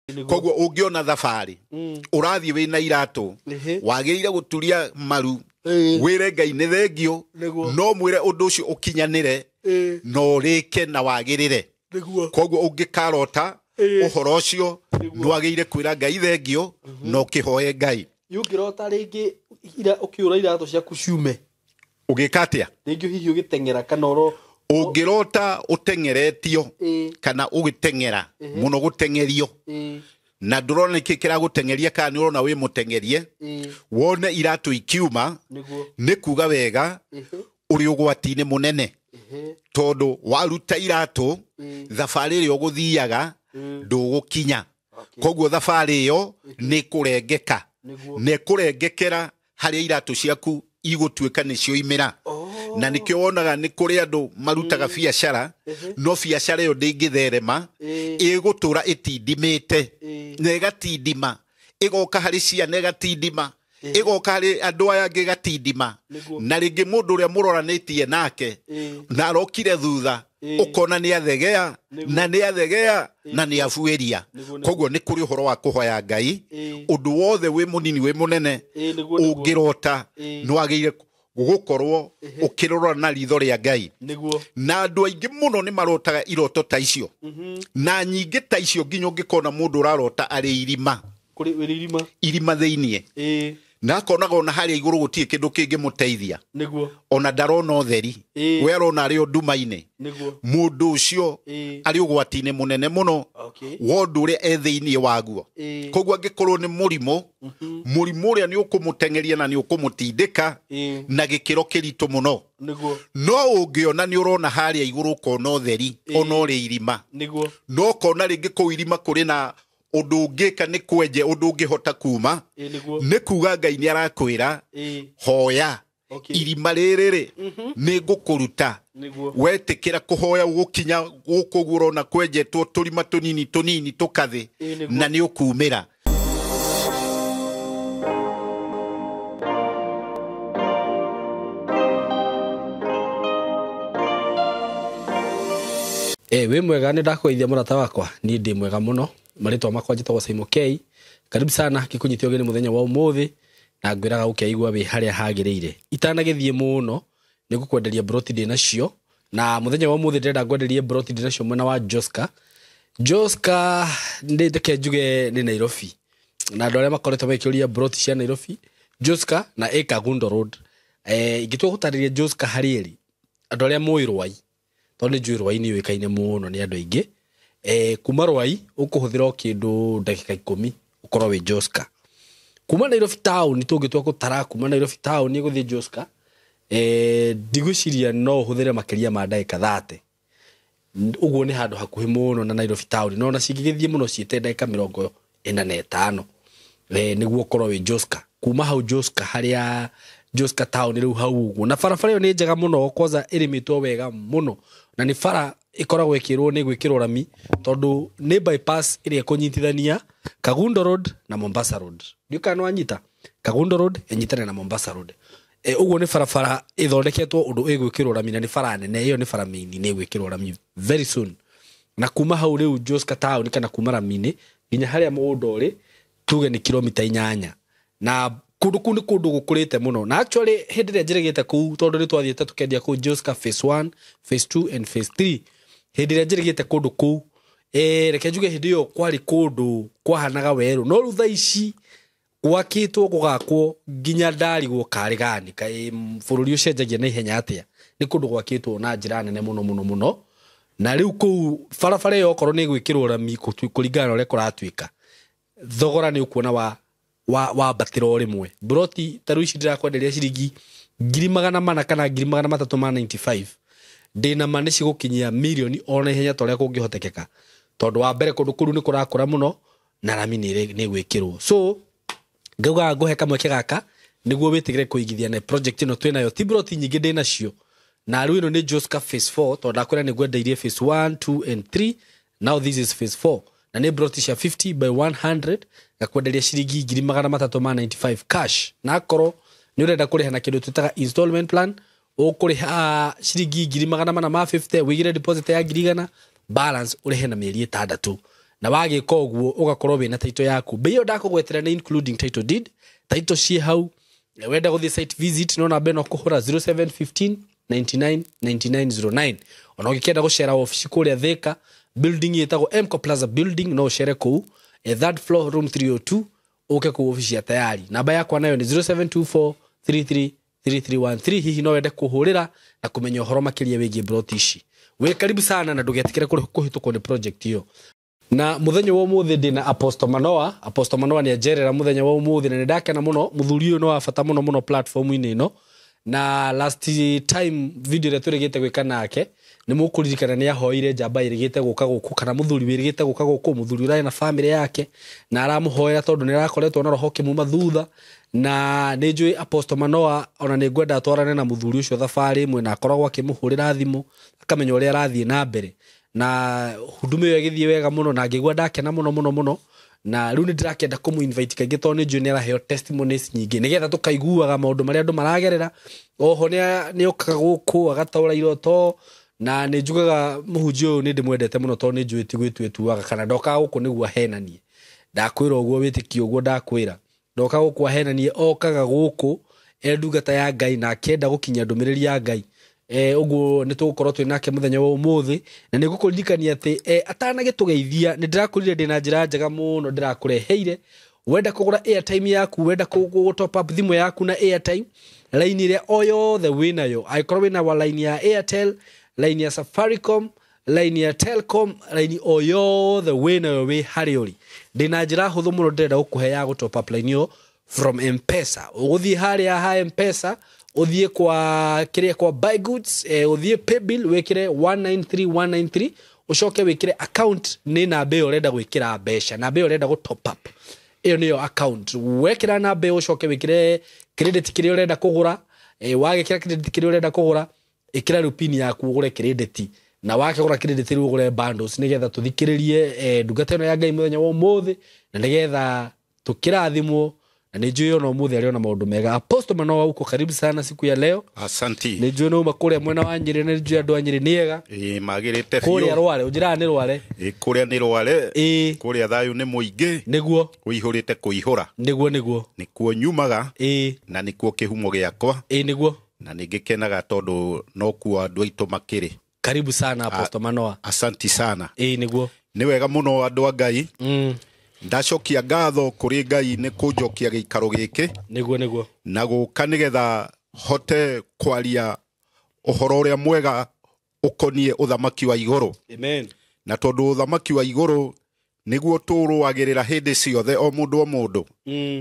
Koguo ũngĩona thabarĩ ũrathiĩ wĩna iratũ, wagĩrĩire gũturia maru, wĩre Ngai nĩ thengio, no mwĩre ũndũ ũcio ũkinyanĩre na ũrĩke na wagĩrĩre. Koguo ũngĩkarota ũhoro ũcio, nĩwagĩrĩire kwĩra Ngai thengio na ũkĩhoe Ngai. Ũngĩrota rĩngĩ ũkĩũra iratũ ciaku ciume, ũgĩka atĩa? Rĩngĩ hihi ũgĩteng'era kana oro ũngĩrota ũteng'eretio kana ũgĩteng'era mũno, gũteng'erio, na ndũrona nĩkĩ kĩragũteng'eria kana nĩ ũrona wĩ mũteng'erie, wone iratũ ikiuma, nĩ kuga wega ũrĩ ũgwati-inĩ mũnene, tondũ waruta iratũ, thabarĩ ĩrĩa ũgũthiaga ndũgũkinya. Koguo thabarĩ ĩyo nĩ kũrengeka, na ĩkũrengekera harĩa iratũ ciaku igũtuĩka nĩ cioimĩra. Na nĩkĩo wonaga nĩ kũrĩ andũ marutaga biacara, no biacara ĩyo ndĩngĩtherema, ĩgũtũra ĩtindimĩte na ĩgatindima, ĩgoka harĩ ciana ĩgatindima, ĩgoka harĩ andũ aya angĩ ĩgatindima, na rĩngĩ mũndũ ũrĩa mũroranĩtie nake na arokire thutha, ũkona nĩ athegea na nĩ athegea na nĩ abuĩria. Koguo nĩ kũrĩ ũhoro wa kũhoya Ngai, ũndũ wothe wĩ mũnini wĩ mũnene, ũngĩrota nĩ wagĩrĩire gũkorwo ũkĩrora na ritho rĩa Ngai. Na andũ aingĩ mũno nĩ marotaga iroto ta icio na nyingĩ ta icio, nginya ũngĩkona mũndũ ũrarota arĩ irima, kũrĩ wĩrĩ irima, irima thĩiniĩ, na akonaga ona harĩa igũrũ gũtirĩ kĩndũ kĩngĩmũteithia, ona ndarona ũtheri, we arona arĩ o nduma-inĩ. Mũndũ ũcio arĩ ũgwati-inĩ mũnene mũno wa ũndũ ũrĩa e thĩiniĩ waguo. Koguo angĩkorwo nĩ mũrimũ, mũrimũ ũrĩa nĩ ũkũmũteng'eria na nĩ ũkũmũtindĩka na gĩkĩro kĩritũ mũno. No ũngĩona nĩ ũrona harĩa igũrũ ũkona ũtheri, ona ũrĩ irima, no ũkona rĩngĩ kũu irima kũrĩ na ũndũ ũngĩka nĩ kwenje ũndũ ũngĩhota kuma, nĩ kuga Ngai nĩ arakwĩra, hoya, irima rĩrĩ rĩ nĩ ngũkũruta. Wetĩkĩra kũhoya, ũgũkinya gũkũ ũguo ũrona kwenjetwo tũrima tũnini tũnini tũkathĩ, na nĩ ũkumĩra. Wĩ mwega? Nĩ ndakũgeithia mũrata wakwa. Niĩ ndĩ mwega mũno. Marĩtwa makwa njĩtagwo Simon K. Karibu sana ngĩkũnyite ũgeni mũthenya wa ũmũthĩ, na ngwĩraga ũkeigua wĩ harĩa hagĩrĩire. Itanagĩthiĩ mũno, nĩ ngũkwenderia broti ndĩ nacio, na mũthenya wa ũmũthĩ ndĩrenda ngwenderie broti ndĩ nacio mwena wa Joska. Joska nĩ reke njuge nĩ Nairobi, na andũ arĩa makoretwo magĩkĩũria broti cia Nairobi, Joska na ĩ Kangundo Road. Ingĩtua gũtarĩria Joska harĩa ĩrĩ, andũ arĩa mũĩ Rwai, tondũ nĩ njũĩ Rwai nĩ yũĩkaine mũno nĩ andũ aingĩ, kuma Rwai ũkũhũthĩra o kĩndũ ndagĩka 10 ũkorwo wĩ Joska. Kuma Nairobi town, tũngĩtua gũtara kuma Nairobi town gũthiĩ Joska, ndigwĩciria no ũhũthĩre makĩria ma ndagĩka 30. Ũguo nĩ handũ hakuhĩ mũno na Nairobi town, no ona cingĩgĩthiĩ mũno ciĩte ndagĩka 45, nĩguo ũkorwo wĩ Joska. Kuma hau Joska, harĩa Joska town rĩu hau ũguo, na barabara ĩyo nĩ njega mũno, kwanza ĩrĩmĩtwo wega mũno, na nĩ bara ĩkoragwo ĩkĩrwo nĩ gwĩkĩrwo rami, tondũ nĩ bypass ĩrĩa ĩkũnyitithania Kangundo Road na Mombasa Road. Ndiũĩ kana nĩwanyita. Kangundo Road ĩnyitane na Mombasa Road. Ũguo nĩ barabara ĩthondeketwo ũndũ ĩgwĩkĩrwo rami, na nĩ bara nene ĩyo, nĩ bara main, nĩ ĩgwĩkĩrwo rami very soon. Na kuma hau rĩu Joska town, kana kuma rami-inĩ nginya harĩa mũgũnda ũrĩ, tuge nĩ kilomita 8, na kũndũ kũu nĩ kũndũ gũkũrĩte mũno. Na actually hĩndĩ ĩrĩa njĩrĩgĩte kũu, tondũ nĩ twathiĩte tũkendia kũu Joska phase 1, phase 2 and phase 3, hĩndĩ ĩrĩa njĩrĩgĩte kũndũ kũu, reke njuge hĩndĩ ĩyo kwarĩ kũndũ kwahanaga werũ, no rĩu thaa ici gwakĩtwo gũgakwo nginya ndarigwo karĩ gani kaĩ bũrũri ũcenjagia na ihenya atĩa. Nĩ kũndũ gwakĩtwo na njĩra nene mũno mũno mũno, na rĩu kũu barabara ĩyo okorwo nĩ ĩgwĩkĩrwo rami kũringana na ũrĩa kũratuĩka, thogora nĩ ũkuona wa wambatĩra o rĩmwe. Broti ta rĩu ici ndĩrakwenderia ciringi 400,000 kana 395,000, ndĩna ma nĩ cigũkinyia mirioni ona ihenya ta ũrĩa kũngĩhotekeka, tondũ wa mbere kũndũ kũu nĩ kũrakũra mũno na rami nĩ ĩgwĩkĩrwo. So ngaugaga ngũhe kamweke gaka nĩguo wĩtĩkĩre kũigithia na project ĩno twĩnayo. Ti broti nyingĩ ndĩ nacio, na rĩu ĩno nĩ Joska phase 4, tondũ ndakwĩra nĩ ngwendeirie phase 1, 2 and 3. Now this is phase 4, na nĩ broti cia 50 by 100, ngakwenderia ciringi 395,000 cash. Na akorwo nĩ ũrenda kũrĩha na kĩndũ twĩtaga installment plan, ũkũrĩha ciringi 450,000, wĩigĩre deposit ya 100,000, balance ũrĩhe na mĩeri 6. Na wagĩka ũguo ũgakorwo wĩna title yaku. Bei ĩyo ndakũgwetera nĩ including title deed, title ciĩ hau. Wenda gũthiĩ site visit no namba ĩno kũhũra 0715 99 9909. Ona ũngĩkĩenda gũcera obici kũrĩa Thika, building ĩtagwo Mco Plaza building, no ũcere kũu, third floor room 302, ũke kũu obici ya Tayari. Namba yakwa nayo nĩ 0724 33 3313. Hihi no wende kũhũrĩra na kũmenya ũhoro makĩria wĩgiĩ broti ici. Wĩ karibu sana na ndũgetĩkĩre kũhĩtũkwo nĩ project ĩyo. Na mũthenya wa ũmũthĩ ndĩna Apostle Manoa. Apostle Manoa nĩ anjerera mũthenya wa ũmũthĩ na nĩ ndakena mũno. Mũthuri ũyũ nĩ wa bata mũno mũno platform-inĩ ĩno. Na last time video ĩrĩa twĩrĩgĩte gwĩka nake nĩ mũkũririkana nĩ ahoire njamba ĩrĩgĩte gũka gũkũ, kana mũthuri wĩrĩgĩte gũka gũkũ, mũthuri ũrarĩ na family yake na aramũhoera tondũ nĩ arakoretwo na roho kĩmuma thutha. Na nĩ njũĩ Apostle Manoa ona nĩ ngwenda atwarane na mũthuri ũcio thabarĩ ĩmwe, na akoragwo akĩmũhũrĩra thimũ akamenya ũrĩa arathiĩ na mbere, na huduma ĩyo ĩgĩthiĩ wega mũno na ngĩigua ndakena mũno mũno mũno. Na rĩu nĩ ndĩrakĩenda kũmũ invite kaingĩ tondũ nĩ njũĩ nĩ araheo testimonies nyingĩ nĩgetha tũkaiguaga maũndũ marĩa andũ maragerera. Oho nĩ okaga gũkũ agataũra iroto, na nĩ njugaga mũhunjia ũyũ nĩ ndĩmwendete mũno tondũ nĩ njũĩ ti gwĩtua ĩtuaga, kana ndokaga gũkũ nĩguo ahenanie. Ndakwĩra ũguo wĩtĩkie ũguo ndakwĩra, ndokaga gũkũ ahenanie, okaga gũkũ e ndungata ya Ngai na akĩenda gũkinyia ndũmĩrĩri ya Ngai. Ũguo nĩ tũgũkorwo twĩ nake mũthenya wa ũmũthĩ, na nĩ ngũkũririkania atĩ atanagĩtũgeithia nĩ ndĩrakũrire ndĩna njĩra njega mũno ndĩrakũreheire. Wenda kũgũra airtime yaku, wenda kũ top up thimũ yaku na airtime, line ĩrĩa o yothe wĩnayo, angĩkorwo wĩna wa line ya Airtel, line ya Safaricom, line ya Telcom, line o yothe wĩnayo wĩ harĩa ũrĩ, ndĩna njĩra hũthũ mũno ndĩrenda gũkũhe ya gũ top up line ĩyo from M-Pesa. Ũgũthiĩ harĩa ha M-Pesa, ũthiĩ kwa kĩrĩa kwa buy goods, ũthiĩ paybill wĩkĩre 193193, ũcoke wĩkĩre account nĩ namba ĩyo ũrenda gwĩkĩra mbeca, namba ĩyo ũrenda gũ top up, ĩyo nĩyo account. Wekĩra namba ĩyo ũcoke wĩkĩre credit kĩrĩa ũrenda kũgũra. Wagĩkĩra credit kĩrĩa ũrenda kũgũra, ĩkĩra rĩu pin yaku ũgũre credit, na wakĩgũra credit rĩu ũgũre bundles nĩgetha tũthikĩrĩrie ndungata ĩno ya Ngai mũthenya wa ũmũthĩ, na nĩgetha tũkĩrathimwo. Na nĩ njũĩ ona ũmũthĩ arĩ ona maũndũ mega. Apostle Manoa, uko karibu sana siku ya leo. Asanti. Nĩ njũĩ nĩ uma kũrĩa mwena wa Nyĩrĩ, na nĩ njũĩ andũ a Nyĩrĩ nĩ ega. Magĩrĩte biũ. Kũrĩa Rware, ũnjĩraga nĩ Rware. Kũrĩa nĩ Rware. Kũrĩa thayũ nĩ mũingĩ. Nĩguo. Ũihũrĩte kũihũra. Nĩguo nĩguo. Nĩkuo nyumaga. Na nĩkuo kĩhumo gĩakwa. Nĩguo. Na nĩ ngĩkenaga tondũ nokuo andũ aitũ makĩrĩ. Karibu sana Apostle Manoa. Asanti sana. Nĩguo. Nĩ wega mũno andũ a Ngai. Ndacokia ngatho kũrĩ Ngai nĩ kũnjokia gĩikaro gĩkĩ. Nĩguo nĩguo. Na gũka nĩgetha hote kwaria ũhoro ũrĩa mwega ũkoniĩ ũthamaki wa igũrũ. Amen. Na tondũ ũthamaki wa igũrũ nĩguo tũrũagĩrĩra hĩndĩ ciothe o mũndũ o mũndũ.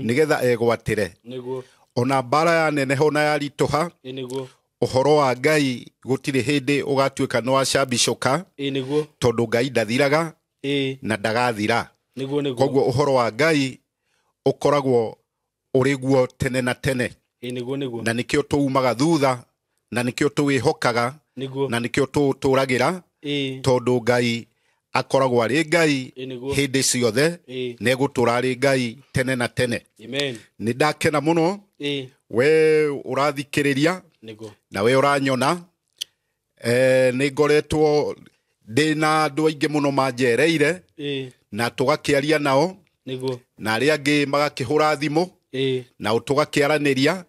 Nĩgetha egwatĩre. Nĩguo. Ona mbara ya neneha ona ya ritũha. Nĩguo. Ũhoro wa Ngai gũtirĩ hĩndĩ ũgatuĩka nĩ wacambicũka. Nĩguo. Tondũ Ngai ndathiraga na ndagathira. Nĩguo nĩguo. Koguo ũhoro wa Ngai ũkoragwo ũrĩ guo tene na tene. Nĩguo nĩguo. Na nĩkĩo tũumaga thutha, na nĩkĩo tũwĩhokaga, na nĩkĩo tũũtũragĩra, tondũ Ngai akoragwo arĩ Ngai hĩndĩ ciothe, na egũtũũra arĩ Ngai tene na tene. Amen. Nĩ ndakena mũno. We ũrathikĩrĩria na we ũranyona. Nĩ ngoretwo ndĩna andũ aingĩ mũno manjereire. Na tũgakĩaria nao. Nĩguo. Na arĩa angĩ magakĩhũra thimũ. Na tũgakĩaranĩria.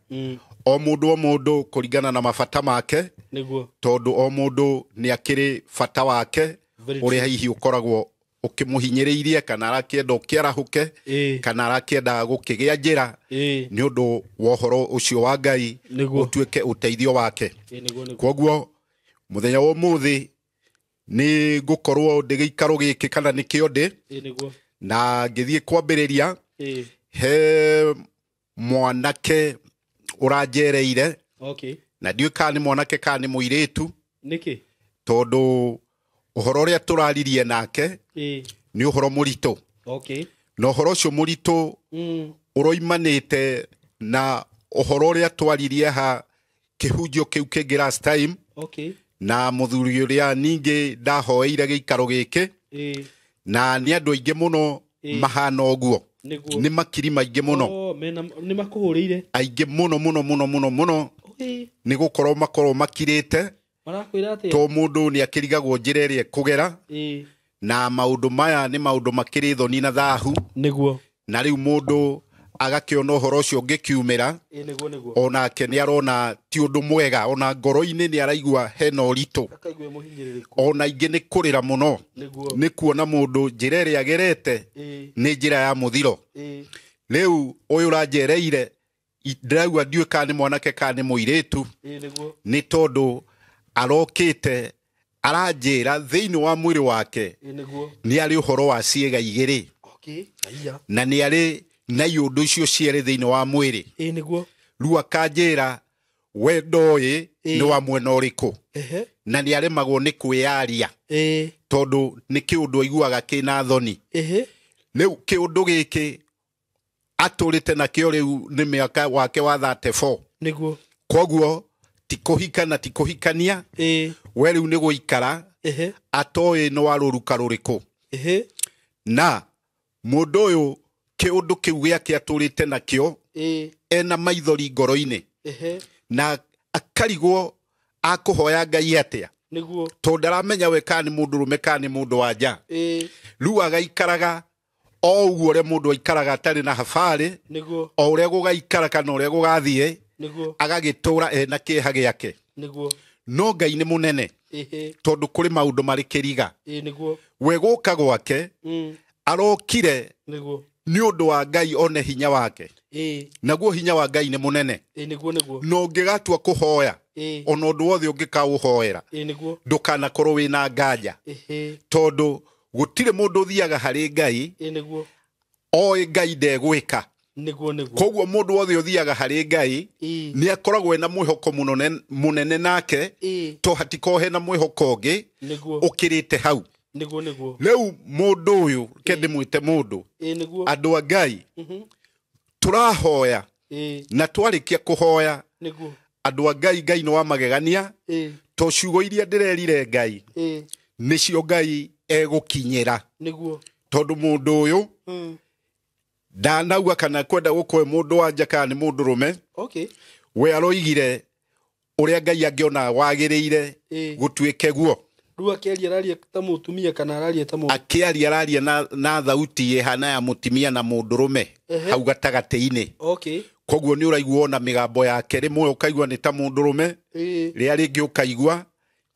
O mũndũ o mũndũ kũringana na mabata make. Nĩguo. Tondũ o mũndũ nĩ akĩrĩ bata wake ũrĩa hihi ũkoragwo ũkĩmũhinyĩrĩirie, kana arakĩenda ũkĩarahũke, kana arakĩenda gũkĩgĩa njĩra nĩ ũndũ wa ũhoro ũcio wa Ngai ũtuĩke ũteithio wake. Koguo mũthenya wa ũmũthĩ nĩ ngũkorwo ndĩ gĩikaro gĩkĩ kana nĩkĩo ndĩ. Na ngĩthiĩ kwambĩrĩria, he mwanake ũranjereire. Na ndiũĩ kana nĩ mwanake kana nĩ mũirĩtu. Nĩkĩ? Tondũ ũhoro ũrĩa tũraririe nake nĩ ũhoro mũritũ. Na ũhoro ũcio mũritũ ũroimanĩte na ũhoro ũrĩa twaririe ha kĩhunjio kĩu kĩngĩ last time. Na mũthuri ũrĩa ningĩ ndahoeire gĩikaro gĩkĩ. Na nĩ andũ aingĩ mũno mahana ũguo. Nĩ makiri maingĩ mũno. Nĩ makũhũrĩire. Aingĩ mũno mũno mũno mũno mũno. Nĩ gũkorwo makorwo makirĩte. Marakwĩra atĩa? To mũndũ nĩ akĩrigagwo njĩra ĩrĩa ekũgera. Na maũndũ maya nĩ maũndũ makĩrĩ thoni na thahu. Nĩguo. Na rĩu mũndũ agakĩona ũhoro ũcio ũngĩkiumĩra. Ĩĩ nĩguo nĩguo. Onake nĩ arona ti ũndũ mwega, ona ngoro-inĩ nĩ araigua hena ũritũ. Akaigua mũhinyĩrĩrĩku. Ona ingĩ nĩ kũrĩra mũno. Nĩguo. Nĩ kuona mũndũ njĩra ĩrĩa agerete nĩ njĩra ya mũthiro. Rĩu ũyũ ũranjereire ndĩraigua ndiũĩ kana nĩ mwanake kana nĩ mũirĩtu. Ĩĩ nĩguo. Nĩ tondũ arokĩte aranjĩra thĩinĩ wa mwĩrĩ wake. Ĩĩ nĩguo. Nĩ arĩ ũhoro wa ciĩga igĩrĩ. Okay. Aya. Na nĩ arĩ na iũndũ icio cierĩ thĩinĩ wa mwĩrĩ. Ĩĩ nĩguo. Rĩu akanjĩra we ndoĩ nĩ wa mwena ũrĩkũ. Na nĩ aremagwo nĩ kwĩyaria. Tondũ nĩ kĩũndũ aiguaga kĩna thoni. Rĩu kĩũndũ gĩkĩ atũrĩte nakĩo rĩu nĩ mĩaka wake wa 34. Nĩguo. Koguo ti kũhika na ti kũhikania. We rĩu nĩ gũikara atoĩ nĩ wa rũruka rũrĩkũ. Na mũndũ ũyũ kĩũndũ kĩu gĩake atũrĩte nakĩo ena maithori ngoro-inĩ. Na akarigwo akũhoya Ngai atĩa. Nĩguo. Tondũ ndaramenya we kana nĩ mũndũrũme kana nĩ mũndũ wa nja. Rĩu agaikaraga o ũguo ũrĩa mũndũ aikaraga atarĩ na habarĩ. Nĩguo. O ũrĩa gũgaikara kana ũrĩa gũgathiĩ. Nĩguo. Agagĩtũra ena kĩeha gĩake. Nĩguo. No Ngai nĩ mũnene. Tondũ kũrĩ maũndũ marĩ kĩriga. Ĩĩ nĩguo. We gũka gwake arokire Nĩguo. nĩ ũndũ wa Ngai one hinya wake. Naguo hinya wa Ngai nĩ mũnene. Ĩĩ nĩguo nĩguo. Na ũngĩgatua kũhoya ona ũndũ wothe ũngĩkaũhoera Ĩĩ nĩguo. ndũkanakorwo wĩna nganja. Tondũ gũtirĩ mũndũ ũthiaga harĩ Ngai Ĩĩ nĩguo. oĩ Ngai ndegwĩka. Nĩguo nĩguo. Koguo mũndũ wothe ũthiaga harĩ Ngai nĩ akoragwo ena mwĩhoko mũnene nake. To hatikorwo hena mwĩhoko ũngĩ ũkĩrĩte hau. Nĩguo nĩguo. Rĩu mũndũ ũyũ reke ndĩmwĩte mũndũ. Ĩĩ nĩguo. Andũ a Ngai tũrahoya na twarĩkia kũhoya. Nĩguo. Andũ a Ngai, Ngai nĩ wa magegania. To ciugo iria ndĩrerire Ngai nĩcio Ngai egũkinyĩra. Nĩguo. Tondũ mũndũ ũyũ ndanauga kana kwenda gũkorwo mũndũ wa nja kana nĩ mũndũrũme. Okay. We aroigire ũrĩa Ngai angĩona wagĩrĩire gũtuĩke guo. Rĩu akĩaria araria ta mũtumia kana araria ta mũndũ? Akĩaria araria na thauti ĩhana ya mũtumia na mũndũrũme hau gatagatĩ-inĩ. Okay. Koguo nĩ ũraigua ona mĩgambo yake rĩmwe ũkaigua nĩ ta mũndũrũme, rĩrĩa rĩngĩ ũkaigua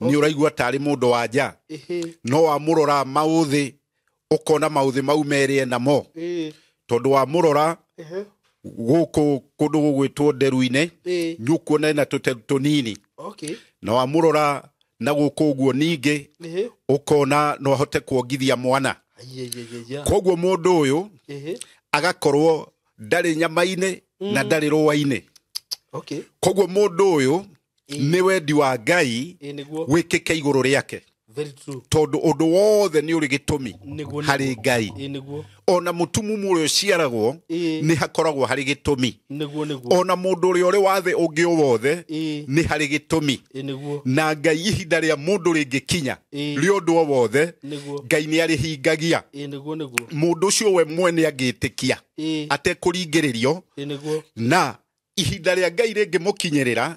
nĩ ũraigua tarĩ mũndũ wa nja. No wamũrora maũthĩ ũkona maũthĩ mau merĩ enamo. Tondũ wamũrora gũkũ kũndũ gũgwĩtwo nderu-inĩ nĩ ũkuona ena tũteru tũnini. Okay. Na wamũrora na gũkũ ũguo ningĩ ũkona no ahote kuongithia mwana. Koguo mũndũ ũyũ agakorwo ndarĩ nyama-inĩ na ndarĩ rũa-inĩ. Okay. Koguo mũndũ ũyũ nĩ wendi wa Ngai wĩkĩke igũrũ rĩake. Very true. Tondũ ũndũ wothe nĩ ũrĩ gĩtũmi harĩ Ngai. Nĩguo. Ona mũtumumu ũrĩa ũciaragwo nĩ hakoragwo harĩ gĩtũmi. Nĩguo nĩguo. Ona mũndũ ũrĩa ũrĩ wa thĩ ũngĩ o wothe nĩ harĩ gĩtũmi. Nĩguo. Na Ngai ihinda rĩa mũndũ rĩngĩkinya rĩa ũndũ o wothe Ngai nĩ arĩhingagia. Nĩguo nĩguo. Mũndũ ũcio we mwene angĩtĩkia atekũringĩrĩrio. Nĩguo. Na ihinda rĩa Ngai rĩngĩmũkinyĩrĩra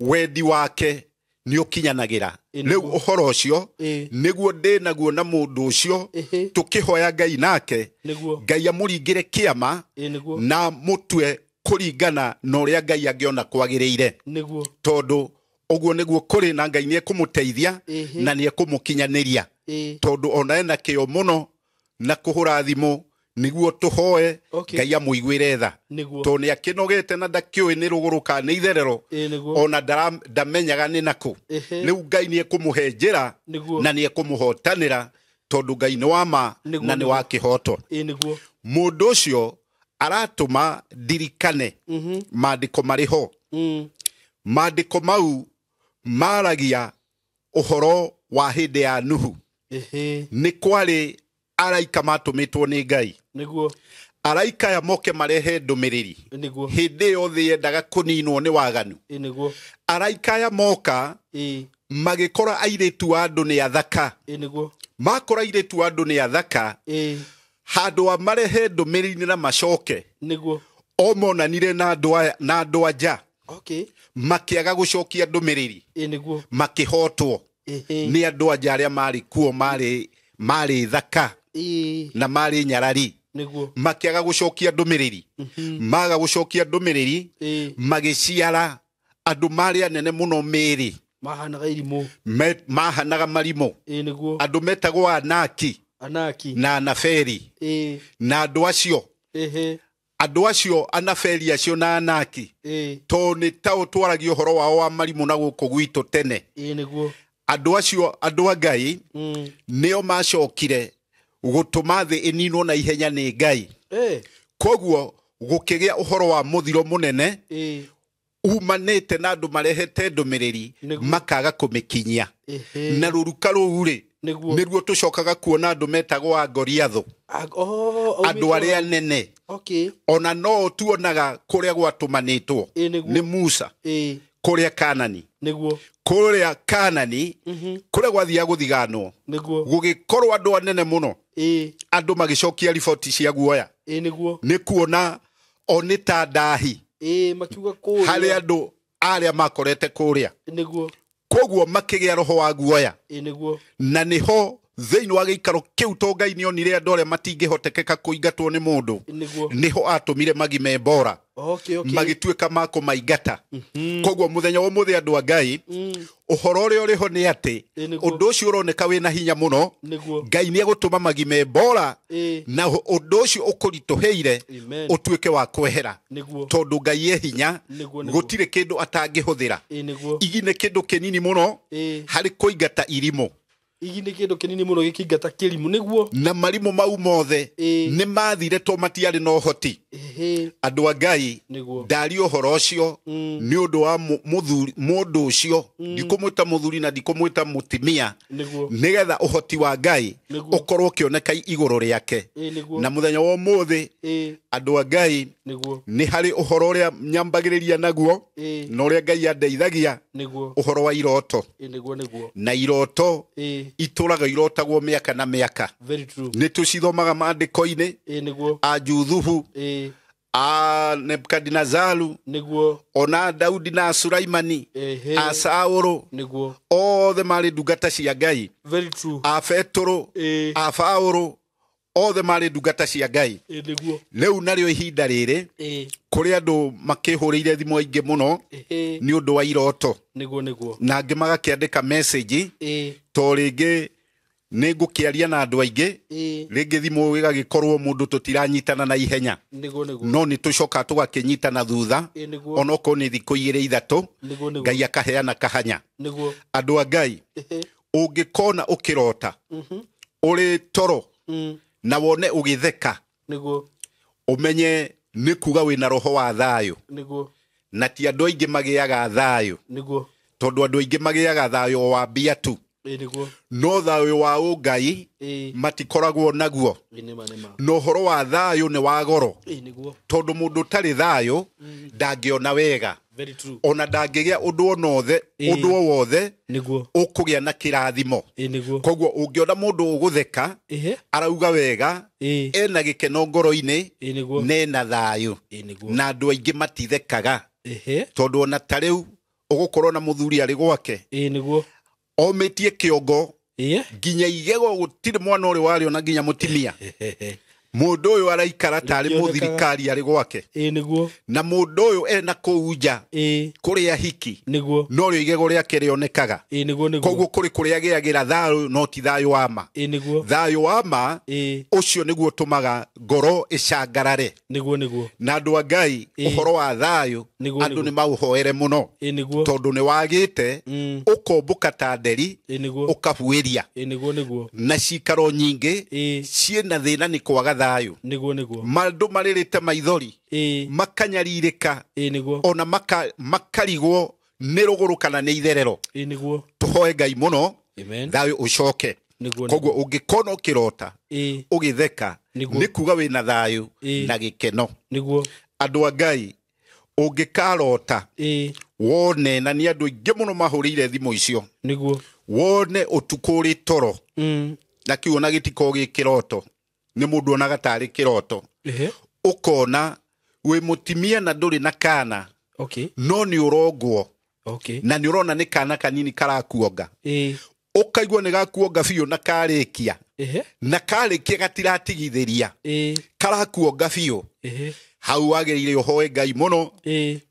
wendi wake nĩ ũkinyanagĩra. Rĩu ũhoro ũcio nĩguo ndĩnaguo na mũndũ ũcio tũkĩhoya Ngai nake Ngai amũringĩre kĩama na mũtue kũringana na ũrĩa Ngai angĩona kwagĩrĩire. Nĩguo. Tondũ ũguo nĩguo kũrĩ na Ngai nĩ ekũmũteithia na nĩ ekũmũkinyanĩria. Tondũ ona ena kĩo mũno na kũhũra thimũ nĩguo tũhoe Ngai amũiguĩre tha. Tondũ nĩ akĩnogete na ndakĩũĩ nĩ rũgũrũ kana nĩ itherero ona ndamenyaga nĩ nakũ. Rĩu Ngai nĩ ekũmũhe njĩra na nĩ ekũmũhotanĩra tondũ Ngai nĩ wa ma na nĩ wa kĩhoto. Mũndũ ũcio aratũma ndirikane maandĩko marĩ ho. Maandĩko mau maragia ũhoro wa hĩndĩ ya Nuhu. Nĩ kwarĩ araika matũmĩtwo nĩ Ngai. Nĩguo. Araika aya moke marehe ndũmĩrĩri. Nĩguo. Hĩndĩ ĩyo thĩ yendaga kũninwo nĩ waganu. Nĩguo. Araika aya moka magĩkora airĩtu a andũ nĩ athaka. Nĩguo. Makora airĩtu a andũ nĩ athaka. Handũ wa marehe ndũmĩrĩri na macoke. Nĩguo. O monanire na andũ a nja. Okay. Makĩaga gũcokia ndũmĩrĩri. Nĩguo. Makĩhotwo nĩ andũ a nja arĩa marĩ kuo marĩ Marĩ thaka na marĩ nyarari. Nĩguo. Makĩaga gũcokia ndũmĩrĩri. Maga gũcokia ndũmĩrĩri, magĩciara andũ marĩ anene mũno mĩĩrĩ. Mahanaga irimũ. Mahanaga marimũ. Nĩguo. Andũ metagwo anaki. Anaki. Na anaberi. Na andũ acio. Andũ acio anaberi acio na anaki. To nĩ tao twaragia ũhoro wao wa marimũ na gũkũ gwitũ tene. Nĩguo. Andũ acio andũ a Ngai nĩo macokire gũtũma thĩ ĩninwo na ihenya nĩ Ngai. Koguo gũkĩgĩa ũhoro wa mũthiro mũnene umanĩte na andũ marehete ndũmĩrĩri makaga kũmĩkinyia. Na rũruka rũu rĩ nĩruo tũcokaga kuona andũ metagwo a Goliathũ. Andũ arĩa nene. Ona no tuonaga kũrĩa gwatũmanĩtwo nĩ Musa kũrĩa Kanani. Nĩguo. Kũrĩa Kanani kũrĩa gwathiaga gũthiganwo. Nĩguo. Gũgĩkorwo andũ anene mũno. Andũ magĩcokia riboti cia guoya. Nĩguo. Nĩ kuona o nĩ ta ndahi. Makiuga kũrĩa. Harĩ andũ arĩa makorete kũrĩa. Nĩguo. Koguo makĩgĩa roho wa guoya. Nĩguo. Na nĩho thĩinĩ wa gĩikaro kĩu to Ngai nĩonire andũ arĩa matingĩhotekeka kũingatwo nĩ mũndũ. Nĩguo. Nĩho atũmire magime mbora. Magĩtuĩka ma kũmaingata. Koguo mũthenya wa ũmũthĩ andũ a Ngai, ũhoro ũrĩa ũrĩ ho nĩ atĩ ũndũ ũcio ũroneka wĩna hinya mũno. Ngai nĩegũtũma magime mbora na ũndũ ũcio ũkũritũhĩire ũtuĩke wa kwehera. Tondũ Ngai e hinya, gũtirĩ kĩndũ atangĩhũthĩra. Igi nĩ kĩndũ kĩnini mũno harĩ kũingata irimũ. Igi nĩ kĩndũ kĩnini mũno gĩkĩingata kĩrimũ. Nĩguo. Na marimũ mau mothe nĩ mathire to matiarĩ na ũhoti. Andũ a Ngai ndaria ũhoro ũcio nĩ ũndũ wa mũthuri mũndũ ũcio ndikũmwĩta mũthuri na ndikũmwĩta mũtimia nĩgetha ũhoti wa Ngai ũkorwo ũkĩoneka igũrũ rĩake. Na mũthenya wa ũmũthĩ andũ a Ngai nĩ harĩ ũhoro ũrĩa nyambagĩrĩria naguo na ũrĩa Ngai andeithagia ũhoro wa iroto. Na iroto itũraga irotagwo mĩaka na mĩaka. Nĩ tũcithomaga maandĩko-inĩ. A Juthubu, a Nebukadinazaru, ona Daudi na Sulaimani, a Saũlũ, othe marĩ ndungata cia Ngai. A Petũrũ, a Paũlũ, othe marĩ ndungata cia Ngai. Rĩu narĩo ihinda rĩrĩ kũrĩ andũ makĩhũrĩire thimũ aingĩ mũno nĩ ũndũ wa iroto. Na angĩ magakĩandĩka message to rĩngĩ nĩ ngũkĩaria na andũ aingĩ rĩngĩ thimũ ĩgagĩkorwo mũndũ tũtiranyitana na ihenya. No nĩ tũcokaga tũgakĩnyitana thutha onokorwo nĩ thikũ igĩrĩ ithatũ Ngai akaheana kahanya. Andũ a Ngai ũngĩkona ũkĩrota ũrĩ toro na wone ũgĩtheka ũmenye nĩ kuga wĩna roho wa thayũ. Na ti andũ aingĩ magĩaga thayũ. Tondũ andũ aingĩ magĩaga thayũ wa mbia tu. No thayũ wa ũngai matikoragwo naguo. Na ũhoro wa thayũ nĩ wa goro. Tondũ mũndũ ũtarĩ thayũ ndangĩona wega. Ona ndangĩgĩa ũndũ onothe ũndũ o wothe ũkũgĩa na kĩrathimo. Koguo ũngĩona mũndũ ũgũtheka arauga wega ena gĩkeno ngoro-inĩ na ena thayũ. Na andũ aingĩ matithekaga. Tondũ ona ta rĩu ũgũkorwo na mũthuri arĩ gwake omĩtie kĩongo nginya igego gũtirĩ mwana ũrĩ warĩo na nginya mũtimia. Mũndũ ũyũ araikara tarĩ mũthirikari arĩ gwake. Na mũndũ ũyũ ena kũu nja kũrĩa hiki no rĩo igego rĩake rĩonekaga. Koguo kũrĩ kũrĩa agĩagĩra thayũ no ti thayũ wa ma. Thayũ wa ma ũcio nĩguo ũtũmaga ngoro ĩcangarare. Na andũ a Ngai ũhoro wa thayũ andũ nĩ maũhoere mũno. Tondũ nĩ wagĩte ũkombũka ta nderi ũkabuĩria. Na cikaro nyingĩ ciĩna thĩna nĩ kwaga thayũ. Mandũ marĩrĩte maithori makanyarirĩka ona makarigwo nĩ rũgũrũ kana nĩ itherero. Tũhoe Ngai mũno thayũ ũcoke. Koguo ũngĩkona ũkĩrota ũgĩtheka nĩ kuga wĩna thayũ na gĩkeno. Andũ a Ngai ũngĩkarota wone na nĩ andũ aingĩ mũno mahũrĩire thimũ icio wone ũtukũ ũrĩ toro na kĩu ona gĩtikoragwo gĩ kĩroto nĩ mũndũ onaga tarĩ kĩroto ũkona wĩ mũtimia na ndũrĩ na kana no nĩ ũrongwo na nĩ ũrona nĩ kana kanini karakuonga ũkaigua nĩ gakuonga biũ na karĩkia Na karĩkia gatiratigithĩria, karakuonga biũ. Hau wagĩrĩire ũhoe Ngai mũno,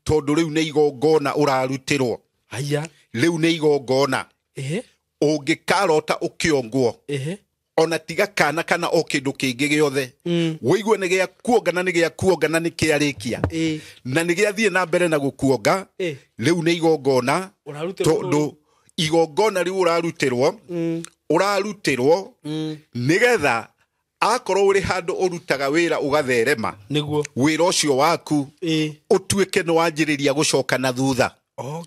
tondũ rĩu nĩ igongona ũrarutĩrwo. Aya. Rĩu nĩ igongona. Ũngĩkarota ũkĩongwo, ona tiga kana kana o kĩndũ kĩngĩ gĩothe, wĩigue nĩ gĩa kuonga na nĩ gĩa kuonga na nĩ kĩarĩkia na nĩ gĩathiĩ na mbere na gũkuonga, rĩu nĩ igongona. Ũrarutĩrwo. Tondũ igongona rĩu ũrarutĩrwo, ũrarutĩrwo nĩgetha akorwo ũrĩ handũ ũrutaga wĩra ũgatherema, Nĩguo. wĩra ũcio waku ũtuĩke nĩ wanjĩrĩria gũcoka na thutha,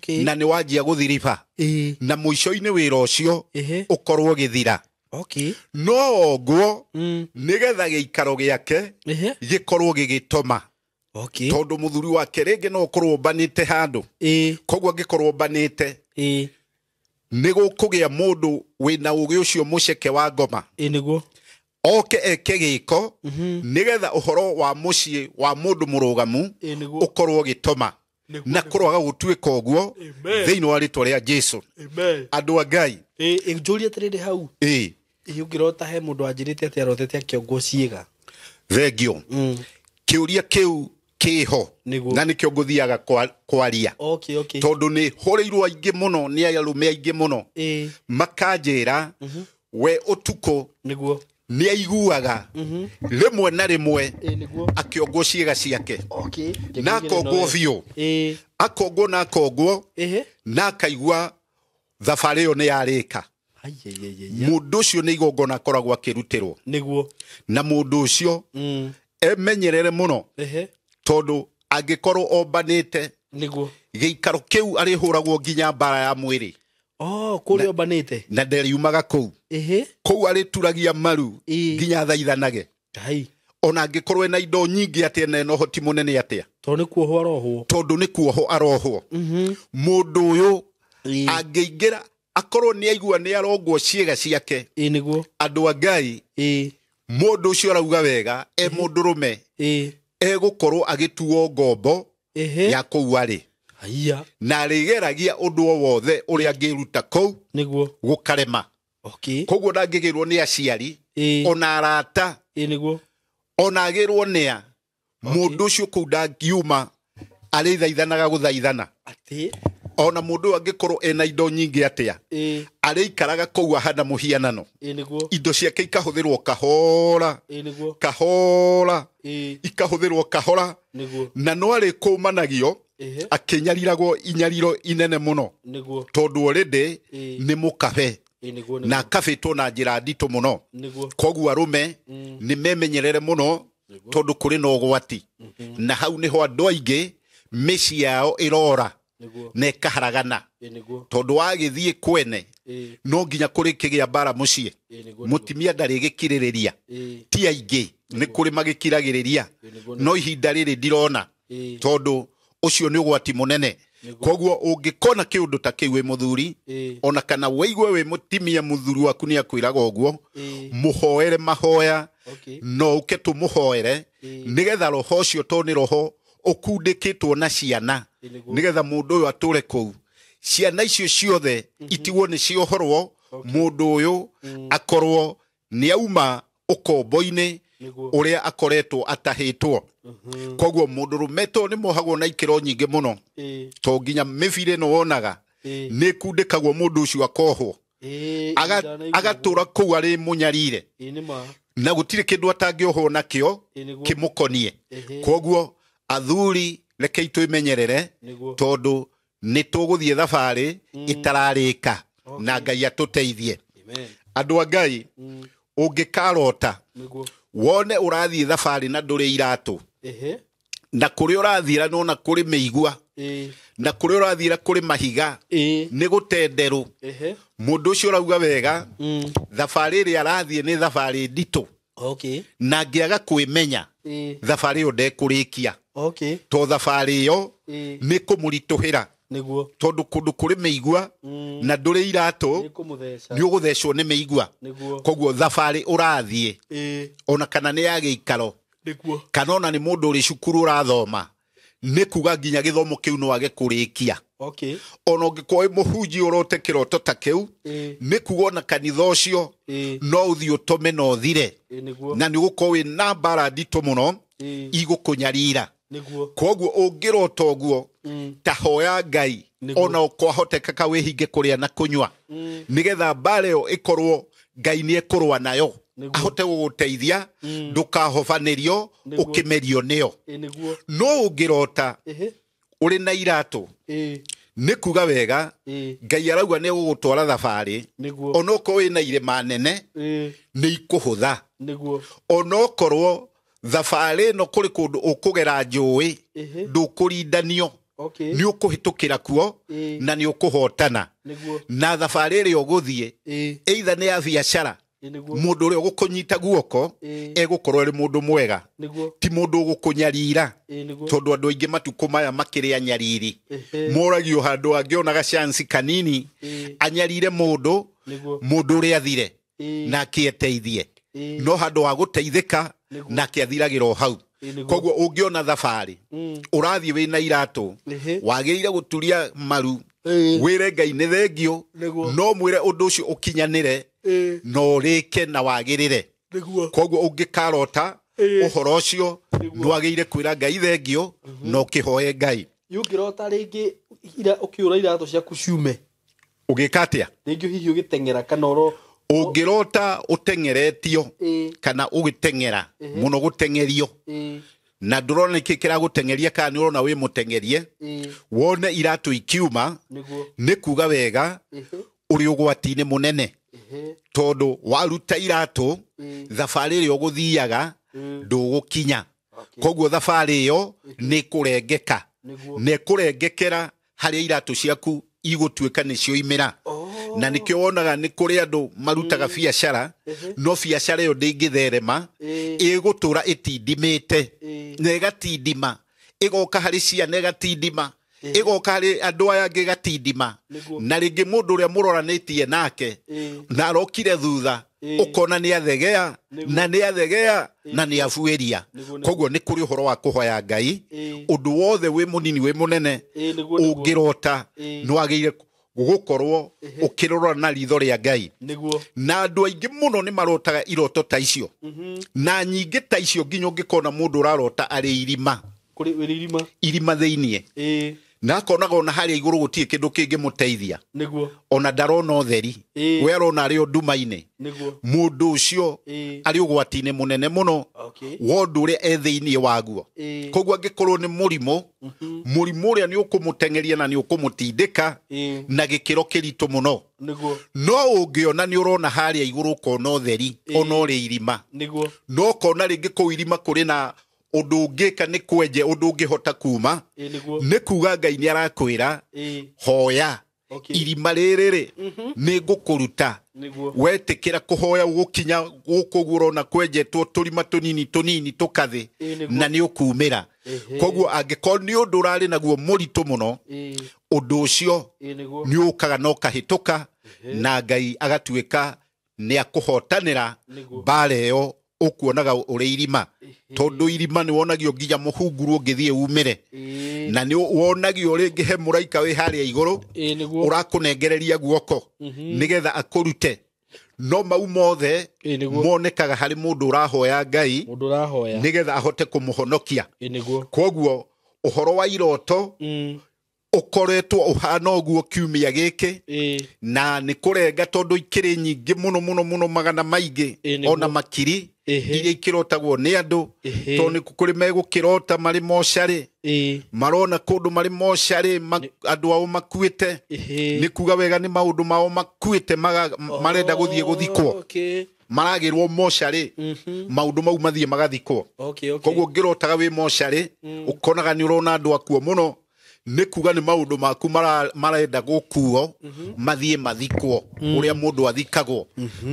na nĩ wanjia gũthiriba, na mũico-inĩ wĩra ũcio ũkorwo ũgĩthira. No ongwo nĩgetha gĩikaro gĩake gĩkorwo gĩgĩtoma, tondũ mũthuri wake rĩngĩ no ũkorwo ũmbanĩte handũ. Koguo angĩkorwo ũmbanĩte, nĩ gũkũgĩa mũndũ wĩna ũgĩ ũcio mũceke wa ngoma, Ĩ nĩguo. Oke eke gĩko nĩgetha ũhoro wa mũciĩ wa mũndũ mũrũgamu Ĩ nĩguo. ũkorwo ũgĩtoma, Nĩguo, na kũroaga gũtuĩka ũguo Amen. thĩinĩ wa rĩtwa rĩa Jesu. Amen. Andũ a Ngai. Ĩ njũrie atĩrĩrĩ hau. Ĩ. Ĩ ũngĩrota he mũndũ wanjĩrĩte atĩ arotete akĩongwo ciĩga? Thengio. Kĩũria kĩu kĩho Nĩguo. na nĩkĩo ngũthiaga kwaria, Okay, okay. tondũ nĩ hũrĩirwo aingĩ mũno nĩ arũme aingĩ mũno, makanjĩra we ũtukũ Nĩguo. nĩ aiguaga rĩmwe na rĩmwe Ĩ nĩguo. akĩongwo ciĩga ciake, Okay. na akongwo biũ, akongwo na akongwo, na akaigua thabarĩ ĩyo nĩ yarĩka. Aiaiaiaia. Mũndũ ũcio nĩ igongona akoragwo akĩrutĩrwo. Nĩguo. Na mũndũ ũcio emenyerere mũno, tondũ angĩkorwo ombanĩte, Nĩguo. gĩikaro kĩu arĩhũragwo nginya mbara ya mwĩrĩ. Oh, kũrĩa ũmbanĩte. Na nderiumaga kũu. Kũu arĩturagia maru nginya athaithanage. Ngai. Ona angĩkorwo ena indo nyingĩ atĩa na ena ũhoti mũnene atĩa. Tondũ nĩ kuohwo arohwo. Tondũ nĩ kuohwo arohwo. Mũndũ ũyũ angĩingĩra akorwo nĩ aigua nĩ arongwo ciĩga ciake, Ĩ nĩguo. andũ a Ngai, mũndũ ũcio arauga wega e mũndũrũme, egũkorwo agĩtuo ngombo ya kũu arĩ, Haiya. na arĩgeragia ũndũ o wothe ũrĩa angĩruta kũu Nĩguo. gũkarema. Okay. Koguo ndangĩgĩrwo nĩ aciari, ona arata, Ĩ nĩguo. ona agĩrwo nĩa mũndũ ũcio kũu ndangiuma, arĩthaithanaga gũthaithana. Atĩ. Ona mũndũ ũyũ angĩkorwo ena indo nyingĩ atĩa, arĩikaraga kũu ahana mũhianano. Ĩ nĩguo. Indo ciake ikahũthĩrwo kahora, Ĩ nĩguo. kahora, ikahũthĩrwo kahora, Nĩguo. na no arĩkũmanagio akĩnyariragwo inyariro inene mũno, Nĩguo. tondũ already nĩ mũkabe, Ĩ nĩguo. na akabĩtwo na njĩra nditũ mũno. Nĩguo. Koguo arũme nĩ memenyerere mũno, tondũ kũrĩ na ũgwati, na hau nĩho andũ aingĩ mĩciĩ yao ĩrora Nĩguo. na ĩkaharagana, Ĩ nĩguo. tondũ wagĩthiĩ kwene, no nginya kũrĩkĩgĩa mbara mũciĩ. Ĩ nĩguo. Mũtimia ndarĩgĩkirĩrĩria. Ti aingĩ, nĩ kũrĩ magĩkiragĩrĩria, Ĩ nĩguo. no ihinda rĩrĩ ndirona, tondũ ũcio nĩ ũgwati mũnene. Koguo ũngĩkona kĩũndũ ta kĩu wĩ mũthuri, ona kana wĩigue wĩ mũtimia mũthuri waku nĩ akwĩraga ũguo, mũhoere mahoya. No ũke tũmũhoere, nĩgetha roho ũcio, tondũ nĩ roho ũkundĩkĩtwo na ciana, Ĩ nĩguo. nĩgetha mũndũ ũyũ atũre kũu, ciana icio ciothe itigwo nĩ ciohorwo, mũndũ ũyũ akorwo nĩ auma ũkombo-inĩ Nĩguo. ũrĩa akoretwo atahĩtwo. Koguo mũndũrũme to nĩ mohagwo na ikĩro nyingĩ mũno, to nginya mĩbira ĩno wonaga nĩ ĩkundĩkagwo mũndũ ũcio akohwo, agatũra kũu arĩ mũnyarire, Ĩ nĩ ma. Na gũtirĩ kĩndũ atangĩohwo nakĩo Ĩ nĩguo. kĩmũkonie. Koguo athuri, rekei twĩmenyerere, Nĩguo. tondũ nĩ tũgũthiĩ thabarĩ ĩtararĩka, na Ngai atũteithie. Amen. Andũ a Ngai, ũngĩkarota Nĩguo. wone ũrathiĩ thabarĩ na ndũrĩ iratũ, na kũrĩa ũrathiĩra nona kũrĩ mĩigua, na kũrĩa ũrathiĩra kũrĩ mahiga, nĩ gũtenderũ, mũndũ ũcio ũrauga wega, thabarĩ ĩrĩa arathiĩ nĩ thabarĩ nditũ, na angĩaga kwĩmenya, thabarĩ ĩyo ndekũrĩkia, to thabarĩ ĩyo nĩ kũmũritũhĩra, Nĩguo. tondũ kũndũ kũrĩ mĩigua na ndũrĩ iratũ, Nĩ kũmũtheca. nĩ ũgũthecwo nĩ mĩigua. Nĩguo. Koguo thabarĩ ũrathiĩ, ona kana nĩ ya gĩikaro, Nĩguo. kana ona nĩ mũndũ ũrĩ cukuru ũrathoma, nĩ kuga nginya gĩthomo kĩu no age kũrĩkia. Okay. Ona ũngĩkorwo wĩ mũhunjia ũrote kĩroto ta kĩu, nĩ kuga ona kanitha ũcio no ũthiĩ ũtome na ũthire. Nĩguo. Na nĩ ũgũkorwo wĩ na mbara nditũ mũno igũkũnyarira. Nĩguo. Koguo ũngĩrota ũguo, ta hoya Ngai, ona kwahotekeka wĩhinge kũrĩa na kũnyua, nĩgetha mbara ĩyo ĩkorwo Ngai nĩ ekũrũa nayo, ahote gũgũteithia, ndũkahobanĩrio ũkĩmerio nĩyo. Nĩguo. No ũngĩrota ũrĩ na iratũ, nĩ kuga wega Ngai arauga nĩ egũgũtwara thabarĩ, Nĩguo. onokorwo wĩna irĩma nene nĩ ikũhũtha. Nĩguo. Onokorwo thabarĩ ĩno kũrĩ kũndũ ũkũgera njũĩ, ndũkũrindanio, nĩ ũkũhĩtũkĩra kuo na nĩ ũkũhotana. Nĩguo. Na thabarĩ ĩrĩa ũgũthiĩ, either nĩ ya biacara, Nĩguo. mũndũ ũrĩa ũgũkũnyita guoko egũkorwo arĩ mũndũ mwega, Nĩguo. ti mũndũ ũgũkũnyarira. Nĩguo. Tondũ andũ aingĩ matukũ maya makĩrĩ anyariri, moragio handũ angĩonaga chance kanini anyarire mũndũ, Nĩguo. mũndũ ũrĩa athire na akĩeteithie, no handũ wa gũteithĩka nake athiragĩra o hau. Nĩguo. Koguo ũngĩona thabarĩ ũrathiĩ wĩna iratũ, wagĩrĩire gũturia maru, wĩre Ngai nĩ thengio, Nĩguo. no mwĩre ũndũ ũcio ũkinyanĩre na ũrĩke na wagĩrĩre. Nĩguo. Koguo ũngĩkarota ũhoro ũcio, nĩ wagĩrĩire kwĩra Ngai thengio na ũkĩhoe Ngai. Ũngĩrota rĩngĩ ũkĩũra iratũ ciaku ciume, Ũgĩka atĩa? rĩngĩ hihi ũgĩteng'era kana oro Ũngĩrota ũteng'eretio kana ũgĩteng'era mũno gũteng'erio, na ndũrona nĩkĩ kĩragũteng'eria kana nĩ ũrona wĩ mũteng'erie, wone iratũ ikiuma, Nĩguo. nĩ kuga wega ũrĩ ũgwati-inĩ mũnene, tondũ waruta iratũ thabarĩ ĩrĩa ũgũthiaga ndũgũkinya. Koguo thabarĩ ĩyo nĩ ĩkũrengeka, Nĩguo. na ĩkũrengekera harĩa iratũ ciaku igũtuĩka nĩcio imĩra. Na nĩkĩo wonaga nĩ kũrĩ andũ marutaga biacara, no biacara ĩyo ndĩngĩtherema, ĩgũtũra ĩtindimĩte, na ĩgatindima, ĩgoka harĩ ciana ĩgatindima, ĩgoka harĩ andũ aya angĩ ĩgatindima. Nĩguo. Na rĩngĩ mũndũ ũrĩa mũroranĩtie nake na arokire thutha, ũkona nĩ athegea, na nĩ athegea na nĩ abuĩria. Nĩguo, nĩguo. Koguo nĩ kũrĩ ũhoro wa kũhoya Ngai, ũndũ wothe wĩ mũnini wĩ mũnene, Nĩguo, nĩguo. ũngĩrota nĩ wagĩrĩire gũkorwo ũkĩrora na ritho rĩa Ngai. Nĩguo. Na andũ aingĩ mũno nĩ marotaga iroto ta icio, na nyingĩ ta icio nginya ũngĩkona mũndũ ũrarota arĩ irima, Kũrĩ wĩrĩ irima. Irima thĩiniĩ, na akonaga ona harĩa igũrũ gũtirĩ kĩndũ kĩngĩmũteithia, Nĩguo. ona ndarona ũtheri, we arona arĩ o nduma-inĩ. Nĩguo. Mũndũ ũcio arĩ ũgwati-inĩ mũnene mũno wa ũndũ ũrĩa e thĩiniĩ waguo. Koguo angĩkorwo nĩ mũrimũ, mũrimũ ũrĩa nĩ ũkũmũteng'eria na nĩ ũkũmũtindĩka na gĩkĩro kĩritũ mũno. Nĩguo. No ũngĩona nĩ ũrona harĩa igũrũ ũkona ũtheri, ona ũrĩ irima, Nĩguo. no ũkona rĩngĩ kũu irima kũrĩ na ũndũ ũngĩka nĩ kwenje ũndũ ũngĩhota kuma, Nĩguo. nĩ kuga Ngai nĩ arakwĩra hoya, irima rĩrĩ rĩ nĩ ngũkũruta. Nĩguo. Wetĩkĩra kũhoya ũgũkinya gũkũ ũguo ũrona kwenjetwo tũrima tũnini tũnini tũkathĩ, Nĩguo. na nĩ ũkumĩra. Koguo angĩkorwo nĩ ũndũ ũrarĩ naguo mũritũ mũno, ũndũ ũcio Nĩguo. nĩ ũkaga na ũkahĩtũka, na Ngai agatuĩka nĩ akũhotanĩra Nĩguo. mbara ĩyo ũkuonaga ũrĩ irima. Tondũ irima nĩ wonagio nginya mũhunguru ũngĩthiĩ umĩre, na nĩ wonagio rĩngĩ he mũraika wĩ harĩa igũrũ Nĩguo. ũrakũnengereria guoko nĩgetha akũrute. No mau mothe Nĩguo. monekaga harĩ mũndũ ũrahoya Ngai Mũndũ ũrahoya. nĩgetha ahote kũmũhonokia. Nĩguo. Koguo ũhoro wa iroto ũkoretwo ũhana ũguo kiumia gĩkĩ, na nĩ kũrenga tondũ ikĩrĩ nyingĩ mũno mũno mũno, magana maingĩ Nĩguo. ona makiri iria ikĩrotagwo nĩ andũ, tondũ nĩ kũrĩ megũkĩrota marĩ mocarĩ, marona kũndũ marĩ mocarĩ, andũ ao makuĩte, nĩ kuga wega nĩ maũndũ mao makuĩte, marenda gũthiĩ gũthikwo, maragĩrwo mocarĩ, maũndũ mau mathiĩ magathikwo. Koguo ũngĩrotaga wĩ mocarĩ, ũkonaga nĩ ũrona andũ akuo mũno, nĩ kuga nĩ maũndũ maku marenda gũkuo mathiĩ mathikwo ũrĩa mũndũ athikagwo.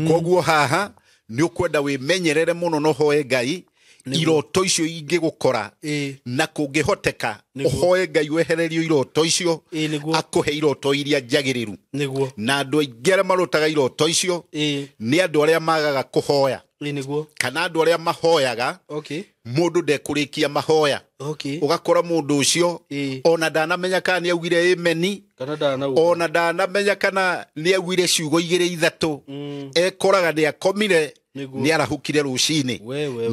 Koguo haha nĩ ũkwenda wĩmenyerere mũno na ũhoe Ngai iroto icio ingĩgũkora, na kũngĩhoteka ũhoe Ngai wehererio iroto icio, Nĩguo. akũhe iroto iria njagĩrĩru. Nĩguo. Na andũ aingĩ arĩa marotaga iroto icio nĩ andũ arĩa magaga kũhoya. Nĩguo. Kana andũ arĩa mahoyaga, mũndũ ndekũrĩkia mahoya. Ũgakora mũndũ ũcio ona ndanamenya kana nĩ augire ameni, ona ndanamenya kana nĩ augire ciugo igĩrĩ ithatũ, ekoraga nĩ akomire, nĩ arahũkire rũcinĩ,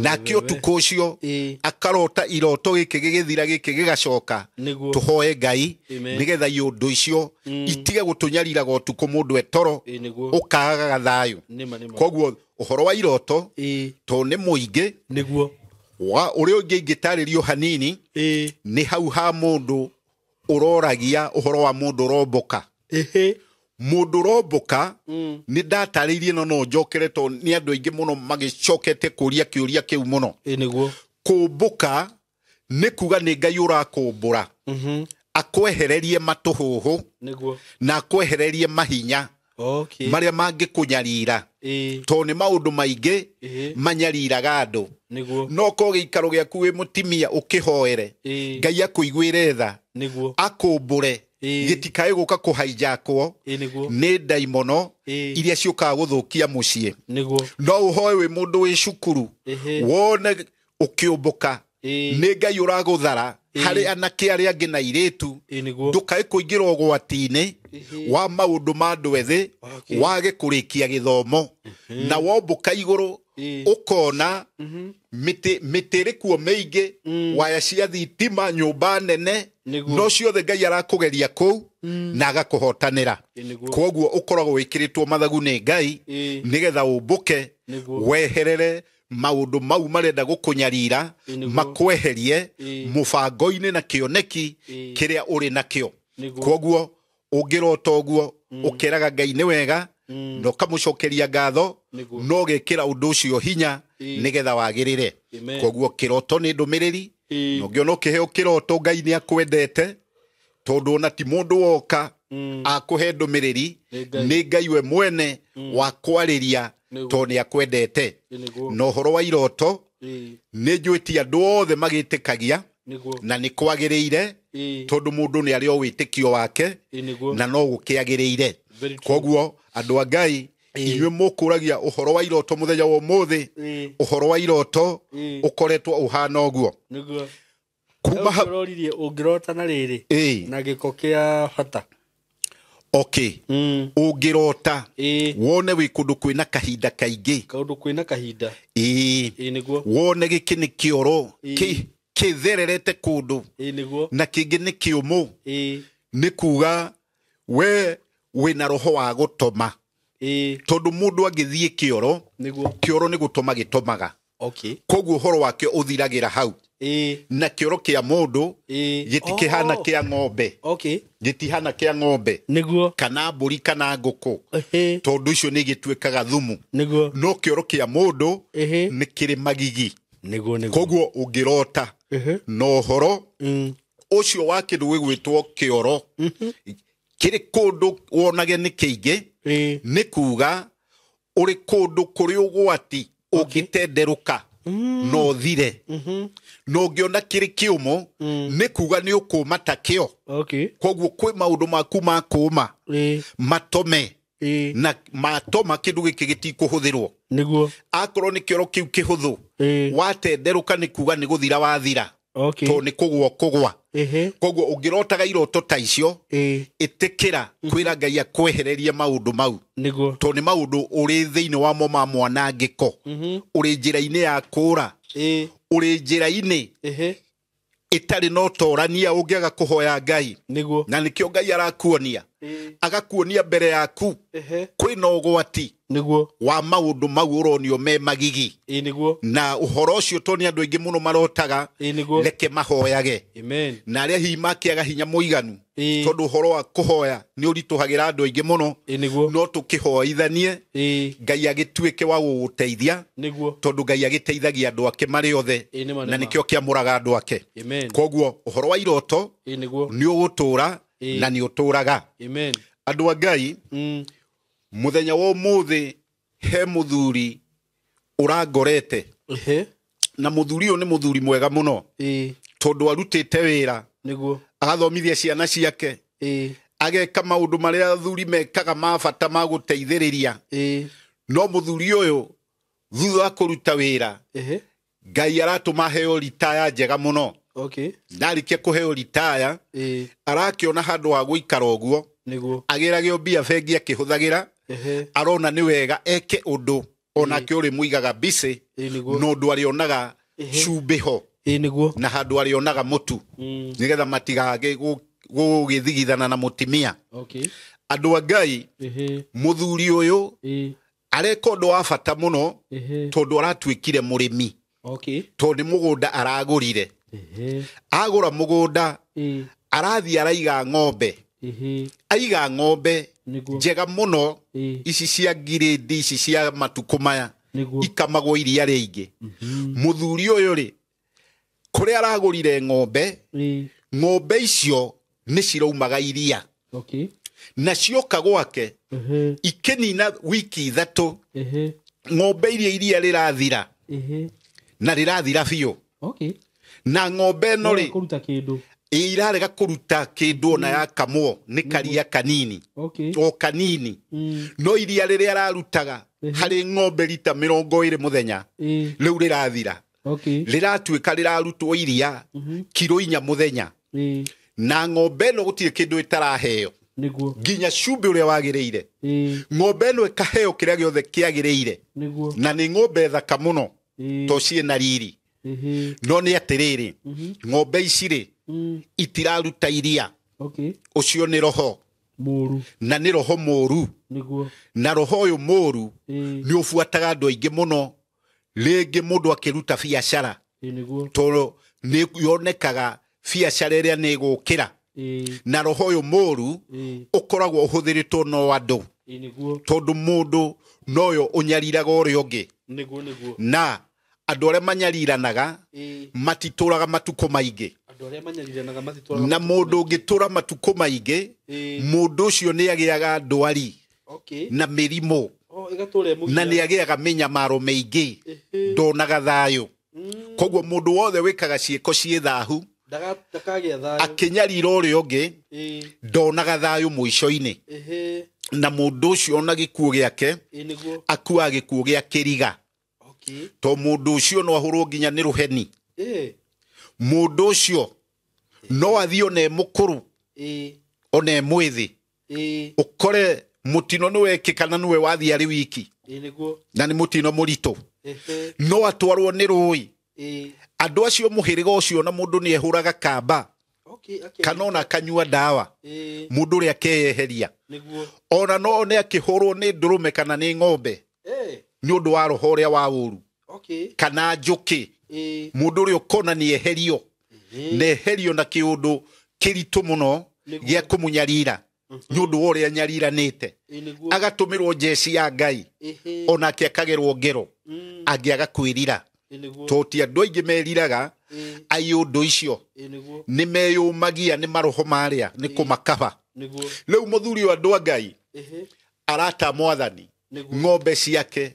nake ũtukũ ũcio akarota iroto gĩkĩ gĩgĩthira gĩkĩ gĩgacoka. Tũhoe Ngai nĩgetha iũndũ icio itige gũtũnyariraga ũtukũ mũndũ etoro, ũkaagaga thayũ. Koguo ũhoro wa iroto to nĩ mũingĩ. Nĩguo. Ũrĩa ũngĩ ingĩtarĩrio hanini nĩ hau ha mũndũ ũroragia ũhoro wa mũndũ ũrombũka. Mũndũ ũrombũka nĩ ndatarĩirie, no njokere to nĩ andũ aingĩ mũno magĩcokete kũria kĩũria kĩu mũno. Nĩguo. Kũmbũka nĩ kuga nĩ Ngai ũrakũmbũra, akwehererie matũhũhũ na akwehererie mahinya marĩa mangĩkũnyarira, tondũ nĩ maũndũ maingĩ manyariraga andũ. No ko gĩikaro gĩaku wĩ mũtimia ũkĩhoere, Ngai akũiguĩre tha, akũmbũre, gĩtikae gũka kũhaijakwo nĩ ndaimono iria ciũkaga gũthũkia mũciĩ. No ũhoe wĩ mũndũ wĩ cukuru, wone ũkĩũmbũka nĩ Ngai ũragũthara harĩ anake arĩa angĩ na airĩtu, ndũkae kũingĩra ũgwati-inĩ wa maũndũ ma andũ ethĩ, wage kũrĩkia gĩthomo. Na wombũka igũrũ ũkona mĩtĩ ĩrĩ kuo mĩingĩ, waya cia thitima, nyũmba nene, no ciothe Ngai arakũgeria kũu na agakũhotanĩra. Koguo ũkoragwo wĩkĩrĩtwo mathagu nĩ Ngai nĩgetha ũmbũke, weherere maũndũ mau marenda gũkũnyarira, makweherie mũbango-inĩ na kĩoneki kĩrĩa ũrĩ nakĩo. Koguo ũngĩrota ũguo ũkeraga Ngai nĩ wega na ũkamũcokeria ngatho, no ũgekĩra ũndũ ũcio hinya nĩgetha wagĩrĩre. Koguo kĩroto nĩ ndũmĩrĩri, na ũngĩona ũkĩheo kĩroto Ngai nĩ akwendete, tondũ ona ti mũndũ woka akũhe ndũmĩrĩri, nĩ Ngai we mwene wa kwarĩria, tondũ nĩ akwendete. Na ũhoro wa iroto nĩ njũĩtie andũ othe magĩtĩkagia na nĩ kwagĩrĩire, tondũ mũndũ nĩ arĩ o wĩtĩkio wake na no gũkĩagĩrĩire. Koguo andũ a Ngai, inyuĩ mũkũragia ũhoro wa iroto mũthenya wa ũmũthĩ, ũhoro wa iroto ũkoretwo ũhana ũguo. Kuma ũroririe ũngĩrota na rĩrĩ na gĩko kĩa bata. Ũngĩrota wone wĩ kũndũ kwĩna kahinda kaingĩ, kaũndũ kwĩna kahinda, nĩguo, wone gĩkĩ nĩ kĩoro kĩthererete kũndũ na kĩngĩ nĩ kĩũmũ, nĩ kuga we wĩna roho wa gũtoma. Tondũ mũndũ angĩthiĩ kĩoro, kĩoro nĩ gũtoma gĩtomaga. Koguo ũhoro wakĩo ũthiragĩra hau. Na kĩoro kĩa mũndũ gĩtikĩhana kĩa ng'ombe, gĩtihana kĩa ng'ombe kana mbũri kana ngũkũ, tondũ icio nĩ igĩtuĩkaga thumu. No kĩoro kĩa mũndũ nĩ kĩrĩ magigi. Koguo ũngĩrota na ũhoro ũcio wa kĩndũ gĩgwĩtwo kĩoro kĩrĩ kũndũ wonage nĩ kĩingĩ, nĩ kuga ũrĩ kũndũ kũrĩ ũgwati ũngĩtenderũka no ũthire. Na ũngĩona kĩrĩ kĩũmũ nĩ kuga nĩ ũkũma ta kĩo. Koguo kwĩ maũndũ maku ma kũma matome, na matoma kĩndũ gĩkĩ gĩtikũhũthĩrwo. Akorwo nĩ kĩoro kĩu kĩhũthũ watenderũka nĩ kuga nĩ gũthira wathira, tondũ nĩ kũgwa kũgwa. Koguo ũngĩrotaga iroto ta icio, ĩtĩkĩra kwĩra Ngai akwehererie maũndũ mau, tondũ nĩ maũndũ ũrĩ thĩinĩ wamo ma mwanangĩko, ũrĩ njĩra-inĩ ya kũũra, ũrĩ njĩra-inĩ ĩtarĩ na ũtorania ũngĩaga kũhoya Ngai. Na nĩkĩo Ngai arakuonia, agakuonia mbere yaku kwĩna ũgwati wa maũndũ mau ũronio me magigi. Na ũhoro ũcio tondũ nĩ andũ aingĩ mũno marotaga, reke mahoyage. Na arĩa hihi makĩaga hinya mũiganu, tondũ ũhoro wa kũhoya nĩ ũritũhagĩra andũ aingĩ mũno, no tũkĩhoithanie Ngai agĩtuĩke wa gũgũteithia, tondũ Ngai agĩteithagia andũ ake marĩ othe, na nĩkĩo kĩamũraga andũ ake. Koguo ũhoro wa iroto nĩ ũgũtũra na nĩ ũtũraga. Andũ a Ngai, mũthenya wa ũmũthĩ he mũthuri ũrangorete, na mũthuri ũyũ nĩ mũthuri mwega mũno, tondũ arutĩte wĩra, agathomithia ciana ciake, ageka maũndũ marĩa athuri mekaga ma bata ma gũteithĩrĩria. No mũthuri ũyũ Thutha wa kũruta wĩra, Ngai aratũma heo ritaya njega mũno. Ndarĩkia kũheo ritaya, arakĩona handũ ha gũikara ũguo, agĩragio mbia bengi akĩhũthagĩra, arona nĩ wega eke ũndũ onake ũrĩmũigaga busy, no ũndũ arĩonaga cumbĩ ho na handũ arĩonaga mũtu, nĩgetha matigage gũgĩthigithana na mũtimia. Andũ a Ngai, mũthuri ũyũ areka ũndũ wa bata mũno, tondũ aratuĩkire mũrĩmi, tondũ nĩ mũgũnda aragũrire. Agũra mũgũnda, arathiĩ araiga ng'ombe, aiga ng'ombe njega mũno, ici cia ngirĩndi, ici cia matukũ maya, ikamagwo iria rĩingĩ. Mũthuri ũyũ rĩ, kũrĩa aragũrire ng'ombe, ng'ombe icio nĩ ciraumaga iria, na cioka gwake ikĩnina wiki 3, ng'ombe iria iria rĩrathira, na rĩrathira biũ. Na ng'ombe ĩno rĩ, irarega kũruta kĩndũ ona yakamwo nĩ karia kanini, o kanini, no iria rĩrĩa ararutaga harĩ ng'ombe rita 20 mũthenya, rĩu rĩrathira, rĩratuĩka rĩrarutwo iria kiro 4 mũthenya. Na ng'ombe ĩno gũtirĩ kĩndũ ĩtaraheo, nginya cumbĩ ũrĩa wagĩrĩire. Ng'ombe ĩno ĩkaheo kĩrĩa gĩothe kĩagĩrĩire, na nĩ ng'ombe thaka mũno, to ciĩna riri. No nĩ atĩrĩrĩ, ng'ombe ici rĩ, itiraruta iria. Ũcio nĩ roho mũru, na nĩ roho mũru. Na roho ũyũ mũru nĩ ũbuataga andũ aingĩ mũno, rĩngĩ mũndũ akĩruta biacara, tondũ nĩ yonekaga biacara ĩrĩa nĩ ĩgũkĩra. Na roho ũyũ mũru ũkoragwo ũhũthĩrĩtwo no andũ, tondũ mũndũ noyo ũnyariraga ũrĩa ũngĩ. Na andũ arĩa manyariranaga matitũraga matukũ maingĩ. Na mũndũ ũngĩtũra matukũ maingĩ, mũndũ ũcio nĩ agĩaga ndwari na mĩrimũ, na nĩ agĩaga mĩnyamaro mĩingĩ, ndonaga thayũ. Koguo mũndũ wothe wĩkaga ciĩko ciĩ thahu, akĩnyarira ũrĩa ũngĩ, ndonaga thayũ mũico-inĩ. Na mũndũ ũcio ona gĩkuũ gĩake, akuaga gĩkuũ gĩa kĩriga. To mũndũ ũcio no ahũrwo nginya nĩ rũheni. Mũndũ ũcio no athiĩ ona e mũkũrũ, ona e mwĩthĩ, ũkore mũtino nĩ wekĩka na nĩwe wathiĩ arĩ wiki, na nĩ mũtino mũritũ, no atwarwo nĩ rũĩ. Andũ acio mũhĩrĩga ũcio, na mũndũ nĩ ehũraga kamba, kana ona akanyua ndawa, mũndũ ũrĩa akeyeheria. Ona no one akĩhũrwo nĩ ndũrũme kana nĩ ng'ombe, nĩ ũndũ wa roho ũrĩa wa ũru, kana njũkĩ. Mũndũ ũrĩa ũkona nĩ eherio, na eherio na kĩũndũ kĩritũ mũno gĩa kũmũnyarira, nĩ ũndũ wa ũrĩa anyariranĩte. Agatũmĩrwo njeci ya Ngai, onake akagerwo ngero, angĩaga kwĩrira. Tondũ ti andũ aingĩ meriraga ai ũndũ icio, nĩ meyũmagia nĩ maroho marĩa, nĩ kũmakaba. Rĩu mũthuri wa andũ a Ngai arata mwathani, ng'ombe ciake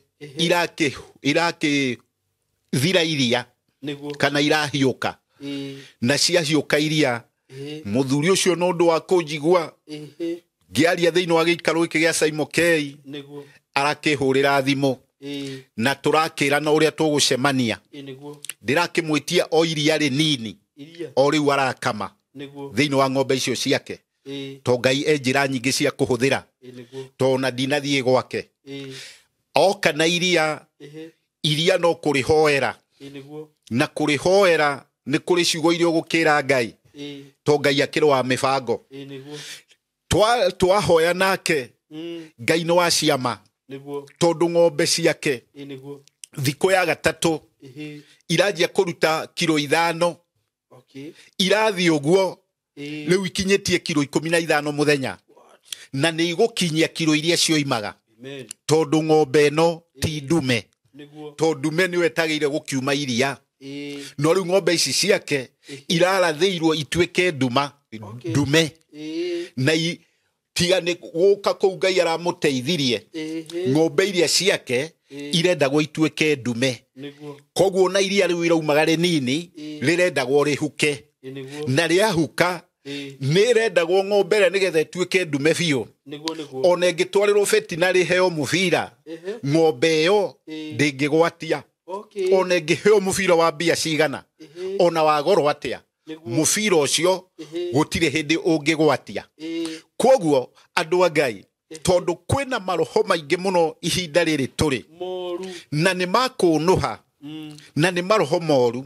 irakĩthira iria, kana irahiũka, na ciahiũka iria, mũthuri ũcio nĩ ũndũ wa kũnjigua ngĩaria thĩinĩ wa gĩikaro gĩkĩ gĩa Simon K, arakĩhũrĩra thimũ, na tũrakĩrana ũrĩa tũgũcemania. Ndĩrakĩmwĩtia o iria rĩnini, o rĩu arakama thĩinĩ wa ng'ombe icio ciake, to Ngai e njĩra nyingĩ cia kũhũthĩra, to ona ndinathiĩ gwake. Oka na iria, iria no kũrĩhoera, na kũrĩhoera nĩ kũrĩ ciugo iria ũgũkĩra Ngai, to Ngai akĩrĩ wa mĩbango. Twahoya nake, Ngai nĩ wa ciama, tondũ ng'ombe ciake thikũ ya gatatũ iranjia kũruta kiro 5, irathiĩ ũguo rĩu ikinyĩtie kiro 15 mũthenya, na nĩ igũkinyia kiro iria cioimaga, tondũ ng'ombe ĩno ti ndume, tondũ ndume nĩyo ĩtagĩire gũkiuma iria. No rĩu ng'ombe ici ciake irarathĩirwo ituĩke nduma, ndume, na tiga nĩ gũka kũu Ngai aramũteithirie, ng'ombe iria ciake irendagwo ituĩke ndume. Koguo na iria rĩu iraumaga rĩnini, rĩrendagwo rĩhuke, na rĩahuka Nĩ ĩrendagwo ng'ombe ĩrĩa nĩgetha ĩtuĩke ndume biũ. Ona ĩngĩtwarĩrwo vetinary ĩheo mũbira, ng'ombe ĩyo ndĩngĩgwatia. Ona ĩngĩheo mũbira wa mbia cigana, ona wa goro atĩa, mũbira ũcio gũtirĩ hĩndĩ ũngĩgwatia. Kwoguo andũ a Ngai, tondũ kwĩna maroho maingĩ mũno ihinda rĩrĩ tũrĩ, na nĩ makũnũha, na nĩ maroho moru,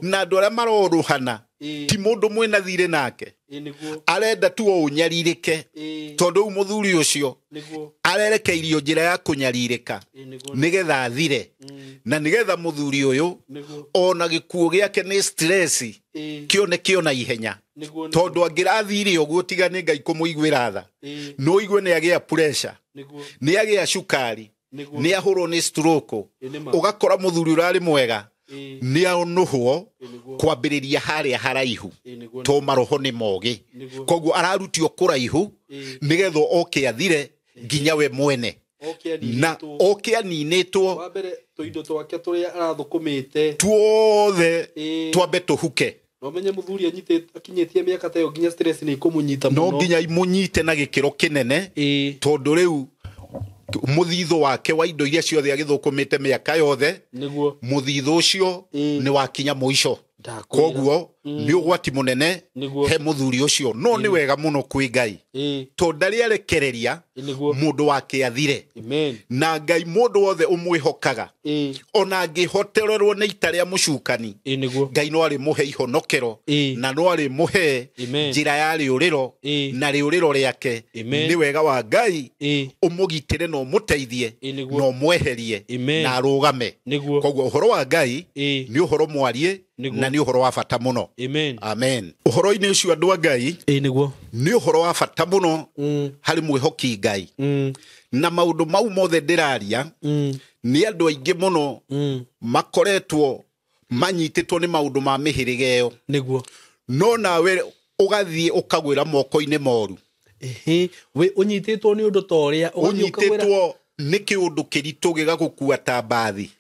na andũ arĩa marorũhana ti mũndũ mwĩna thirĩ nake, arenda tu o ũnyarirĩke, tondũ rĩu mũthuri ũcio arerekeirio njĩra ya kũnyarirĩka nĩgetha athire, na nĩgetha mũthuri ũyũ ona gĩkuũ gĩake nĩ stress kĩone kĩona ihenya, tondũ angĩrathire ũguo tiga nĩ Ngai kũmũiguĩra tha, no ũigue nĩ agĩa pressure, nĩ agĩa cukari, nĩ ahũrwo nĩ stroke, ũgakora mũthuri ũrarĩ mwega nĩ anũhwo kwambĩrĩria harĩa haraihu, to maroho nĩ mogĩ. Koguo ararutio kũraihu nĩgetha oke athire nginya we mwene, na oke aninĩtwo. Wa mbere tũindo twake tũrĩa arathũkũmĩte tuothe twambe tũhuke. No menye mũthuri akinyĩtie mĩaka ta ĩyo nginya stress nĩ ikũmũnyita mũno. No nginya imũnyite na gĩkĩro kĩnene, tondũ rĩu mũthithũ wake wa indo iria ciothe agĩthũkũmĩte mĩaka yothe, mũthithũ ũcio nĩ wakinya mũico. Koguo nĩ ũgwati mũnene he mũthuri ũcio. No nĩ wega mũno kwĩ Ngai, tondũ ndarĩ arekereria mũndũ wake athire. Na Ngai mũndũ wothe ũmwĩhokaga, ona angĩhotererwo nĩ ita rĩa mũcukani, Ngai no arĩmũhe ihonokero, na no arĩmũhe njĩra ya rĩũrĩro, na rĩũrĩro rĩake nĩ wega wa Ngai ũmũgitĩre na ũmũteithie na ũmweherie na arũgame. Koguo ũhoro wa Ngai nĩ ũhoro mwarie na nĩ ũhoro wa bata mũno. Amen. Ũhoro-inĩ ũcio andũ a Ngai nĩ ũhoro wa bata mũno harĩ mwĩhoki Ngai. Na maũndũ mau mothe ndĩraria nĩ andũ aingĩ mũno makoretwo manyitĩtwo nĩ maũndũ ma mĩhĩrĩga ĩyo. No nawe ũgathiĩ ũkagwĩra moko-inĩ moru. Ũnyitĩtwo nĩ ũndũ ta ũrĩa ũnyitĩtwo nĩ kĩũndũ kĩritũ gĩgagũkua ta mbathi,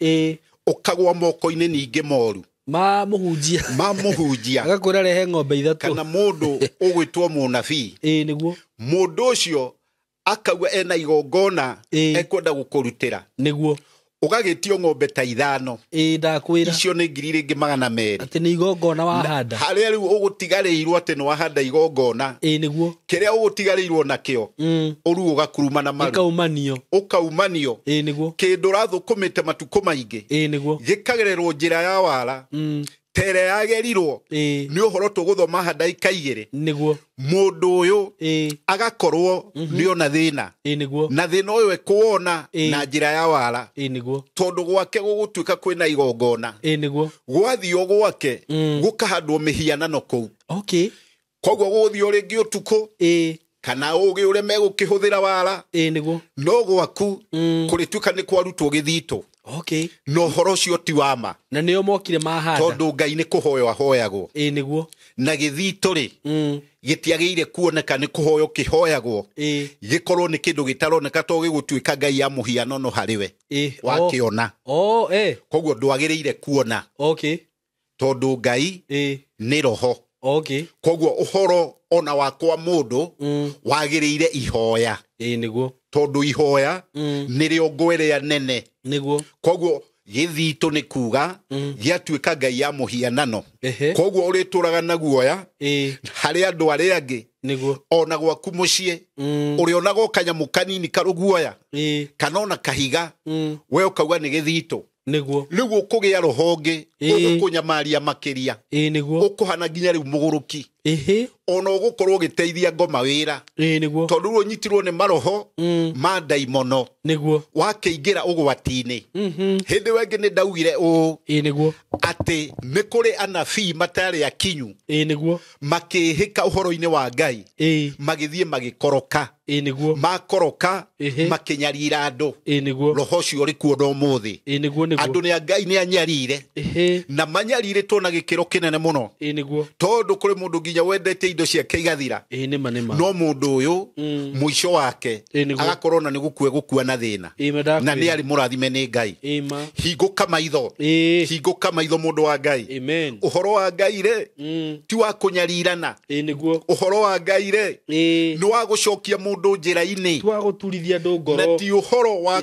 ũkagwa moko-inĩ ningĩ moru ma mũhunjia agakwĩra rehe ng'ombe ithatũ, kana mũndũ ũgwĩtwo mũnabii. Mũndũ ũcio akauga ena igongona ekwenda gũkũrutĩra, ũgagĩtio ng'ombe ta 5, ndakwĩra icio nĩ ngiri rĩngĩ 200, atĩ nĩ igongona wahanda, harĩa rĩu ũgũtigarĩirwo atĩ nĩ wahanda igongona, kĩrĩa ũgũtigarĩirwo nakĩo ũru ũgakuruma na maru, ũkaumanio, kĩndũ ũrathũkũmĩte matukũ maingĩ gĩkagererwo njĩra ya wara tere yagerirwo nĩ ũhoro tũgũthoma haha ndagĩka 2. Mũndũ ũyũ agakorwo nĩona thĩna, na thĩna ũyũ ekũwona na njĩra ya wara, tondũ gwake gũgũtuĩka kwĩna igongona, gwathio gwake gũkahandwo mĩhianano kũu. Koguo gũgũthio rĩngĩ ũtukũ kana ũgĩ ũrĩa megũkĩhũthĩra wara, no gwaku kũrĩtuĩka nĩ kwarutwo gĩthitũ. No ũhoro ũcio ti wa ma, na nĩo mokire mahanda, tondũ Ngai nĩ kũhoywo ahoyagwo. Na gĩthitũ rĩ gĩtiagĩrĩire kuoneka nĩ kũhoywo kĩhoyagwo, gĩkorwo nĩ kĩndũ gĩtaroneka to gĩgũtuĩka Ngai ya mũhianano harĩ we wakĩona. Koguo ndwagĩrĩire kuona, tondũ Ngai nĩ roho. Koguo ũhoro ona wakwa mũndũ wagĩrĩire ihoya, tondũ ihoya nĩrĩo ngo ĩrĩa nene. Koguo gĩthitũ nĩ kuga gĩatuĩka Ngai ya mũhianano. Koguo ũrĩtũraga na guoya harĩ andũ arĩa angĩ, ona gwaku mũciĩ ũrĩonaga o kanyamũ kanini karũguoya kana ona kahiga, we ũkauga nĩ gĩthitũ. Rĩu ũkũgĩa roho ũngĩ ũgũkũnyamaria makĩria, ũkũhana nginya rĩu mũgũrũki, ona ũgũkorwo ũgĩteithia ngoma wĩra, tondũ rĩu ũnyitirwo nĩ maroho ma ndaimono, wakĩingĩra ũgwati-inĩ. Hĩndĩ ĩyo ĩngĩ nĩ ndaugire ũũ atĩ nĩ kũrĩ anabii matarĩ akinyu makĩhĩka ũhoro-inĩ wa Ngai, magĩthiĩ magĩkoroka. Ĩ nĩguo. Makoroka Ĩhĩ. makĩnyarira andũ. Ĩ nĩguo. Roho ũcio ũrĩ kuo na ũmũthĩ. Ĩ nĩguo nĩguo. Andũ nĩ a Ngai nĩ anyarire. Ĩhĩ. Na manyarirĩtwo na gĩkĩro kĩnene mũno. Ĩ nĩguo. Tondũ kũrĩ mũndũ nginya wendete indo ciake igathira. Ĩ nĩma nĩma. No mũndũ ũyũ mũico wake Ĩ nĩguo. agakorwo na nĩ gũkua gũkua na thĩna. Ĩ ma ndakwĩra. Na nĩ arĩ mũrathime nĩ Ngai. Ĩ ma. Hingũka maitho. Ĩ. Hingũka maitho mũndũ wa Ngai. Amen. Ũhoro wa Ngai rĩ ti wa kũnyarirana. Ĩ nĩguo. Ũhoro wa Ngai rĩ Ĩ. nĩ wa gũcokia mũndũ njĩra-inĩ. Ti wa gũturithia andũ ngoro. Na ti ũhoro wa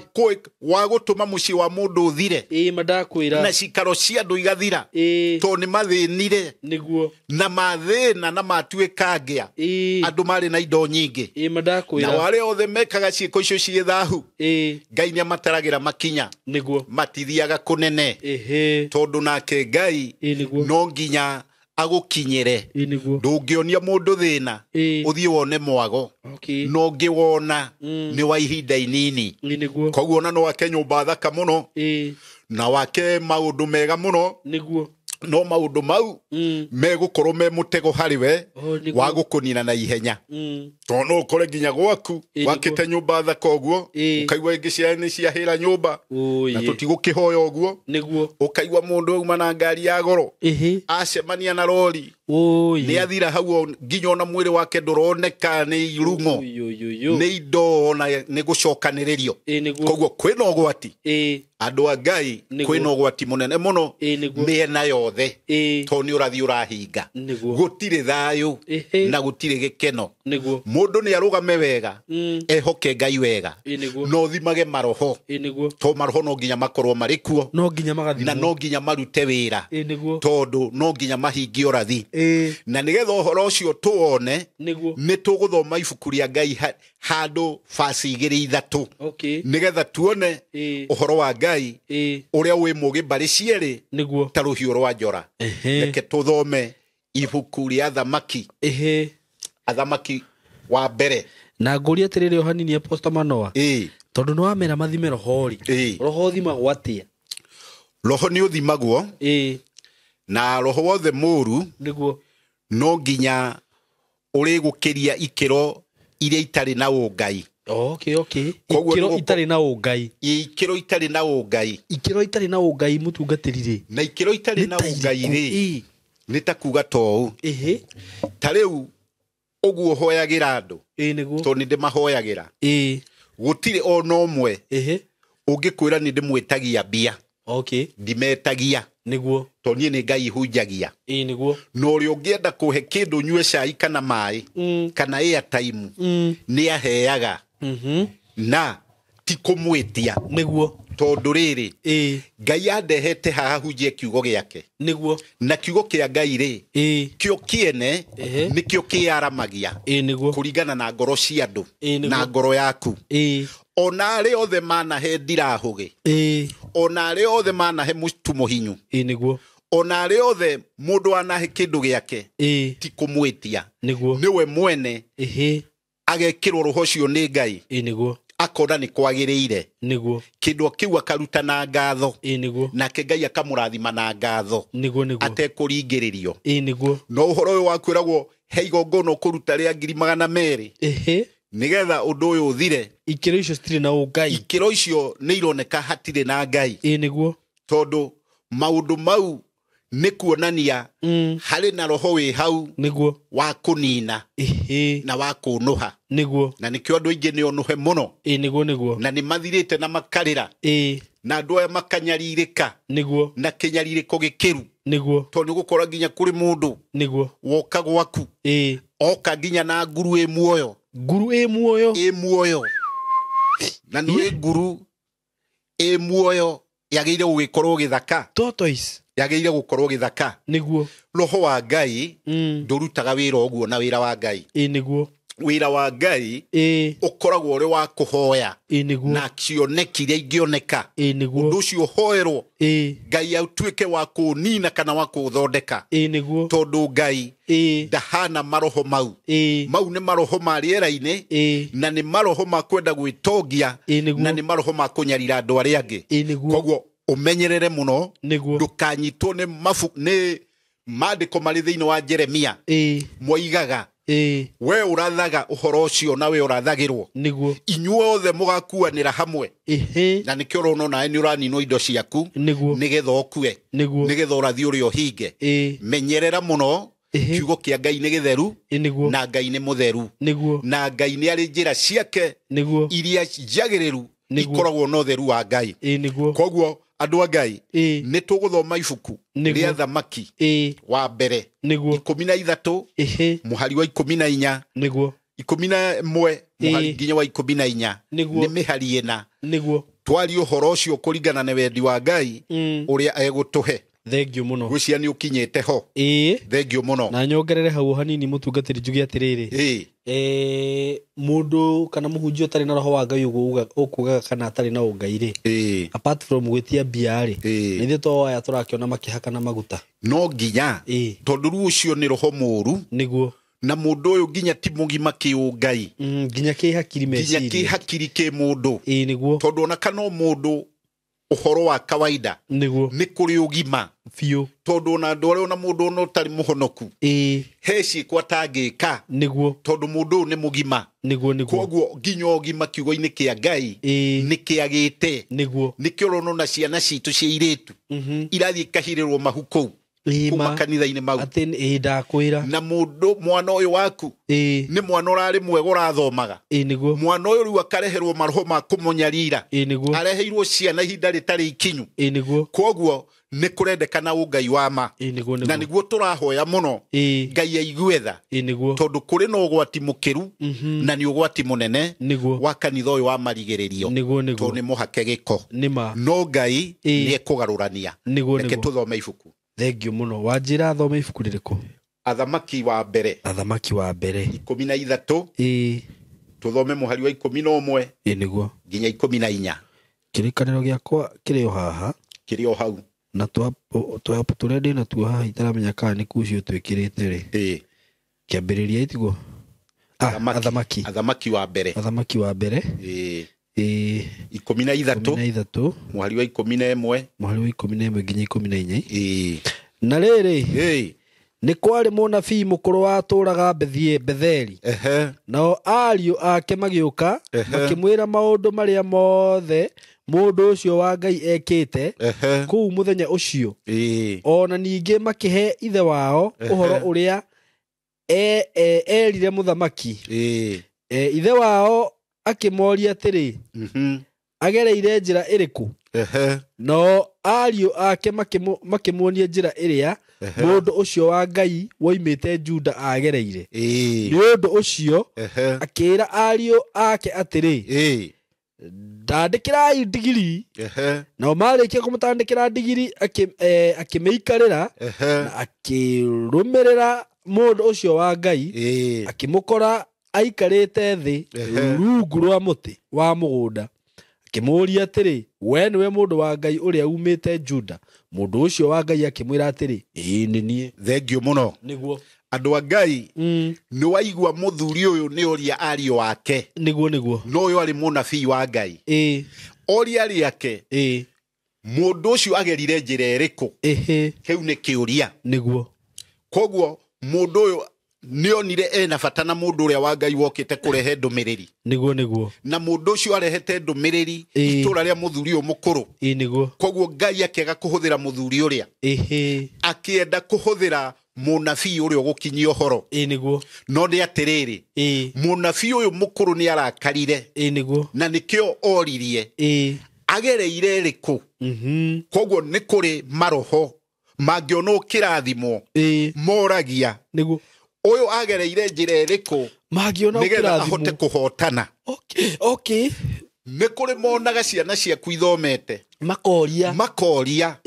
wa gũtũma mũciĩ wa mũndũ ũthire. Ĩ ma ndakwĩra. Na cikaro cia andũ igathira. Ĩ. Tondũ nĩ mathĩnire. Nĩguo. Na mathĩna na matuĩka ngĩa. Ĩ. Andũ marĩ na indo nyingĩ. Ĩ ma ndakwĩra. Na arĩa othe mekaga ciĩko icio ciĩ thahu. Ĩ. Ngai nĩ amataragĩra makinya. Nĩguo. Matithiaga kũnene. Ĩhĩ. Tondũ nake Ngai Ĩ nĩguo. no nginya agũkinyĩre. Ĩ nĩguo. Ndũngĩonia mũndũ thĩna Ĩ. ũthiĩ wone mwago. Okay. No ngĩwona nĩ wa ihinda inini. Ĩ nĩguo. Koguo ona no wake nyũmba thaka mũno. Ĩ. Na wake maũndũ mega mũno. Nĩguo. No maũndũ mau megũkorwo me mũtego harĩ we Oh, nĩguo. wa gũkũnina na ihenya. Tondũ no ũkore nginya gwaku Ĩ, wakĩte nyũmba thaka ũguo Ĩ. ũkaigua ingĩ ciana nĩ ciahĩra nyũmba Oi. na tũtigũkĩhoya ũguo. Nĩguo. Ũkaigua mũndũ auma na ngari ya goro Ĩhĩ. acemania na rori Oi. nĩ athira hau nginya ona mwĩrĩ wake ndũroneka nĩ irung'o Oi, oi, oi, oi. nĩ indo ona nĩ gũcokanĩrĩrio. Ĩ nĩguo. Koguo kwĩna ũgwati. Ĩ. Andũ a Ngai Nĩguo. kwĩna ũgwati mũnene mũno Ĩ nĩguo. mĩena yothe. Ĩ. Tondũ nĩ ũrathiĩ ũrahinga. Nĩguo. Gũtirĩ thayũ Ĩhĩ. na gũtirĩ gĩkeno. Nĩguo. Mũndũ nĩ arũgame wega ehoke Ngai wega Ĩ nĩguo. na ũthimage maroho. Ĩ nĩguo. Tondũ maroho no nginya makorwo marĩ kuo. No nginya magathimwo. Na no nginya marute wĩra. Ĩ nĩguo. Tondũ no nginya mahingie ũrathi. Ĩ. Na nĩgetha ũhoro ũcio tũwone Nĩguo. nĩ tũgũthoma ibuku rĩa Ngai handũ baci igĩrĩ ithatũ. Okay. Nĩgetha tuone Ĩ. ũhoro wa Ngai Ĩ. ũrĩa wĩ mũũgĩ mbarĩ cierĩ Nĩguo. ta rũhiũ rwa njora. Ehe. Reke tũthome ibuku rĩa Athamaki. Ehe. Athamaki wa mbere. Na ngũrie atĩrĩrĩ o hanini Apostle Manoa. Ĩ. Tondũ nĩ wamera mathime roho rĩ. Ĩ. Roho ũthimagwo atĩa? Roho nĩ ũthimagwo. Ĩ. Na roho wothe mũũru Nĩguo. no nginya ũrĩgũkĩria ikĩro iria itarĩ na ũngai. Okay, okay. Koguo Ikĩro itarĩ na ũngai. Ikĩro itarĩ na ũngai. Ikĩro itarĩ na ũngai mũtungatĩri rĩ. Na ikĩro itarĩ na ũngai rĩ. Nĩ ta kuga ta ũũ. Ĩhĩ. Ta rĩu ũguo hoyagĩra andũ. Ĩ nĩguo. Tondũ nĩ ndĩmahoyagĩra. Ĩ. Gũtirĩ ona ũmwe Ĩhĩ. ũngĩkwĩra nĩ ndĩmwĩtagia mbia. Okay. Ndimetagia. Nĩguo. Tondũ niĩ nĩ Ngai hunjagia. Ĩ nĩguo. Na ũrĩa ũngĩenda kũhe kĩndũ nyue cai kana maĩ kana airtime nĩ aheaga. Na ti kũmwĩtia. Nĩguo. Tondũ rĩrĩ Ĩ. Ngai andehete haha hunjie kiugo gĩake. Nĩguo. Na kiugo kĩa Ngai rĩ Ĩ. kĩo kĩene Ĩhĩ. nĩkĩo kĩaramagia. Ĩ nĩguo. Kũringana na ngoro cia andũ Ĩ nĩguo. na ngoro yaku. Ĩ. Ona arĩa othe manahe ndirahũgĩ. Ĩ. Ona arĩa othe manahe mũtu mũhinyu. Ĩ nĩguo. Ona arĩa othe mũndũ anahe kĩndũ gĩake Ĩ. ti kũmwĩtia. Nĩguo. Nĩwe mwene Ĩhĩ. agekĩrwo roho ũcio nĩ Ngai. Ĩ nĩguo. Akona nĩ kwagĩrĩire. Nĩguo. Kĩndũ kĩu akaruta na ngatho. Ĩ nĩguo. Nake Ngai akamũrathima na ngatho. Nĩguo nĩguo. Atekũringĩrĩrio. Ĩ nĩguo. No ũhoro ũyũ wa kwĩragwo he igongona ũkũruta rĩa 200,000. Ĩhĩ. Nĩgetha ũndũ ũyũ ũthire. Ikĩro icio citirĩ na ũngai. Ikĩro icio nĩ ironeka hatirĩ na Ngai. Ĩ nĩguo. Tondũ maũndũ mau nĩ kuonania harĩ na roho wĩ hau Nĩguo. wa kũnina Ĩhĩ. na wa kũnũha. Nĩguo. Na nĩkĩo andũ aingĩ nĩ onũhe mũno. Ĩ nĩguo nĩguo. Na nĩ mathirĩte na makarĩra. Ĩ. Na andũ aya makanyarirĩka. Nĩguo. Na kĩnyarirĩko gĩkĩru. Nĩguo. Tondũ nĩ gũkora nginya kũrĩ mũndũ Nĩguo. woka gwaku. Ĩ. Oka nginya na nguru ĩ muoyo. Nguru ĩ muoyo. Ĩ muoyo. Na nĩ nguru ĩ muoyo yagĩrĩire gũgĩkorwo gĩthaka. Tortoise. Yagĩrĩire gũkorwo gĩthaka. Nĩguo. Roho wa Ngai ndũrutaga wĩra ũguo na wĩra wa Ngai. Ĩ nĩguo. Wĩra wa Ngai Ĩ. ũkoragwo ũrĩ wa kũhoya. Ĩ nĩguo. Na cioneki iria ingĩoneka. Ĩ nĩguo. Ũndũ ũcio ũhoerwo. Ĩ. Ngai atuĩke wa kũũnina kana wa kũũthondeka. Ĩ nĩguo. Tondũ Ngai Ĩ. ndahana maroho mau. Ĩ. Mau nĩ maroho ma rĩera-inĩ. Ĩ. Na nĩ maroho ma kwenda gwĩtongia. Ĩ nĩguo. Na nĩ maroho ma kũnyarira andũ arĩa angĩ. Ĩ nĩguo. Koguo ũmenyerere mũno. Nĩguo. Ndũkanyitwo nĩ mabu nĩ maandĩko marĩ thĩinĩ wa Jeremia. Ĩ. Moigaga We ũrathaga ũhoro ũcio na we ũrathagĩrwo. Nĩguo. Inyuothe mũgakuanĩra hamwe. Ĩhĩ. Na nĩkĩo ũrona onawe nĩ ũraninwo indo ciaku. Nĩguo. Nĩgetha ũkue. Nĩguo. Nĩgetha ũrathi ũrĩa ũhinge. Menyerera mũno. Ĩhĩ. Kiugo kĩa Ngai nĩ gĩtheru. Nĩguo. Na Ngai nĩ mũtheru. Nĩguo. Na Ngai nĩ arĩ njĩra ciake Nĩguo. iria njagĩrĩru Nĩguo. ikoragwo na ũtheru wa Ngai. Nĩguo. Koguo andũ a Ngai, nĩ tũgũthoma ibuku Nĩguo. rĩa Thamaki wa mbere Nĩguo. 13 Ĩhĩ. mũhari wa 14, Nĩguo. 11 mũhari Ĩĩ. nginya wa 14. Nĩguo. Nĩ mĩhari ĩna. Nĩguo. Twarie ũhoro ũcio kũringana na wendi wa Ngai ũrĩa egũtũhe. Thengiũ mũno. Ngwĩciria nĩ ũkinyĩte ho. Thengiũ mũno. Na nyongerere hau hanini mũtungatĩri njuge atĩrĩrĩ, mũndũ kana mũhunjia ũtarĩ na roho wa Ngai ũguo ũkugaga kana atarĩ na ũngai rĩ, apart from gwĩtia mbia rĩ, nĩ ithuĩ to aya tũrakĩona makĩhakana maguta. No nginya, tondũ rĩu ũcio nĩ roho mũũru. Nĩguo. Na mũndũ ũyũ nginya ti mũgima kĩũngai. Nginya kĩhakiri nginya meciria. Kĩhakiri kĩ mũndũ. Nĩguo. Tondũ ona kana o mũndũ ũhoro wa kawaida, Nĩguo. nĩ kũrĩ ũgima. Biũ. Tondũ ona andũ arĩa, ona mũndũ ona ũtarĩ mũhonoku, he ciĩko atangĩka, Nĩguo. tondũ mũndũ ũyũ nĩ mũgima. Nĩguo, nĩguo. Koguo nginya ũgima kiugo-inĩ kĩa Ngai nĩ kĩagĩte. Nĩguo. Nĩkĩo ũrona ona ciana citũ cia irĩtu irathiĩ ikahirĩrwo mahu kũu kuma Ma kanitha-inĩ mau. Atĩ ndakwĩra. Na mũndũ mwana ũyũ waku nĩ mwana ũrarĩ mwega ũrathomaga. Nĩguo. Mwana ũyũ rĩu akareherwo maroho ma kũmũnyarira. Nĩguo. Areheirwo ciana ihinda rĩtarĩ ikinyu. Nĩguo. Koguo nĩ kũrendekana ũngai wa ma. Nĩguo. Na Nĩguo. nĩguo tũrahoya mũno Ngai aigue tha, Nĩguo. tondũ kũrĩ na ũgwati mũkĩru, na nĩ ũgwati mũnene Nĩguo. wa kanitha ũyũ wa marigĩrĩrio, Nĩguo. tondũ Nĩguo. nĩ mũhake gĩko. Nĩma. No Ngai nĩ ekũgarũrania. Nĩguo. Reke Nĩguo. tũthome ibuku. Thengiũ mũno. Wanjĩra thome ibuku rĩrĩkũ? Athamaki wa mbere. Athamaki wa mbere. 13. Tũthome mũhari wa 11 Nĩguo. nginya 14. Kĩrĩkanĩro gĩakwa kĩrĩ o haha. Kĩrĩ o hau. Na twapu tũrĩa ndĩ natuo haha itaramenya kana nĩ kucio twĩkĩrĩte rĩ. Kĩambĩrĩria itiguo. Athamaki. Athamaki wa mbere. Athamaki wa mbere. 13. 13. Mũhari wa 11. Mũhari wa 11 nginya 14. Na rĩrĩ, nĩ kwarĩ mũnabii mũkũrũ watũũraga Betheli. Nao ariũ ake magĩũka, makĩmwĩra maũndũ marĩa mothe mũndũ ũcio wa Ngai ekĩte kũu mũthenya ũcio. Ona ningĩ makĩhe ithe wao ũhoro ũrĩa erire mũthamaki. Ithe wao akĩmoria atĩrĩ, agereire njĩra ĩrĩkũ? Nao ariũ ake makĩmuonia njĩra ĩrĩa mũndũ ũcio wa Ngai woimĩte Juda agereire. Nĩ ũndũ ũcio akĩĩra ariũ ake atĩrĩ, ndandĩkĩrai ndigiri. Nao marĩkia kũmũtandĩkĩra ndigiri, akĩmĩikarĩra na akĩrũmĩrĩra mũndũ ũcio wa Ngai, akĩmũkora aikarĩte thĩ rungu rwa mũtĩ wa mũgũnda. Akĩmũũria atĩrĩ, we nĩwe mũndũ wa Ngai ũrĩa umĩte Juda? Mũndũ ũcio wa Ngai akĩmwĩra atĩrĩ, ĩĩ nĩ niĩ. Thengiũ mũno. Nĩguo. Andũ a Ngai, nĩ waigua mũthuri ũyũ nĩ oria ariũ ake. Nĩguo, nĩguo. No ũyũ arĩ mũnabii wa Ngai. Oria rĩake, mũndũ ũcio agerire njĩra ĩrĩkũ? Kĩu nĩ kĩũria. Nĩguo. Koguo mũndũ ũyũ nĩ onire ena bata na mũndũ ũrĩa wa Ngai wokĩte kũrehe ndũmĩrĩri. Nĩguo, nĩguo. Na mũndũ ũcio arehete ndũmĩrĩri itũra rĩa mũthuri ũyũ mũkũrũ. Nĩguo. Koguo Ngai akĩaga kũhũthĩra mũthuri ũrĩa, akĩenda kũhũthĩra mũnabii ũrĩa ũgũkinyia ũhoro. Nĩguo. No nĩ atĩrĩrĩ, mũnabii ũyũ mũkũrũ nĩ arakarire. Nĩguo. Na nĩkĩo oririe, agereire ĩrĩkũ? Koguo nĩ kũrĩ maroho mangĩona ũkĩrathimwo, moragia, Nĩguo. ũyũ agereire njĩra ĩrĩkũ Mangĩona nĩgetha ahote ũkĩrathimwo. kũhotana. Okay. Nĩ kũrĩ monaga ciana ciaku ithomete, Makoria. Makoria,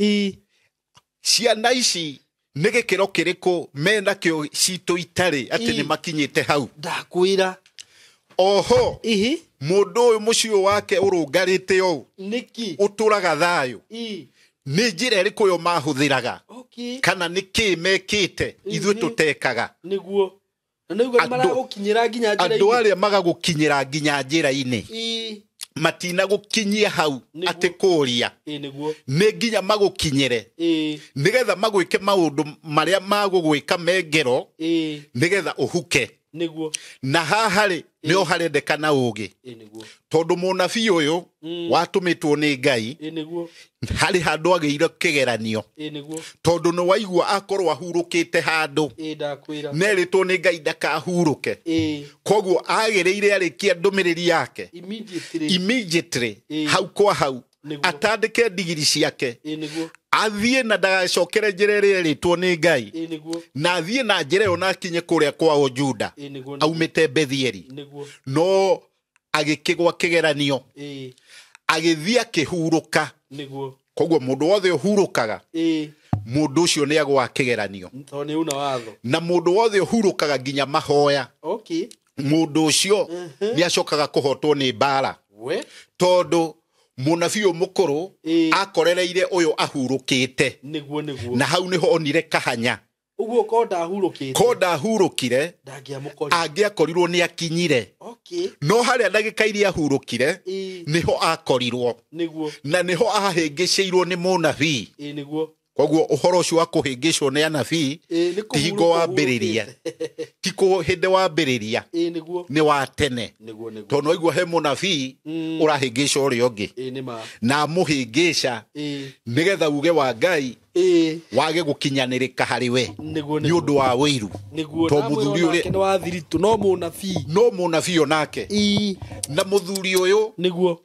ciana ici nĩ gĩkĩro kĩrĩkũ menakĩo citũ itarĩ, atĩ nĩ makinyĩte hau? Ndakwĩra. Oho, Ihi. mũndũ ũyũ mũciĩ ũyũ wake ũrũngarĩte ũũ, Nĩkĩ? ũtũraga thayũ, nĩ njĩra ĩrĩkũ yo mahũthĩraga, kana nĩ kĩĩ mekĩte ithuĩ tũtekaga? Nĩguo. Na nĩguo maragũkinyĩra nginya njĩra-inĩ. Andũ arĩa magagũkinyĩra nginya njĩra-inĩ, matinagũkinyia hau atĩ kũũria. Nĩguo. Nĩ nginya magũkinyĩre, nĩgetha magwĩke maũndũ marĩa magũgwĩka mengero, nĩgetha ũhuke. Nĩguo. Na haha rĩ nĩho harendekana ũũgĩ. Ĩ nĩguo. Tondũ mũnabii ũyũ watũmĩtwo nĩ Ngai, Ĩ nĩguo. harĩ handũ agĩire kĩgeranio. Ĩ nĩguo. Tondũ nĩ waigua akorwo ahurũkĩte handũ, Ĩ ndakwĩra. nerĩtwo nĩ Ngai ndakahurũke. Ĩ. Koguo agĩrĩire arĩkia ndũmĩrĩri yake Immediately. immediately, Ĩ. hau kwa hau, Nĩguo. atandĩke ndigiri ciake, Ĩ nĩguo. athiĩ na ndagacokere njĩra ĩrĩa erĩtwo nĩ Ngai, Ĩ nĩguo. na athiĩ na njĩra ĩyo na akinye kũrĩa kwao Juda, Ĩ nĩguo. aumĩte Bethieli. Nĩguo. No agĩkĩgwa kĩgeranio, Ĩ. agĩthiĩ akĩhurũka. Nĩguo. Koguo mũndũ wothe ũhurũkaga, Ĩ. mũndũ ũcio nĩ agũaga kĩgeranio. Tondũ nĩ una watho. Na mũndũ wothe ũhurũkaga nginya mahoya, Okay. mũndũ ũcio nĩ acokaga kũhotwo nĩ mbara. We. Tondũ mũnabii ũyũ mũkũrũ Ĩ. akorereire ũyũ ahurũkĩte, Nĩguo nĩguo. na hau nĩho onire kahanya. Ũguo ko ndahurũkĩte. Ko ndahurũkire, Ndangĩamũkorire. angĩakorirwo nĩ akinyire. Okay. No harĩa ndagĩka iria ahurũkire, Ĩ. nĩho akorirwo, Nĩguo. na nĩho ahĩngĩcĩirwo nĩ mũnabii. Ĩ nĩguo. Koguo ũhoro ũcio wa kũhĩngĩcwo nĩ anabii Ĩ nĩ ti hingo kũhurũka wambĩrĩria, ũhurũkĩte. ti hĩndĩ wambĩrĩria, Ĩ nĩguo. nĩ wa tene. Nĩguo nĩguo. Tondũ waigua he mũnabii ũrahĩngĩca ũrĩa ũngĩ, Ĩ nĩ ma. na amũhĩngĩca Ĩ. nĩgetha uge wa Ngai Ĩ. wage gũkinyanĩrĩka harĩ we Nĩguo nĩ nĩguo. ũndũ wa ũiru. Nĩguo. To Ndamwĩra mũthuri onake ũrĩa nĩ wa thiritũ no mũnabii. no mũnabii onake. Ĩ. Na mũthuri ũyũ Nĩguo.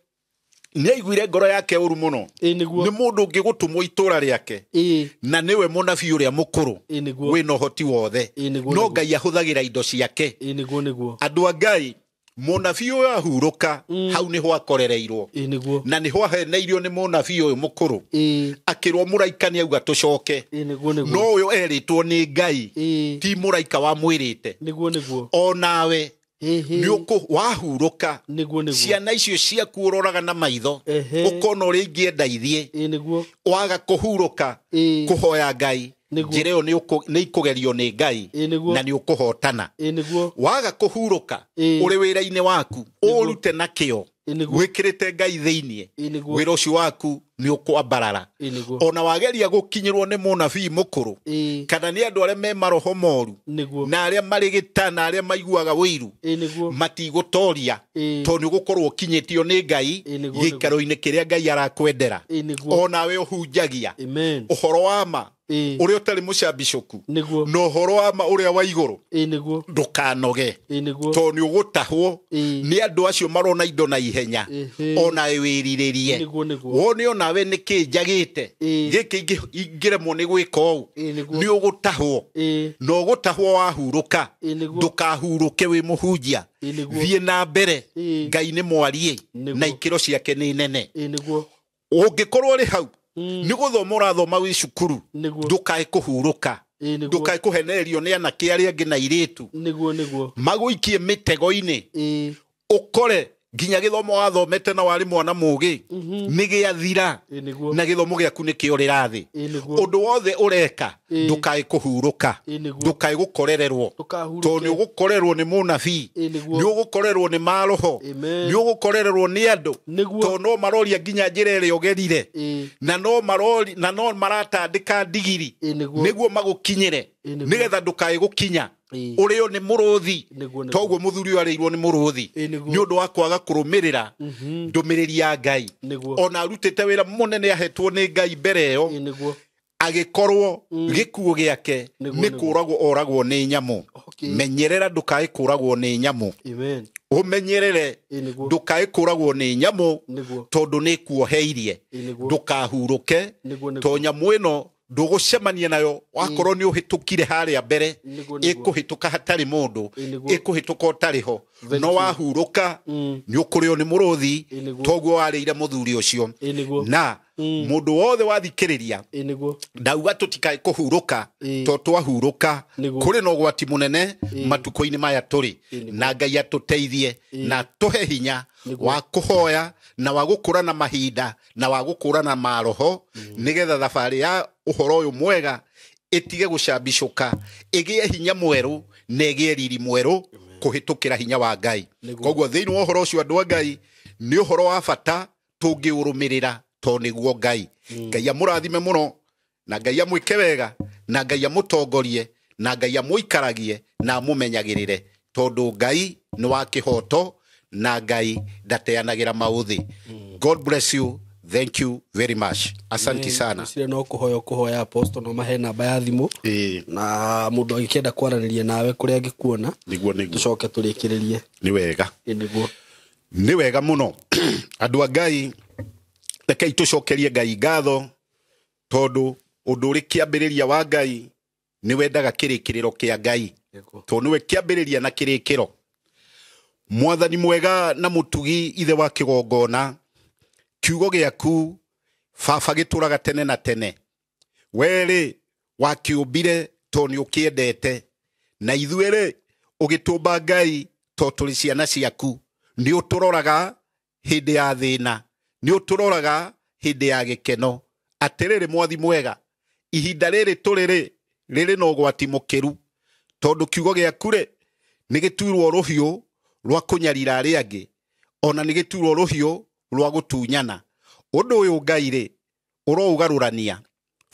nĩ aiguire ngoro yake ũru mũno. Ĩ nĩguo. Nĩ mũndũ ũngĩ gũtũmwo itũra rĩake, Ĩ. na nĩwe mũnabii ũrĩa mũkũrũ Ĩ nĩguo. wĩna ũhoti wothe, Ĩ nĩguo no nĩguo. Ngai ahũthagĩra indo ciake. Ĩ nĩguo nĩguo. Andũ a Ngai, mũnabii ũyũ ahurũka, hau nĩho akorereirwo, Ĩ nĩguo. na nĩho aheneirio nĩ mũnabii ũyũ mũkũrũ, Ĩ. akĩrwo mũraika nĩ auga tũcoke. Ĩ nĩguo No nĩguo. ũyũ erĩtwo nĩ Ngai, Ĩ. ti mũraika wamwĩrĩte. Nĩguo nĩguo. Onawe Ĩhĩ. nĩ wahurũka, Nĩguo nĩguo. ciana icio ciaku ũroraga na maitho, Ehe. ũkona ũrĩa ingĩenda ithiĩ, Ĩ nĩguo. waga kũhurũka Ĩ. kũhoya Ngai, Nĩguo. njĩra ĩyo nĩ ikũgerio nĩ Ngai, Ĩ nĩguo. na nĩ ũkũhotana. Ĩ nĩguo. Waga kũhurũka Ĩ. ũrĩ wĩra-inĩ waku, ũrute na kĩo, Ĩ nĩguo. wĩkĩrĩte Ngai thĩiniĩ, Ĩ nĩguo. wĩra ũcio waku nĩ ũkwambarara. Ĩ nĩguo. Ona wageria gũkinyĩrwo nĩ mũnabii mũkũrũ, Ĩ. kana nĩ andũ arĩa me maroho moru, Nĩguo. na arĩa marĩ gĩta, na arĩa maiguaga ũiru, Ĩ nĩguo. matigũtoria, Ĩ. tondũ nĩ ũgũkorwo ũkinyĩtio nĩ Ngai Ĩ nĩguo, gĩikaro-inĩ kĩrĩa Ngai arakwendera. Ĩ nĩguo. Onawe ũhunjagia Amen. ũhoro wa ma Ĩ. ũrĩa ũtarĩ mũcambicũku, Nĩguo. na ũhoro wa ma ũrĩa wa igũrũ, Ĩ nĩguo. ndũkanoge, Ĩ nĩguo. tondũ nĩ ũgũtahwo Ĩ. nĩ andũ acio marona indo na ihenya, Ĩhĩ. onawe wĩrirĩrie. Nĩguo nĩguo. Wone onawe nĩ kĩ njagĩte Ĩ. gĩkĩ ingĩremwo nĩ gwĩka ũũ, Ĩ nĩguo. nĩ ũgũtahwo. Ĩ. Na ũgũtahwo wahurũka, Ĩ nĩguo. ndũkahurũke wĩ mũhunjia, Ĩ nĩguo. thiĩ na mbere. Ĩ. Ngai nĩ mwariĩ, Nĩguo. na ikĩro ciake nĩ nene. Ĩ nĩguo. Ũngĩkorwo ũrĩ hau nĩ gũthoma ũrathoma wĩ cukuru, Nĩguo. ndũkae kũhurũka, Ĩ nĩguo. ndũkae kũhenererio nĩ anake arĩa angĩ na airĩtu, Nĩguo nĩguo. magũikie mĩtego-inĩ, Ĩ. ũkore nginya gĩthomo wathomete na warĩ mwana mũũgĩ nĩ gĩathira, Ĩ nĩguo. na gĩthomo gĩaku nĩ kĩorĩra thĩ. Ĩ nĩguo. Ũndũ wothe ũreka, Ĩ. ndũkae kũhurũka, Ĩ nĩguo. ndũkae gũkorererwo, Ndũkahurũke. tondũ nĩ ũgũkorerwo nĩ mũnabii, Ĩ nĩguo. nĩ ũgũkorerwo nĩ maroho, Amen. nĩ ũgũkorererwo nĩ andũ, Nĩguo. tondũ no maroria nginya njĩra ĩrĩa ũgerire, Ĩ. na no marori, na no maratandĩka ndigiri Ĩ nĩguo. nĩguo magũkinyĩre, Ĩ nĩguo. nĩgetha ndũkae gũkinya Ĩ. ũrĩo nĩ mũrũthi. Nĩguo nĩguo. Toguo mũthuri ũyũ arĩirwo nĩ mũrũthi Ĩ nĩguo. nĩ ũndũ wa kwaga kũrũmĩrĩra ndũmĩrĩri ya Ngai. Nĩguo. Ona arutĩte wĩra mũnene ahetwo nĩ Ngai mbere ĩyo, Ĩ nĩguo. agĩkorwo gĩkuũ gĩake Nĩguo, nĩ nĩguo. kũragwo oragwo nĩ nyamũ. Okay. Menyerera ndũkae kũragwo nĩ nyamũ, Amen. ũmenyerere Ĩ nĩguo. ndũkae kũragwo nĩ nyamũ, Nĩguo. tondũ nĩ kuoheirie. Ĩ nĩguo. Ndũkahurũke, Nĩguo nĩguo. to nyamũ ĩno ndũgũcemania nayo wakorwo nĩ ũhĩtũkire harĩa mbere, Nĩguo, nĩguo. ĩkũhĩtũka hatarĩ mũndũ, Ĩ nĩguo. ĩkũhĩtũka ũtarĩ ho. Very No true. wahurũka nĩ ũkũrĩo nĩ mũrũthi, Ĩ nĩguo. toguo warĩire mũthuri ũcio. Ĩ nĩguo. Na mũndũ wothe wathikĩrĩria, Ĩ nĩguo. ndauga tũtikae kũhurũka, Ĩ. to twahurũka Nĩguo. kũrĩ na ũgwati mũnene matukũ-inĩ maya tũrĩ. Ĩ nĩguo. Na Ngai atũteithie na tũhe hinya Nĩguo. wa kũhoya na wa gũkũra na mahinda na wa gũkũra na maroho, nĩgetha thabarĩ ya ũhoro ũyũ mwega ĩtige gũcambicũka, ĩgĩe hinya mwerũ na ĩgĩe riri mwerũ kũhĩtũkĩra hinya wa Ngai. Nĩguo. Koguo thĩinĩ wa ũhoro ũcio, andũ a Ngai, nĩ ũhoro wa bata tũngĩũrũmĩrĩra, tondũ nĩguo Ngai. Ngai amũrathime mũno, na Ngai amwĩke wega, na Ngai amũtongorie, na Ngai amũikaragie na amũmenyagĩrĩre. Tondũ Ngai nĩ wa kĩhoto na Ngai ndateanagĩra maũthĩ. God bless you. Thank you very much. Asanti sana. Ngwĩciria no kũhoya ũkũhoya apostle no mahe namba ya thimũ na mũndũ angĩkĩenda kwaranĩria nawe kũrĩa angĩkuona. Nĩguo nĩguo. Tũcoke tũrĩkĩrĩrie. Nĩ wega. Ĩ, nĩguo. Nĩ wega mũno. Andũ a Ngai, rekei tũcokerie Ngai ngatho tondũ ũndũ ũrĩ kĩambĩrĩria wa Ngai nĩ wendaga kĩrĩkĩrĩro kĩa Ngai. Tondũ nĩwe kĩambĩrĩria na kĩrĩkĩro. Mwathani mwega na mũtugi ithe wa kĩgongona, kiugo gĩaku baba gĩtũraga tene na tene. Werĩ wakĩũmbire tondũ nĩ ũkĩendete, na ithuĩ rĩ ũgĩtũmba Ngai tondũ tũrĩ ciana ciaku. Nĩ ũtũroraga hĩndĩ ya thĩna, nĩ ũtũroraga hĩndĩ ya gĩkeno. Atĩrĩrĩ mwathi mwega, ihinda rĩrĩ tũrĩ rĩ rĩrĩ na ũgwati mũkĩru, tondũ kiugo gĩaku rĩ nĩ gĩtuirwo rũhiũ rwa kũnyarira arĩa angĩ, ona nĩ gĩtuirwo rũhiũ rwa gũtunyana. Ũndũ ũyũ Ngai rĩ ũroũgarũrania.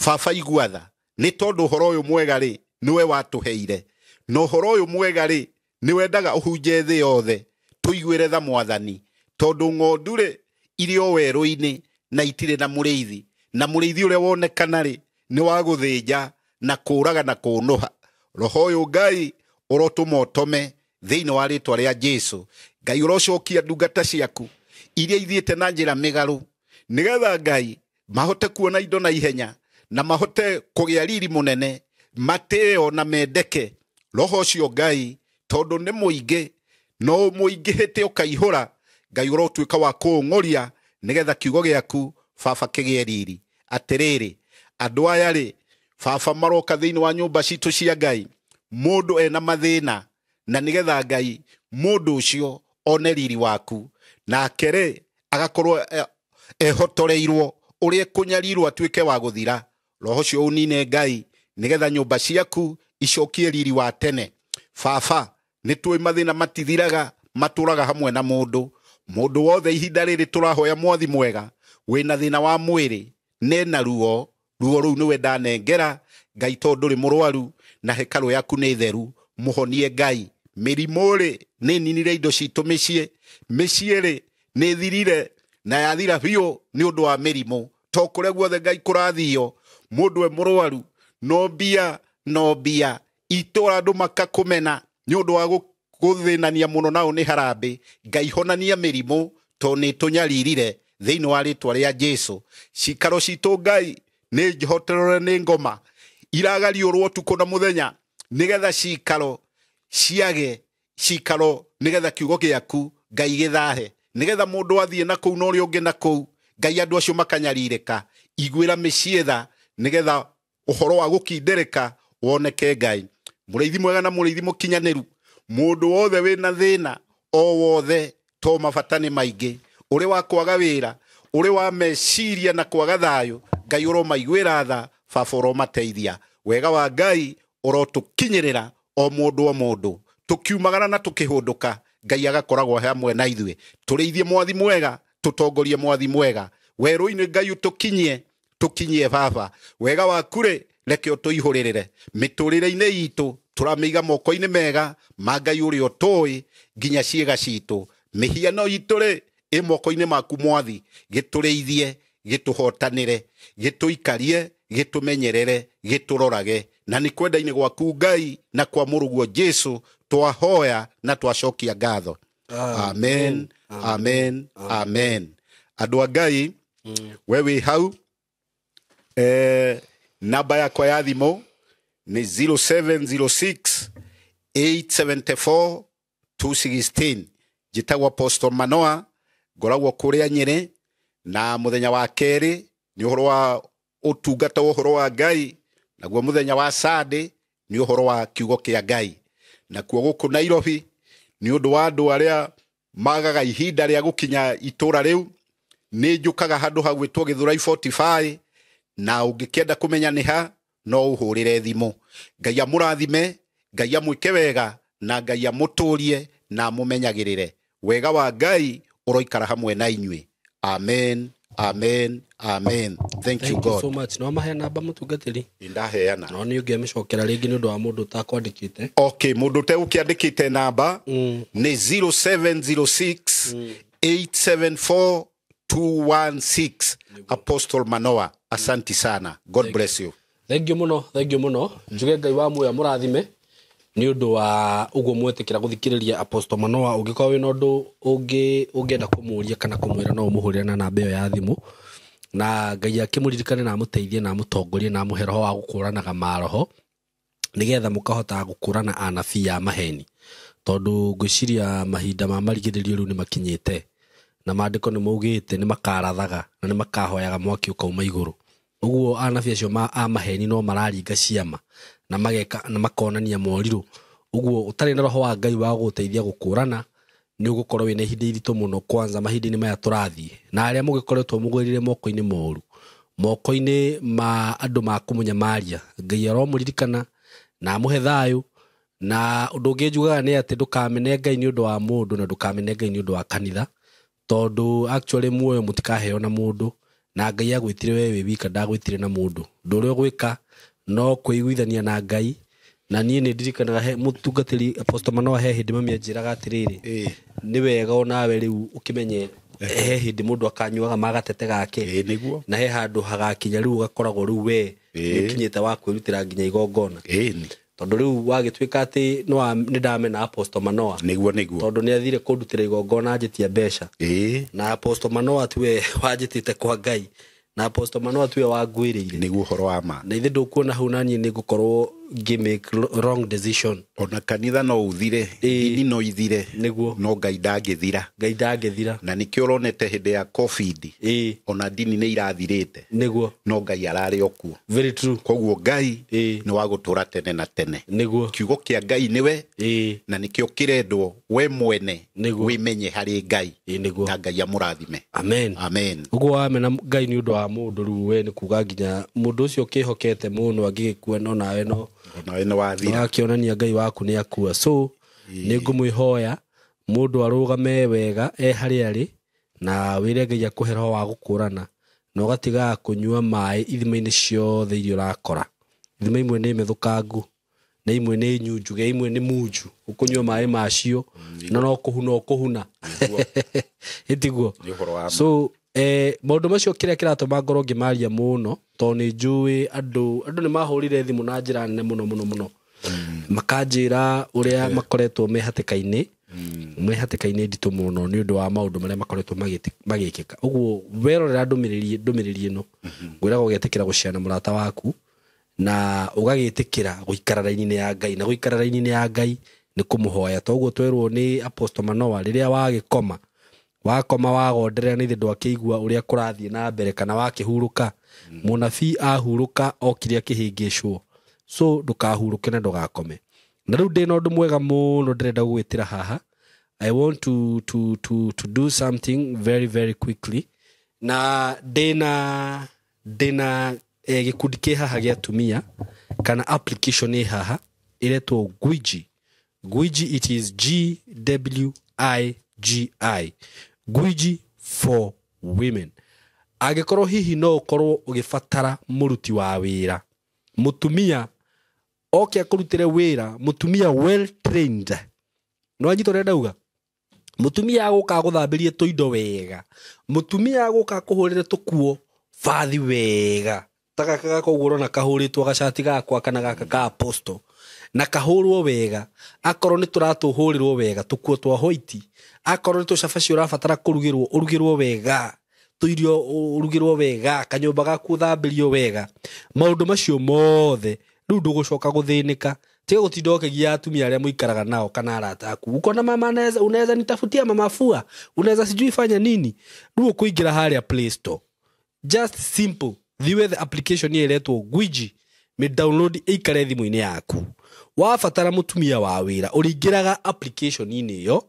Baba igua tha, nĩ tondũ ũhoro ũyũ mwega rĩ nĩwe watũheire, na ũhoro ũyũ mwega rĩ nĩ wendaga ũhunje thĩ yothe. Tũiguĩre tha Mwathani, tondũ ng'ondu rĩ irĩ o werũ-inĩ na itirĩ na mũrĩithi, na mũrĩithi ũrĩa wonekana rĩ nĩ wa gũthĩnja na kũũraga na kũũnũha. Roho ũyũ Ngai ũrotũma ũtome thĩinĩ wa rĩtwa rĩa Jesu. Ngai ũrocokia ndungata ciaku iria ithiĩte na njĩra mĩgarũ, nĩgetha Ngai mahote kuona indo na ihenya na mahote kũgĩa riri mũnene, matĩo na mendeke. Roho ũcio Ngai tondũ nĩ mũingĩ, no mũingĩhĩte ũkaihũra, Ngai ũrotuĩka wa kũũng'ũria nĩgetha kiugo gĩaku baba kĩgĩe riri. Atĩrĩrĩ, andũ aya rĩ baba maroka thĩinĩ wa nyũmba citũ cia Ngai, mũndũ ena mathĩna, na nĩgetha Ngai mũndũ ũcio one riri waku, nake rĩ agakorwo ehotoreirwo ũrĩa kũnyarirwo atuĩke wa gũthira. Roho ũcio ũnine Ngai nĩgetha nyũmba ciaku icokie riri wa tene. Baba nĩ tũĩ mathĩna matithiraga, matũraga hamwe na mũndũ. Mũndũ wothe ihinda rĩrĩ tũrahoya mwathi mwega wĩna thĩna wa mwĩrĩ nena ruo, ruo rũu nĩwe ndanengera Ngai, tondũ ndũrĩ mũrwaru na hekarũ yaku nĩ theru, mũhonie Ngai. Mĩrimũ rĩ nĩ ninire indo citũ mĩciĩ, mĩciĩ rĩ nĩ thirire na yathira biũ nĩ ũndũ wa mĩrimũ. To kũrĩa guothe Ngai kũrathio mũndũ e mũrwaru no mbia no mbia, itũra andũ makakũmena nĩ ũndũ wa gũthĩnania mũno nao nĩ harambĩ. Ngai honania mĩrimũ tondũ nĩ tũnyaririre thĩinĩ wa rĩtwa rĩa Jesu. Cikaro citũ Ngai nĩ njohoterere nĩ ngoma iragariũrwo ũtukũ na mũthenya, nĩgetha cikaro ciage cikaro, nĩgetha kiugo gĩaku Ngai gĩthahe, nĩgetha mũndũ athiĩ na kũu na ũrĩa ũngĩ na kũu, Ngai andũ acio makanyarirĩka. Iguĩra mĩciĩ tha nĩgetha ũhoro wa gũkindĩrĩka woneke Ngai. Mũrĩithi mwega na mũrĩithi mũkinyanĩru, mũndũ wothe wĩna thĩna o wothe, to mabata nĩ maingĩ, ũrĩ wa kwaga wĩra, ũrĩ wa meciria na kwaga thayũ, Ngai ũromaiguĩra tha, baba ũromateithia. Wega wa Ngai ũrotũkinyĩrĩra o mũndũ o mũndũ, tũkiumagara na tũkĩhũndũka, Ngai agakoragwo hamwe na ithuĩ. Tũrĩithie mwathi mwega, tũtongorie mwathi mwega werũ-inĩ, Ngai ũtũkinyie, tũkinyie baba. Wega waku rĩ reke ũtũihũrĩrĩre mĩtũrĩre-inĩ itũ, tũramĩiga moko-inĩ mega ma Ngai ũrĩa ũtũĩ nginya ciĩga citũ. Mĩhiano itũ rĩ ĩ moko-inĩ maku mwathi, gĩtũrĩithie, gĩtũhotanĩre, gĩtũikarie, gĩtũmenyerere, gĩtũrorage, na nĩ kwenda-inĩ gwaku Ngai na kwa mũrũguo Jesu twahoya na twacokia ngatho. Amen, amen, amen. Andũ a Ngai, we wĩ hau, namba yakwa ya thimũ nĩ 0706 874 216. Njĩtagwo Apostle Manoa, ngoragwo kũrĩa Nyĩrĩ, na mũthenya wa kerĩ nĩ ũhoro wa ũtungata wa ũhoro wa Ngai, naguo mũthenya wa Sunday nĩ ũhoro wa kiugo kĩa Ngai. Nakuo gũkũ Nairobi nĩ ũndũ wa andũ arĩa magaga ihinda rĩa gũkinya itũra rĩu, nĩ njũkaga handũ hagwĩtwo Gĩthũrai 45, na ũngĩkĩenda kũmenya nĩ ha no ũhũrĩre thimũ. Ngai amũrathime, Ngai amwĩke wega, na Ngai amũtũrie na amũmenyagĩrĩre. Wega wa Ngai ũroikara hamwe na inyuĩ. Amen, Amen, amen. Thank you Thank you God. so much. No mahe namba mũtungatĩri. Ndaheana. No nĩ ũngĩamĩcokera rĩngĩ nĩ ũndũ wa mũndũ ũtakwandĩkĩte. Okay, mũndũ ũtegũkĩandĩkĩte namba nĩ 0706 874 216. Apostle Manoa, asanti sana. God bless you. Thank you mũno, thank you mũno. Njuge Ngai wa muoyo amũrathime nĩ ũndũ wa ũguo mwetĩkĩra gũthikĩrĩria Apostle Manoa. Ũngĩkorwo wĩna ũndũ ũngĩenda kũmũria kana kũmwĩra, no ũmũhũrĩre na namba ĩyo ya thimũ, na Ngai akĩmũririkane na amũteithie na amũtongorie na amũhe roho wa gũkũranaga maroho, nĩgetha mũkahota gũkũrana anabii a maheni, tondũ ngwĩciria mahinda ma marigĩrĩrio rĩu nĩ makinyĩte, na maandĩko nĩ maugĩte nĩ makarathaga na nĩ makahoyaga mwaki ũkauma igũrũ. Ũguo anabii acio a maheni no mararinga ciama na mageka na makonania morirũ. Ũguo ũtarĩ na roho wa Ngai wa gũgũteithia gũkũrana, nĩ ũgũkorwo wĩna ihinda iritũ mũno, kwanza mahinda-inĩ maya tũrathiĩ, na arĩa mũgĩkoretwo mũgũrĩire moko-inĩ moru, moko-inĩ ma andũ ma kũmũnyamaria. Ngai aromũririkana na amũhe thayũ. Na ũndũ ũngĩ njugaga nĩ atĩ ndũkamene Ngai nĩ ũndũ wa mũndũ, na ndũkamene Ngai nĩ ũndũ wa kanitha, tondũ actually muoyo mũtikaheo na mũndũ, na Ngai agwĩtire we wĩ wika, ndagwĩtire na mũndũ. Ũndũ ũrĩa ũgwĩka no kwĩiguithania na Ngai. Na niĩ nĩ ndirikanaga he mũtungatĩri Apostle Manoa he hĩndĩ mami anjĩraga atĩrĩrĩ, nĩ wega onawe rĩu ũkĩmenye he hĩndĩ mũndũ akanyuaga magatete gake, nĩguo, na he handũ hagakinya rĩu ũgakoragwo rĩu we nĩ ũkinyĩte wa kwĩrutĩra nginya igongona, tondũ rĩu wagĩtuĩka atĩ nĩ ndamena Apostle Manoa, nĩguo, nĩguo, tondũ nĩ athire kũndutĩra igongona anjĩtia mbeca, na Apostle Manoa tiwe wanjĩtĩte kwa Ngai, na Apostle Manoa tiwe wangwĩrĩire, nĩguo ũhoro wa ma. Na ithe ndũkuona hau na niĩ nĩ ngũkorwo ngĩ make wrong decision. Ona kanitha no ũthire, ndini no ithire, nĩguo, no Ngai ndangĩthira. Ngai ndangĩthira. Na nĩkĩo ũronete hĩndĩ ya COVID, ona ndini nĩ irathirĩte, nĩguo, no Ngai ararĩ o kuo. Very true. Koguo Ngai nĩ wa gũtũra tene na tene, nĩguo, kiugo kĩa Ngai nĩwe, na nĩkĩo kĩrendwo we mwene wĩmenye harĩ Ngai, nĩguo, na Ngai amũrathime. Amen, amen. Ũguo wamena Ngai nĩ ũndũ wa mũndũ, rĩu we nĩ kuga nginya mũndũ ũcio ũkĩhokete mũno angĩgĩkua, no nawe no onawe nĩ wathira, wakĩonania Ngai waku nĩ akua. So nĩ ngũmwĩhoya mũndũ arũgame wega e harĩa arĩ, na wĩre Ngai akũhe roho wa gũkũrana, na ũgatigaga kũnyua maĩ ithima-inĩ ciothe iria ũrakora. Ithima imwe nĩ mĩthũkangu, na imwe nĩ nyunjuge, imwe nĩ munju, ũkũnyua maĩ macio na no kũhuna ũkũhuna, ĩtiguo. So maũndũ macio kĩrĩa kĩratũma ngorwo ngĩmaria mũno, tondũ nĩ njũĩ andũ nĩ mahũrire thimũ na njĩra nene mũno mũno mũno, makanjĩra ũrĩa makoretwo me hatĩka-inĩ, me hatĩka-inĩ nditũ mũno nĩ ũndũ wa maũndũ marĩa makoretwo magĩkĩka. Ũguo werorera ndũmĩrĩri ĩno, ngwĩraga ũgetĩkĩra gũciana mũrata waku, na ũgagĩtĩkĩra gũikara raini-inĩ ya Ngai, na gũikara raini-inĩ ya Ngai nĩ kũmũhoya. Toguo twerwo nĩ Apostle Manoa, rĩrĩa wagĩkoma wakoma wagonderera nĩ ithe ndwakĩigua ũrĩa kũrathiĩ na mbere, kana wakĩhurũka, mũnabii ahurũka okire akĩhĩngĩcwo. So ndũkahurũke na ndũgakome. Na rĩu ndĩna ũndũ mwega mũno ndĩrenda gũgwĩtĩra haha. I want to do something very very quickly. Na ndĩna gĩkundi kĩ haha gĩa atumia, kana application ĩ haha ĩretwo Gwiji. Gwiji, it is GWIGI, Gwiji for women. Angĩkorwo hihi no ũkorwo ũgĩbatara mũruti wa wĩra, mũtumia oke akũrutĩre wĩra, mũtumia well trained, no anyita ũrĩa ndauga, mũtumia agũka agũthambĩrie tũindo wega, mũtumia agũka akũhũrĩre tũkuo bathi wega, ta gaka gaka ũguo ũrona kahũrĩtwo gacati gakwa kana gaka ka Apostle, na kahũrwo wega, akorwo nĩ tũratũhũrĩrwo wega tũkuo twa white, akorwo nĩ tũcabaci ũrabatara kũrugĩrwo ũrugĩrwo wega, tũirio ũrugĩrwo wega, kanyũmba gaku ũthambĩrio wega, maũndũ macio mothe rĩu ndũgũcoka gũthĩnĩka. Tiga gũtinda ũkĩgia atumia arĩa mũikaraga nao kana arata aku, ukona mama unaweza nitafutia mama fua, unaweza sijui fanya nini. Rĩu ũkũingĩra harĩa Play Store, just simple, thiĩ wethe application ĩyo ĩretwo Gwiji, mĩ download ĩikare thimũ-inĩ yaku. Wabatara mũtumia wa wĩra, ũrĩingĩraga application-inĩ ĩyo,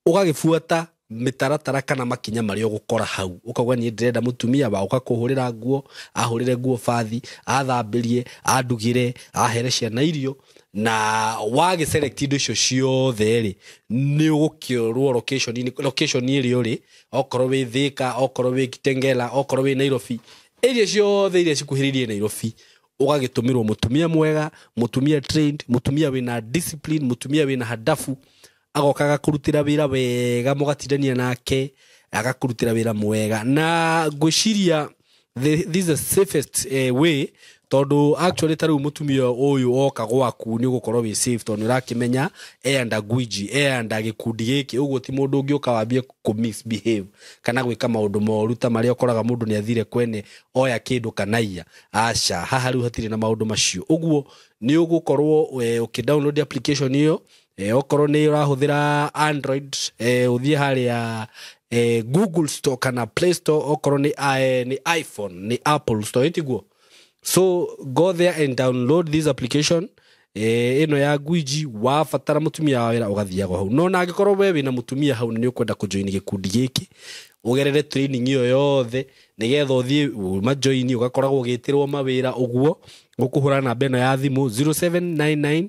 ũgagĩbuata mĩtaratara kana makinya marĩa ũgũkora hau. Ũkauga niĩ ndĩrenda mũtumia wa ũka kũhũrĩra nguo, ahũrĩre nguo bathi, athambĩrie, andugĩre, ahere ciana irio. Na wagĩ select indo icio ciothe rĩ, nĩ ũgũkĩorwo location ĩrĩa ũrĩ, okorwo wĩ Thika, okorwo wĩ Kitengela, okorwo wĩ Nairobi, area ciothe iria cikuhĩrĩirie Nairobi, ũgagĩtũmĩrwo mũtumia mwega, mũtumia trained, mũtumia wĩna discipline, mũtumia wĩna hadafu, agoka agakũrutĩra wĩra wega, mũgatindania nake, agakũrutĩra wĩra mwega. Na ngwĩciria this is the safest way, tondu actually ta riu mutumia uyu oka gwaku ni ugukorwo wi safe, tondu urakimenya enda gwiji enda gikundi giki, uguo ti mundu ungiuka wambie ku misbehave kana gwika maundu moru ta maria ukoraga mundu ni athire kwene oya kindu kana iya. Aca, haha riu hatire na maundu macio. Uguo ni ugukorwo uki download application iyo, okorwo ni urahuthira Android, uthie haria Google Store kana Play Store, okorwo ni iPhone ni Apple Store itiguo. So go there and download this application ino ya gwiji. Wabatara mutumia wa wira ugathiaga hau. No na angikorwo we wina mutumia hau ni ukwenda kujoin gikundi giki, ugerere training iyo yothe nigetha uthie majoin, ugakoragwo ugitirwo mawira uguo. Ngukuhura namba ino ya thimu 0799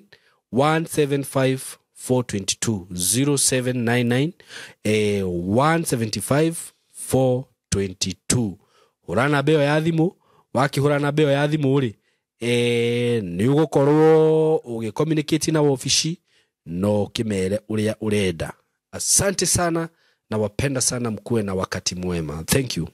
175 422, 0799 175 422. Hura namba iyo ya thimu. Wakihura namba iyo ya thimu ri, ni ugukorwo ugicommunicate na wabici no kimere uria urenda. Asante sana na wapenda sana, mkuwe na wakati mwema. Thank you.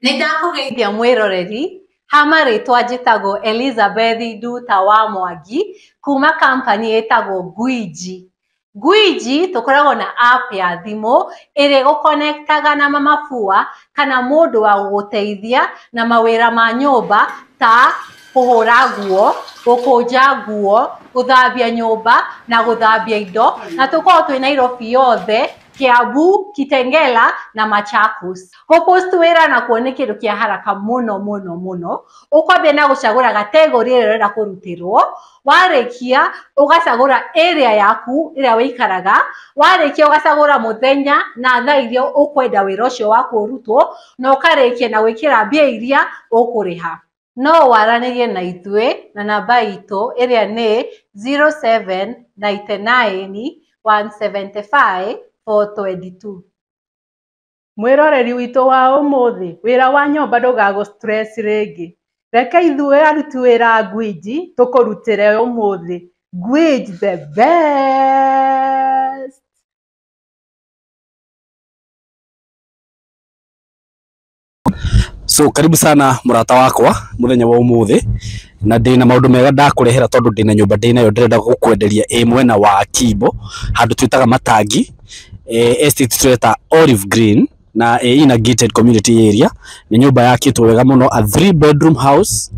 Nĩndakũgeithia mwĩroreri ha marĩtwa njĩtagwo Elizabeth Nduta wa Mwangi kuma kampani ĩtagwo Gwiji. Gwiji tũkoragwo na app ya thimũ ĩrĩa ĩgũkonektaga na mamabua kana mũndũ wa gũgũteithia na mawĩra ma nyũmba ta kũhũra nguo, gũkũnja nguo, gũthambia nyũmba na gũthambia indo, na tũkoragwo twĩ Nairobi yothe, Kiambu, Kitengela na Machakos. Gũpost wĩra nakuo nĩ kĩndũ kĩa haraka mũno mũno mũno. Ũkwambia na gũcagũra category ĩrĩa ũrenda kũrutĩrwo, warĩkia ũgacagũra area yaku ĩrĩa wĩikaraga, warĩkia ũgacagũra mũthenya na thaa iria ũkwenda wĩra ũcio waku ũrutwo, na ũkarĩkia na gwĩkĩra mbia iria ũkũrĩha. No waranĩrie na ithuĩ na namba itũ ĩrĩa nĩ 0799 175 422. Mwĩroreri witũ wa ũmũthĩ, wĩra wa nyũmba ndũgagũ stress rĩngĩ. Reke ithuĩ aruti wĩra a Gwiji tũkũrutĩre ũmũthĩ. Gwiji the best. So karibu sana murata wakwa muthenya wa umuthi, na ndina maundu mega ndakurehera tondu ndina nyumba ndinayo ndirenda gukwenderia ĩ mwena wa Kimbo handu twitaga Matangi, estate tweta Olive Green, na ina gated community area. Ni nyumba yakitwo wega muno, a 3 bedroom house,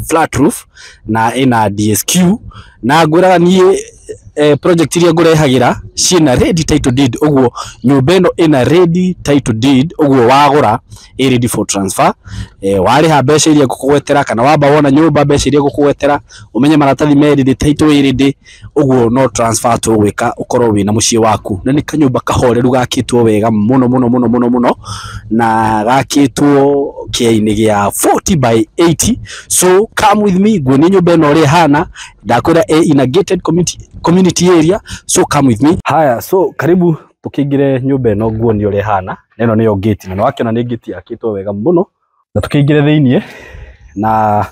flat roof, na ina DSQ. Na ngwiraga nie project iria ngurehagira ciina ready title deed, uguo nyumba ino ina ready title deed, uguo wagura i ready for transfer. Wariha mbeca iria ngukugwetera kana wamba wona nyumba mbeca iria ngukugwetera, umenye maratathi me ready, title i ready, uguo no transfer tugwika ukorwo wina mucii waku. Na ni kanyumba kahoreru gakitwo wega muno muno muno muno muno, na gakitwo kiaini gia 40 by 80. So come with me nguonie nyumba ino uria ihana. Ndakwira ina gated community area, so come with me. Haya, so karibu tukingire nyumba ino nguonie uria ihana. Ino niyo gate, na wakiona ni gate yakitwo wega muno. Na tukingire thiini na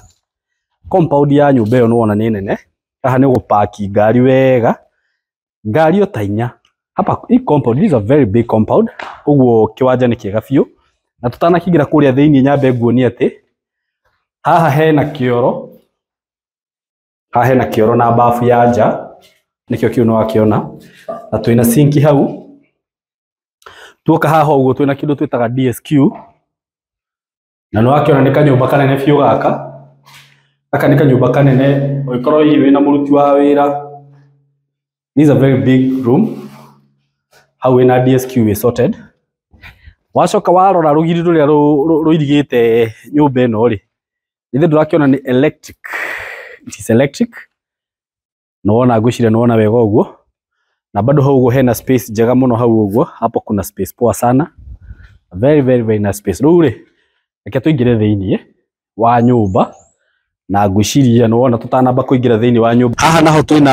compound ya nyumba ino nĩwona nĩ nene. Haha nĩ gũpaki ngari wega, ngari o ta inya hapa. Hii compound, this is a very big compound, uguo kiwanja nĩ kĩega biũ. Na tutanakingira kũrĩa thĩinĩ nyambe nguonie atĩ haha hena kĩoro, haha hena kĩoro na bafu ya nja, nĩkĩo kĩu nĩwakĩona. Na twĩna sinki hau. Tuoka haha ũguo twĩna kĩndũ twĩtaga DSQ, na nĩwakĩona nĩ kanyũmba kanene biũ gaka. Gaka nĩ kanyũmba kanene, ũngĩkorwo hihi wĩna mũruti wa wĩra. This is a very big room. Hau wĩna DSQ wĩ sorted. Wacoka warora rũgiri rũrĩa rũirigĩte nyũmba ĩno rĩ, ithe ndũrakĩona nĩ electric. It is electric. Nĩwona ngwĩciria nĩwona wega ũguo. Na bado hau ũguo hena space njega mũno hau ũguo, hapo kuna space poa sana, very very very nice space. Rĩu rĩ, reke tũingĩre thĩiniĩ wa nyũmba, na ngwĩciria nĩ wona tũtanamba kũingĩra thĩiniĩ wa nyũmba. Haha naho twĩna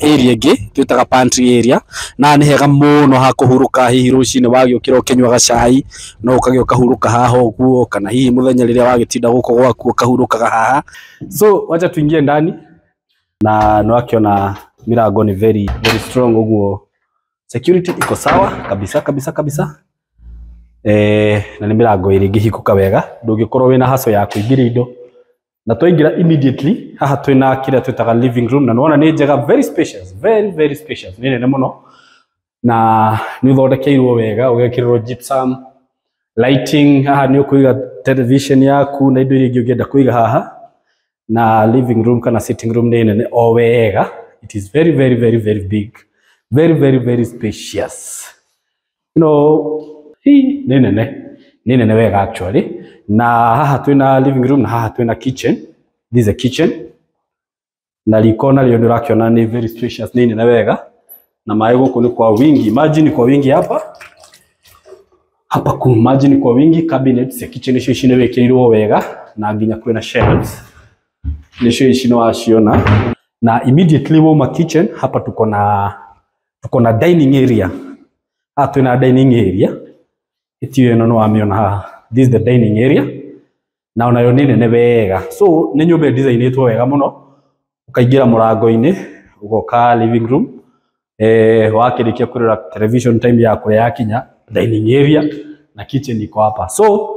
area ĩngĩ twĩtaga pantry area, na nĩ hega mũno ha kũhurũka, hihi rũcinĩ wagĩũkĩra ũkĩnyuaga cai no ũkagĩa ũkahurũka haha ũguo, kana hihi mũthenya rĩrĩa wagĩtinda gũkũ gwaku ũkahurũkaga haha. So wacha tuingie ndani, na nĩ wakĩona milango ni very very strong, ũguo security iko sawa kabisa kabisa kabisa. Na nĩ mĩrango ĩrĩ ĩngĩhingũka wega, ndũngĩkorwo wĩna haco ya kũingĩria indo. Na twaingĩra immediately haha twĩna kĩrĩa twĩtaga living room, na nĩwona nĩ njega, very spacious, very very spacious, nĩ nene mũno, na nĩ ũthondekeirwo wega, ũgekĩrĩrwo gypsum lighting. Haha nĩ ũkũiga television yaku na indo iria ingĩ ũngĩenda kũiga haha. Na living room kana sitting room nĩ nene o wega. It is very very very very big, very very very spacious. Hii nĩ nene, nĩ nene wega actually. Na haha twĩna living room, na haha twĩna kitchen. This is a kitchen, na riko narĩo nĩ ũrakĩona nĩ very spacious, nĩ nene wega, na maĩ gũkũ nĩ kwa wingi, maji ni kwa wingi hapa hapa, ku maji ni kwa wingi. Cabinets ya kitchen icio ici nĩ wĩkĩrĩirwo wega, na nginya kwĩna shelves, nĩcio ici nĩ waciona. Na immediately wauma kitchen, hapa tuko na dining area. Haha twĩna dining area ĩtio ĩno nĩ wamĩona haha. This is the dining area, na onayo nĩ nene wega. So nĩ nyũmba ĩdesignĩtwo wega mũno. Ũkaingĩra mũrango-inĩ, ũgoka living room, wakĩrĩkia kũrora television, time ya kũrĩa yakinya, dining area na kitchen iko hapa. So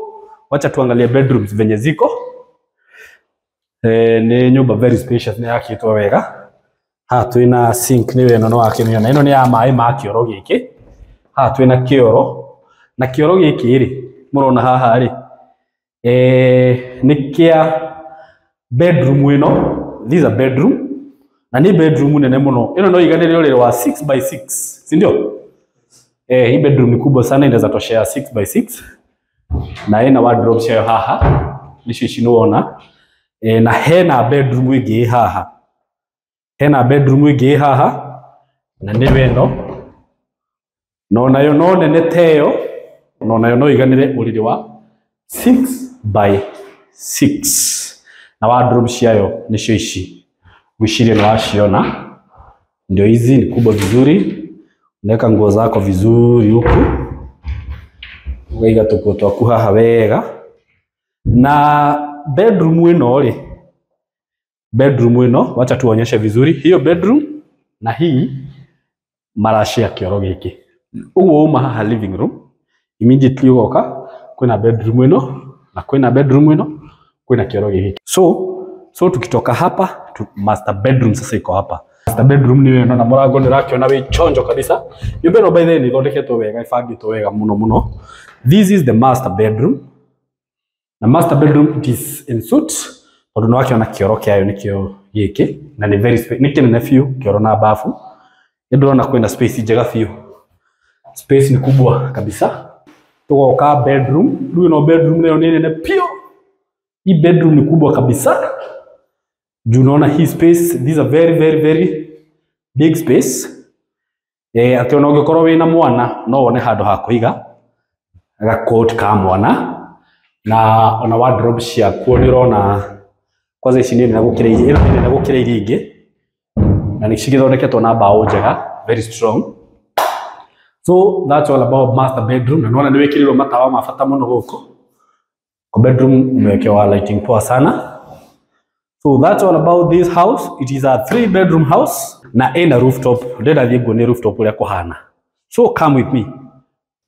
wacha tuangalie bedrooms venye ziko. Nĩ nyũmba very spacious, nĩ yakĩtwo wega. Haha twĩna sink, nĩyo ĩno nĩ wakĩmĩona, ĩno nĩ ya maĩ ma kĩoro gĩkĩ. Haha twĩna kĩoro, na kĩoro gĩkĩ rĩ mũrona haha rĩ, nĩ kĩa bedroom ĩno. This is a bedroom, na nĩ bedroom nene mũno. Ĩno no iganĩre ũrĩrĩ wa 6 by 6, si ndio? Hii bedroom ni kubwa sana, inaweza toshea 6 by 6, na ĩna wardrobe ciayo haha, nĩcio ici nĩwona. Na hena bedroom ĩngĩ ĩ haha, hena bedroom ĩngĩ ĩ haha, na nĩyo ĩno, na onayo no nene ta ĩyo, na onayo no iganĩre ũrĩrĩ wa 6 by 6, na wardrobe ciayo nĩcio ici, ngwĩciria nĩ waciona. Ndio hizi, ni kubwa vizuri, unaweka nguo zako vizuri huku, ũkaiga tũkuo twaku haha wega. Na bedroom ĩno rĩ, bedroom ĩno, wacha tuonyeshe vizuri hiyo bedroom, na hii marashare kĩoro gĩkĩ. Ũguo uma haha living room, immediately ũgoka kwĩna bedroom ĩno, na kwĩna bedroom ĩno, kwĩna kĩoro gĩkĩ. So tukitoka hapa tu, master bedroom sasa iko hapa. Master bedroom nĩ ĩno, na mũrango nĩ ũrakĩona wĩ chonjo kabisa. Nyũmba ĩno by the way nĩ ĩthondeketwo wega, ĩbangĩtwo wega mũno mũno. This is the master bedroom, na master bedroom, it is en suite, tondũ nĩ wakĩona kĩoro kĩayo nĩkĩo gĩkĩ, na nĩ very nĩ kĩnene biũ kĩoro na bafu. Nĩ ndĩrona kwĩna space njega biũ, space ni kubwa kabisa. Tugoka bedroom rĩu, ĩno bedroom nayo nĩ nene biũ. Hii bedroom ni kubwa kabisa juu unaona hii space. This is a very very very big space, atĩ ona ũngĩkorwo wĩna mwana no wone handũ ha kũiga gakot ka mwana, na ona wardrobe ciakuo nĩ ũrona kwanza ici nĩ nene gũkĩra iria, ĩno nĩ nene gũkĩra iria ingĩ, na nĩ cigĩthondeketwo na mbaũ njega, very strong. So that's all about master bedroom, na nĩwona nĩ wĩkĩrĩirwo matawa ma bata mũno gũkũ kwa bedroom, umewekewa lighting poa sana. So that's all about this house. It is a 3 bedroom house na ĩna rooftop. Ndĩrenda thiĩ nguonie rooftop ũrĩa kũhana. So come with me.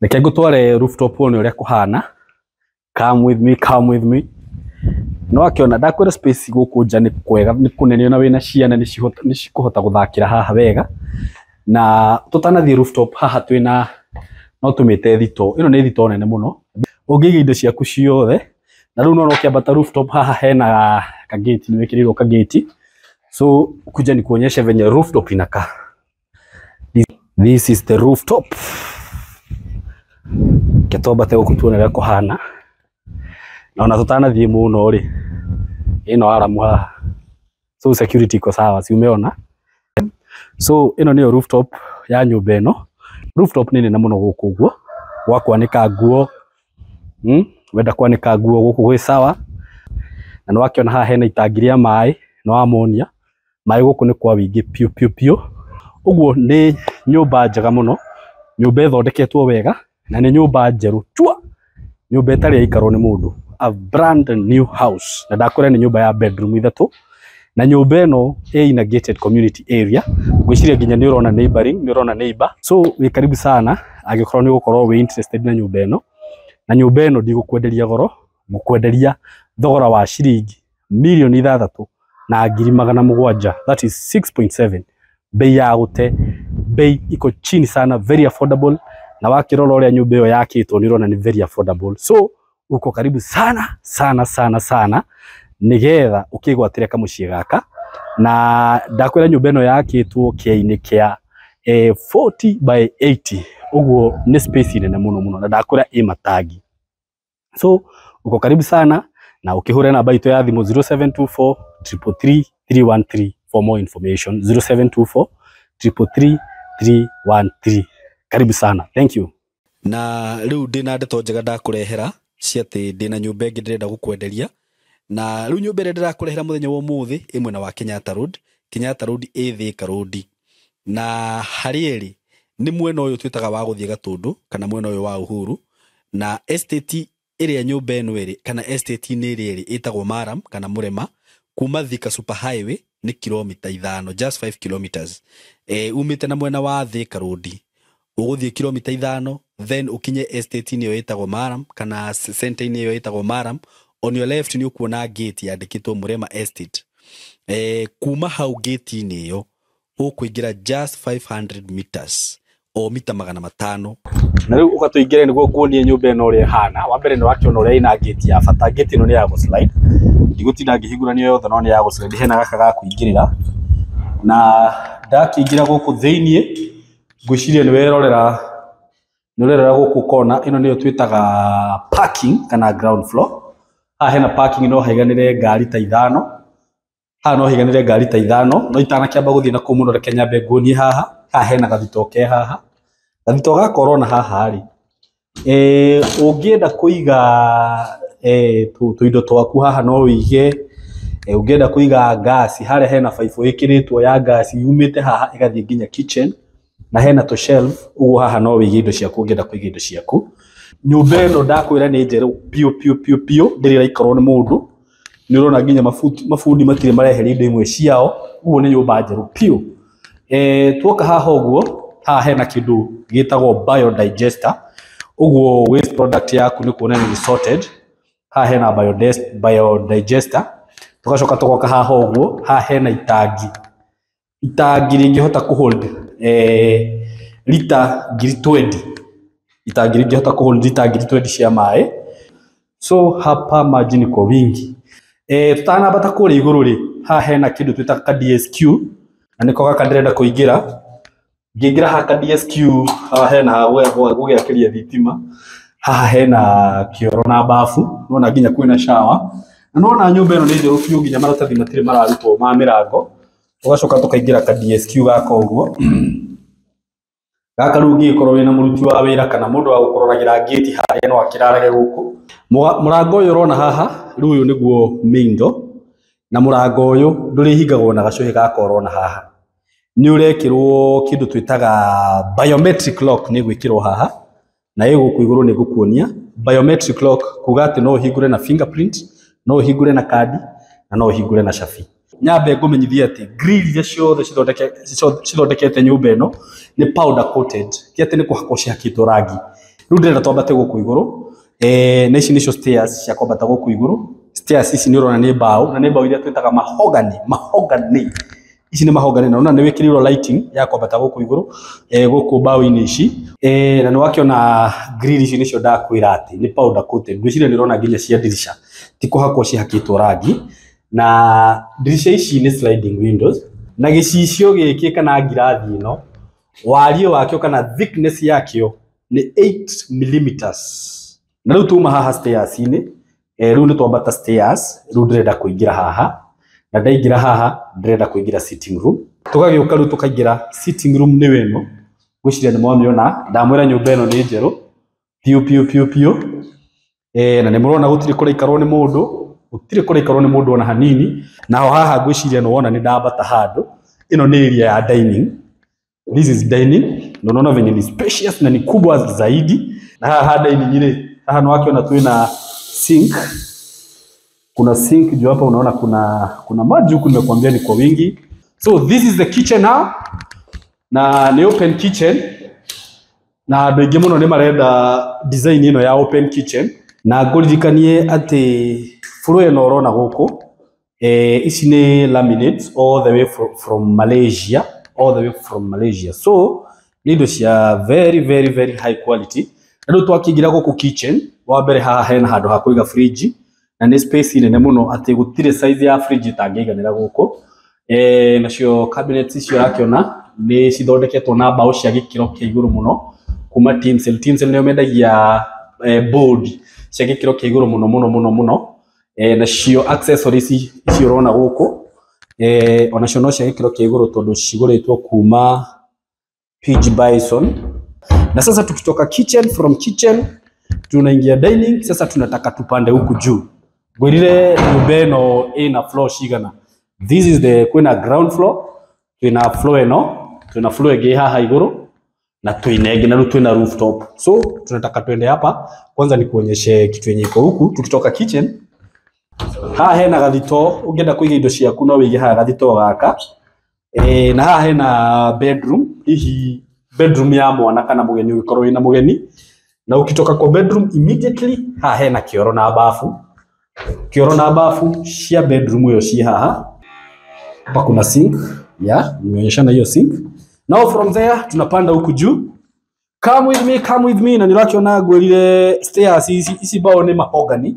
Reke ngũtware rooftop wone ũrĩa kũhana. Come with me, come with me. No akĩona ndakwĩra space gũkũ nja nĩ kwega, nĩ kũnene, na wĩna ciana nĩ cikũhota gũthakĩra haha wega. Na tũtanathiĩ rooftop, haha twĩna no tũmĩte thito. Ĩno nĩ thito nene mũno. Ũngĩiga indo ciaku ciothe. Na rĩu nona ũkĩambata rooftop, haha hena kageti, nĩ wĩkĩrĩirwo kageti. So kuja nikuonyeshe venye rooftop inakaa. This is the rooftop. Reke twambate gũkũ tuone ũrĩa kũhana. Na ona tũtanathiĩ mũno rĩ, ĩno aramu haha. So security iko sawa, si umeona? So ĩno nĩyo rooftop. ya nyũmba ĩno. Rooftop nĩ nene mũno gũkũ ũguo, gwa kwanĩka nguo, wenda kwanĩka nguo gũkũ gwĩ sawa. Na nĩwakĩona haha hena itangi rĩa maĩ, nĩwamonia maĩ gũkũ nĩ kwa wĩingĩ piũ piũ piũ. Ũguo nĩ nyũmba njega mũno, nyũmba ĩthondeketwo wega, na nĩ nyũmba njerũ chua, nyũmba ĩtarĩ yaikarwo nĩ mũndũ, a brand new house. Na ndakwĩra nĩ nyũmba ya bedroom ithatũ, na nyũmba ĩno ĩ in a gated community area. Ngwĩciria nginya nĩ ũrona neighboring, nĩ ũrona neighbor. So wĩ karibu sana angĩkorwo nĩ ũgũkorwo wĩ interested na nyũmba ĩno. Na nyũmba ĩno ndigũkwenderia goro, ngũkwenderia thogora wa ciringi 6,700,000, that is 6.7, bei ya gũte, bei iko chini sana, very affordable. Na wakĩrora ũrĩa nyũmba ĩyo yakĩtwo nĩ ũrona nĩ very affordable. So uko karibu sana sana sana sana nigetha ũkĩgwatĩre kamũciĩ gaka. Na ndakwĩra nyũmba ĩno yakĩtwo kĩainĩ kĩa 40 by 80, ũguo nĩ space nene mũno mũno, na ndakwĩra ĩ matangi. So uko karibu sana, na ũkĩhũre namba itũ ya thimũ 0724 333 313 for more information, 0724 333 313. Karibu sana, thank you. Na rĩu ndĩna ndeto njega ndakũrehera cia atĩ ndĩna nyũmba ĩngĩ ndĩrenda gũkwenderia. Na rĩu nyũmba ĩrĩa ndĩrakũrehera mũthenya wa ũmũthĩ ĩ mwena wa Kenyatta Road. Kenyatta Road ĩ Thika Road, na harĩa ĩrĩ nĩ mwena ũyũ twĩtaga wa gũthiĩ Gatũndũ kana mwena ũyũ wa Uhuru. Na estate ĩrĩa nyũmba ĩno ĩrĩ, kana estate-inĩ ĩrĩa ĩrĩ, ĩtagwo Maram kana Mũrema. Kuma Thika Super Highway nĩ kilomita 5, just 5 kilometers. Umĩte na mwena wa Thika Road ũgũthiĩ kilomita 5, then ũkinye estate-inĩ ĩyo ĩtagwo Maram kana center-inĩ ĩyo ĩtagwo Maram. On your left nĩ ũkuona gate yandĩkĩtwo Mũrema Estate. Kuma hau gate-inĩ ĩyo ũkũingĩra just 500 meters, o mita 500. Na rĩu ũgatũingĩre nĩguo nguonie nyũmba ĩno ũrĩa ĩhana. Wa mbere nĩ wakĩona ũrĩa ĩna gate ya bata. Gate ĩno nĩ ya gũslide, ndigũtinda ngĩhingũrania yothe, no nĩ ya gũslide. Hena gaka ga kũingĩrĩra, na ndakĩingĩra gũkũ thĩiniĩ ngwĩciria nĩ werorera, nĩ ũrerora gũkũ kona ĩno nĩyo twĩtaga parking kana ground floor. Haha hena parking, no haiganĩre ngari ta 5. Haha no haiganĩre ngari ta 5. No itanakĩamba gũthiĩ na kũu mũno, reke nyambe nguonie haha. Haha hena gathito ke haha, gathito gaka ũrona haha rĩ, ũngĩenda kũiga tũindo twaku haha no wĩige. Ũngĩenda kũiga ngasi harĩa hena baibũ ĩkĩrĩtwo ya ngasi yumĩte haha ĩgathiĩ nginya kitchen, na hena tũ shelf, ũguo haha no wĩige indo ciaku ũngĩenda kũiga indo ciaku. Nyũmba ĩno ndakwĩra nĩ njerũ piũ piũ piũ piũ, ndĩrĩ ĩraikarwo nĩ mũndũ. Nĩ ũrona nginya mabundi matirĩ mareheria indo imwe ciao, ũguo nĩ nyũmba njerũ piũ. Tuoka haha ũguo, haha hena kĩndũ gĩtagwo biodigester, ũguo waste product yaku nĩ kuona nĩ sorted. Haha hena biodigester. Tũgacoka tũgoka haha ũguo, haha hena itangi, itangi rĩngĩhota kũhold lita 20,000, itangi rĩngĩhota kũhold lita 20,000 cia maĩ. So hapa maji ni kwa wingi. Tũtanambata kũrĩa igũrũ rĩ, haha hena kĩndũ twĩtaga ka DSQ, na nĩko gaka ndĩrenda kũingĩra. Ngĩingĩra haha ka DSQ, haha hena ha gũgĩakĩria thitima, haha hena kĩoro na bafu, nĩwona nginya kwĩna shower. Na nĩwona nyũmba ĩno nĩ njerũ biũ, nginya maratathi matirĩ mararutwo ma mĩrango. Tũgacoka tũkaingĩra ka DSQ gaka ũguo. Gaka rĩu ũngĩgĩkorwo wĩna mũruti wa wĩra kana mũndũ wa gũkũroragĩra ngĩti harĩa no akĩrarage gũkũ. Mũrango ũyũ ũrona haha, rĩu ũyũ nĩguo main door, na mũrango ũyũ ndũrĩhingagwo na gacũhĩ gaka ũrona haha. Nĩ ũrekĩrwo kĩndũ twĩtaga biometric lock, nĩ gwĩkĩrwo haha, na ĩ gũkũ igũrũ nĩ ngũkuonia biometric lock, kuga atĩ no ũhingũre na fingerprint, no ũhingũre na kandi, na no ũhingũre na cabi. Nyambe ngũmenyithie atĩ grill iria ciothe cithondekete nyũmba ĩno nĩ powder coated, ti atĩ nĩ kũhakwo cihakĩtwo rangi. Rĩu ndĩrenda twambate gũkũ igũrũ. Na ici nĩcio stairs cia kwambata gũkũ igũrũ. Stairs ici nĩ ũrona nĩ mbaũ, na nĩ mbaũ iria twĩtaga mahogany, mahogany. Ici nĩ mahogany, na ũrona nĩ wĩkĩrĩirwo lighting ya kwambata gũkũ igũrũ, gũkũ mbaũ-inĩ ici. Na nĩ wakĩona grill ici nĩcio ndakwĩra atĩ nĩ powder coated. Ngwĩciria nĩ ũrona nginya cia ndirica ti kũhakwo cihakĩtwo rangi. Na ndirica ici nĩ sliding windows, na gĩcicio gĩkĩ kana ngirathi ĩno wariĩ wakĩo kana thickness yakĩo nĩ 8 millimeters. Na rĩu tuma haha stairs-inĩ, rĩu nĩ twambata stairs, rĩu ndĩrenda kũingĩra haha, na ndaingĩra haha ndĩrenda kũingĩra sitting room. Tũgagĩũka rĩu tũkaingĩra sitting room nĩyo ĩno. Ngwĩciria nĩ mwamĩona, ndamwĩra nyũmba ĩno nĩ njerũ piũ piũ piũ piũ. Na nĩ mũrona gũtirĩ kũraikarwo nĩ mũndũ, gũtirĩ kũraikarwo nĩ mũndũ ona hanini. Naho haha ngwĩciria nĩ wona nĩ ndambata handũ. Ĩno nĩ area ya dining. This is dining. Na unaona venye ni spacious na ni kubwa zaidi. Na haha dining ile, haha nĩ wakiona twĩna sink. Kuna sink juu hapa, unaona kuna maji huku, nimekuambia ni kwa wingi. So this is the kitchen now. Na ni open kitchen. Na andũ aingĩ mũno nĩ marenda design ĩno ya open kitchen. Na ngũririkanie atĩ floor ĩno ũrona gũkũ, ici nĩ laminates all the way from Malaysia, all the way from Malaysia. So nĩ indo cia very very very high quality. Na rĩu twakĩingĩra gũkũ kitchen, wa mbere haha hena handũ ha kũiga fridge, na nĩ space nene mũno atĩ gũtirĩ size ya fridge ĩtangĩiganĩra gũkũ. Nacio cabinets icio ũrakĩona nĩ cithondeketwo na mbaũ cia gĩkĩro kĩa igũrũ mũno kuma Tinsel. Tinsel nĩo mendagia board cia gĩkĩro kĩa igũrũ mũno mũno mũno mũno. Nacio accessories ici ũrona gũkũ, onacio no cia gĩkĩro kĩa igũrũ tondũ cigũrĩtwo kuma PG Bison. Na sasa tukitoka kitchen, from kitchen tunaingia dining. Sasa tunataka tupande huku juu. Ngwĩrire nyũmba ĩno ĩna floor cigana. This is the kwĩna ground floor, twĩna floor ĩno, twĩna floor ĩngĩ haha igũrũ na twĩna ĩngĩ, na rĩu twĩna rooftop. So tunataka twende hapa kwanza nikuonyeshe kitu yenye iko huku. Tukitoka kitchen, haha hena gathito, ũngĩenda kũiga indo ciaku no wĩige haha gathito gaka. Na haha hena bedroom, hihi bedroom ya mwana kana mũgeni ũngĩkorwo wĩna mũgeni. Na ukitoka kwa bedroom immediately haha hena kĩoro na bafu. Kĩoro na bafu cia bedroom ĩyo ci haha. Hapa kuna sink, yeah, nimeonyeshana hiyo sink. Now from there tunapanda huku juu. Come with me, come with me. Na nĩũrakiona ngwĩrire stairs ici mbaũ nĩ mahogany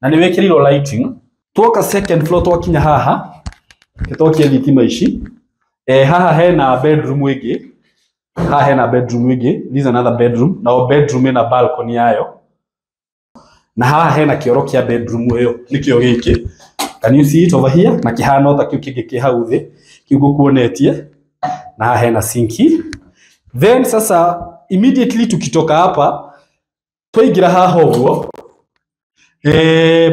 na nĩ wĩkĩrĩirwo lighting. Twoka second floor twakinya haha, twakia thitima ici. Haha hena bedroom ĩngĩ. Haha hena bedroom ĩngĩ. This is another bedroom. Na bedroom ĩna balcony yayo. Na haha hena kĩoro kĩa bedroom ĩyo, nĩkĩo gĩkĩ. Can you see it over here? Na kĩhana ta kĩu kĩngĩ kĩ hau thĩ, kĩu ngũkuonetie. Na haha hena sinki. Then sasa immediately tukitoka hapa twaingĩra haha ũguo.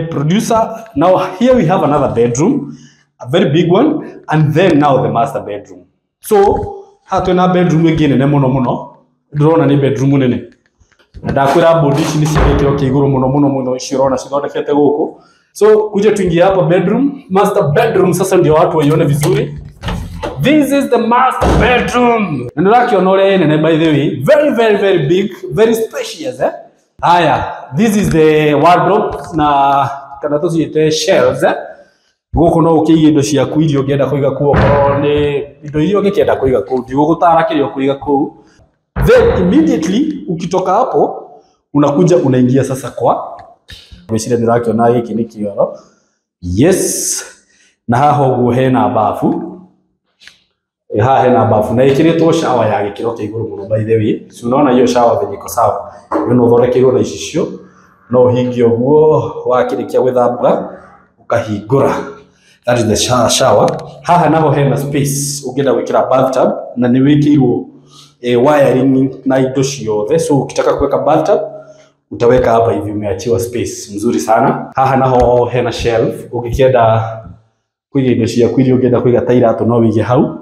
Producer, now here we have another bedroom, a very big one, and then now the master bedroom. So haha twĩna bedroom ĩngĩ nene mũno mũno, ndĩrona nĩ bedroom nene. Na ndakwĩra board ici nĩ cia gĩkĩro kĩa igũrũ mũno mũno mũno, ici ũrona cithondekete gũkũ. So kuja tuingie hapa bedroom, master bedroom sasa ndio watu waione vizuri. This is the master bedroom. Na nĩũrakiona ũrĩa ĩ nene by the way, very very very big, very spacious, eh? Haya, this is the wardrobe na kana tũciĩte shelves, eh? Gũkũ no ũkĩige indo ciaku iria ũngĩenda kũiga kũu, okorwo nĩ indo iria ũngĩkĩenda kũiga kũu, ndigũgũtara kĩrĩa ũkũiga kũu. Then immediately ukitoka hapo unakuja unaingia sasa kwa ngwĩciria nĩũrakiona gĩkĩ nĩ kĩoro. Yes. Na haha ũguo hena bafu. Haha hena bafu na ĩkĩrĩtwo shower ya gĩkĩro kĩa igũrũ mũno by the way. Si unaona hiyo shower venye iko sawa. Hiyo no ũthondekeirwo na icicio, no ũhingie ũguo wakĩrĩkia gwĩthamba ũkahingũra. That is the shower. Haha naho hena space ũngĩenda gwĩkĩra bathtub na nĩ wĩkĩirwo wiring na indo ciothe. So ukitaka kuweka bathtub utaweka hapa hivi, umeachiwa space mzuri sana. Haha naho hena shelf ũngĩkĩenda kũiga indo ciaku iria ũngĩenda kũiga ta iratũ no wĩige hau.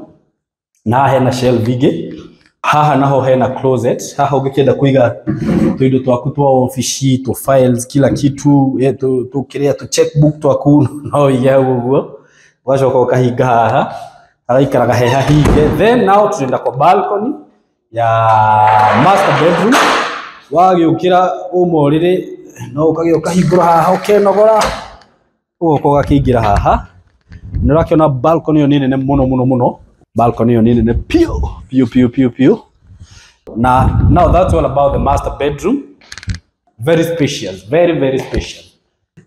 Na haha hena shelf ingĩ. Haha naho hena closet. Haha ũngĩkĩenda kũiga tũindo twaku twa ofici, tũ files, kila kitu, tu kĩrĩa tu checkbook twaku no wĩige hau ũguo. Ũgacoka ũkahinga haha, hagaikaraga he hahinge. Then now tunaenda kwa balcony ya master bedroom. Wagĩũkĩra uma ũrĩrĩ no ũkagĩa ũkahingũra haha ũkenogora, ũgoka ũgakĩingĩra haha. Nĩ ũrakĩona balcony ĩyo nĩ nene mũno mũno mũno. Balcony ĩyo nĩ nene piũ piũ piũ piũ piũ. Na now that's all about the master bedroom. Very spacious, very very spacious.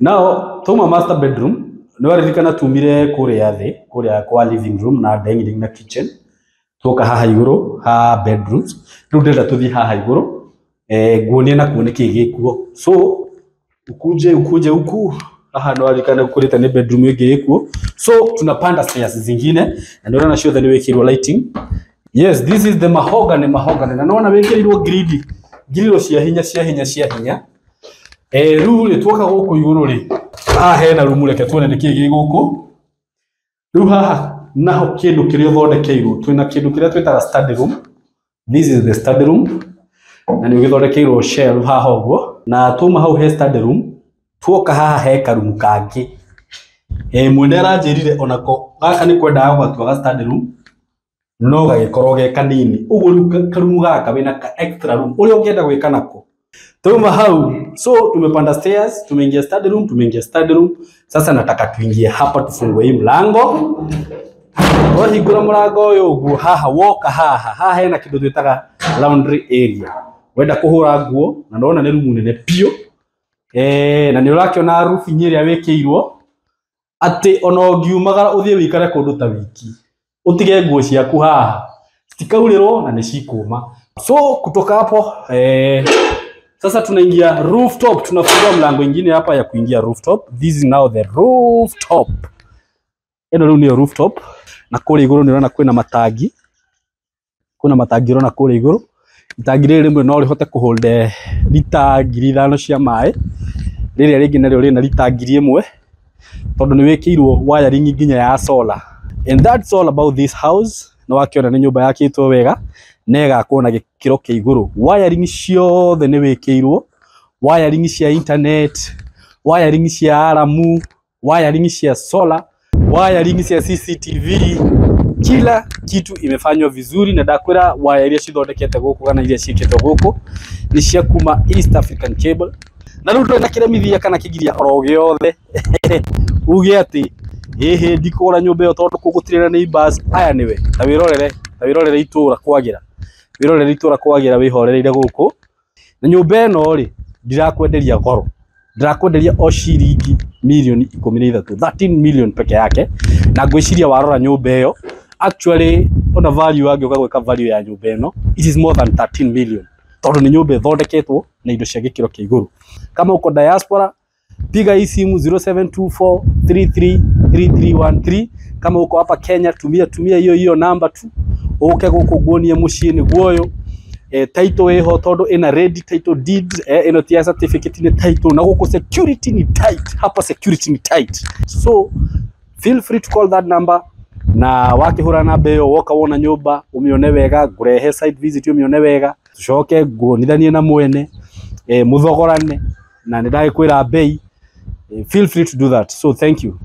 Now tuma master bedroom nĩ waririkana tumire kũrĩa thĩ, kũrĩa kwa living room na dining na kitchen. Tuoka haha igũrũ ha bedrooms. Rĩu ndĩrenda tũthiĩ haha igũrũ, nguonie na kuo nĩkĩĩ gĩkuo. So ukuje ukuje huku haha nĩ waririkana kũrĩte nĩ bedroom ĩngĩ ĩkuo. So tunapanda stairs zingine na nĩ ũrona ciothe nĩ wĩkĩirwo lighting. Yes, this is the mahogany, mahogany. Na nona wĩkĩrĩirwo gridi, ngiriro cia hinya cia hinya cia hinya. Rĩu rĩ tuoka gũkũ igũrũ rĩ, haha hena rumu, reke tuone nĩkĩĩ gĩ gũkũ. Rĩu haha naho kĩndũ kĩrĩa ũthondekeirwo, twĩna kĩndũ kĩrĩa twĩtaga study room. This is the study room. Na nĩ ũgĩthondekeirwo shelf haha ũguo. Na twauma hau he study room, tuoka haha he karumu kangĩ. Mwene aranjĩrire onako gaka nĩ kwendaga gũgatua ga study room, no gagĩkorwo ge kanini. Ũguo rĩu karumu gaka wĩna ka extra room ũrĩa ũngĩenda gwĩka nako. Tuma hau, so tumepanda stairs, tumeingia study room, tumeingia study room. Sasa nataka tuingie hapa tufungue hii mlango. Wahingũra mũrango ũyũ ũguo haha woka haha, haha hena kĩndũ twĩtaga laundry area. Wenda kũhũra nguo na ndona nĩ rumu nene biũ. Na nĩ ũrakĩona roofing ĩrĩa wĩkĩirwo atĩ ona ũngiumagara ũthiĩ wĩikare kũndũ ta wiki, ũtige nguo ciaku haha citikaurĩrwo na nĩ cikũma. So kutoka hapo sasa tunaingia rooftop, tunafungua mlango ingine hapa ya kuingia rooftop. This is now the rooftop. Ĩno rĩu nĩyo rooftop, na kũrĩa igũrũ nĩ ũrona kwĩna matangi, kwĩna matangi ũrona kũrĩa igũrũ. Itangi rĩrĩ rĩmwe no rĩhote kũhold lita 5,000 cia maĩ, rĩrĩa rĩngĩ narĩo rĩna lita 1,000, tondũ nĩ wĩkĩirwo wiring nginya ya solar. And that's all about this house. Nĩ wakĩona nĩ nyũmba yakĩtwo wega na ĩgakwo na gĩkĩro kĩa igũrũ. Wiring ciothe nĩ wĩkĩirwo, wiring cia internet, wiring cia alarm, wiring cia solar, wiring cia CCTV, kila kitu imefanywa vizuri. Na ndakwĩra waya iria cithondekete gũkũ kana iria ciĩkĩtwo gũkũ nĩ cia kuma East African Cable. Na rĩu ndũrĩ na kĩremithia kana kĩgiria oro gĩothe uge atĩ ĩhĩ ndikũgũra nyũmba ĩyo tondũ kũu gũtirĩ na neighbors. Aya nĩwe, ta wĩrorere, ta wĩrorere itũra kwagĩra, wĩrorere itũra kwagĩra wĩhorereire gũkũ. Na nyũmba ĩno rĩ, ndirakwenderia goro, ndirakwenderia o ciringi mirioni 13, 13 million peke yake. Na ngwĩciria warora nyũmba ĩyo actually ona value angĩũka gwĩka value ya nyũmba ĩno, it is more than 13 million, tondũ nĩ nyũmba ĩthondeketwo na indo cia gĩkĩro kĩa igũrũ. Kama uko diaspora, piga hii simu 0724333313. Kama uko hapa Kenya, tumia tumia hiyo hiyo namba tu, uke gũkũ nguonie mũciĩ nĩguo ũyũ. Title ĩho tondũ ĩna ready title deed, ĩno ti ya certificate, nĩ title. Na gũkũ security ni tight, hapa security ni tight, so feel free to call that number. Na wakĩhũra namba ĩyo woka wona nyũmba ũmĩone wega, ngũrehe site visit ũmĩone wega, tucoke nguonithanie na mwene, mũthogorane na nĩ ndagĩkwĩra bei. Feel free to do that. So thank you.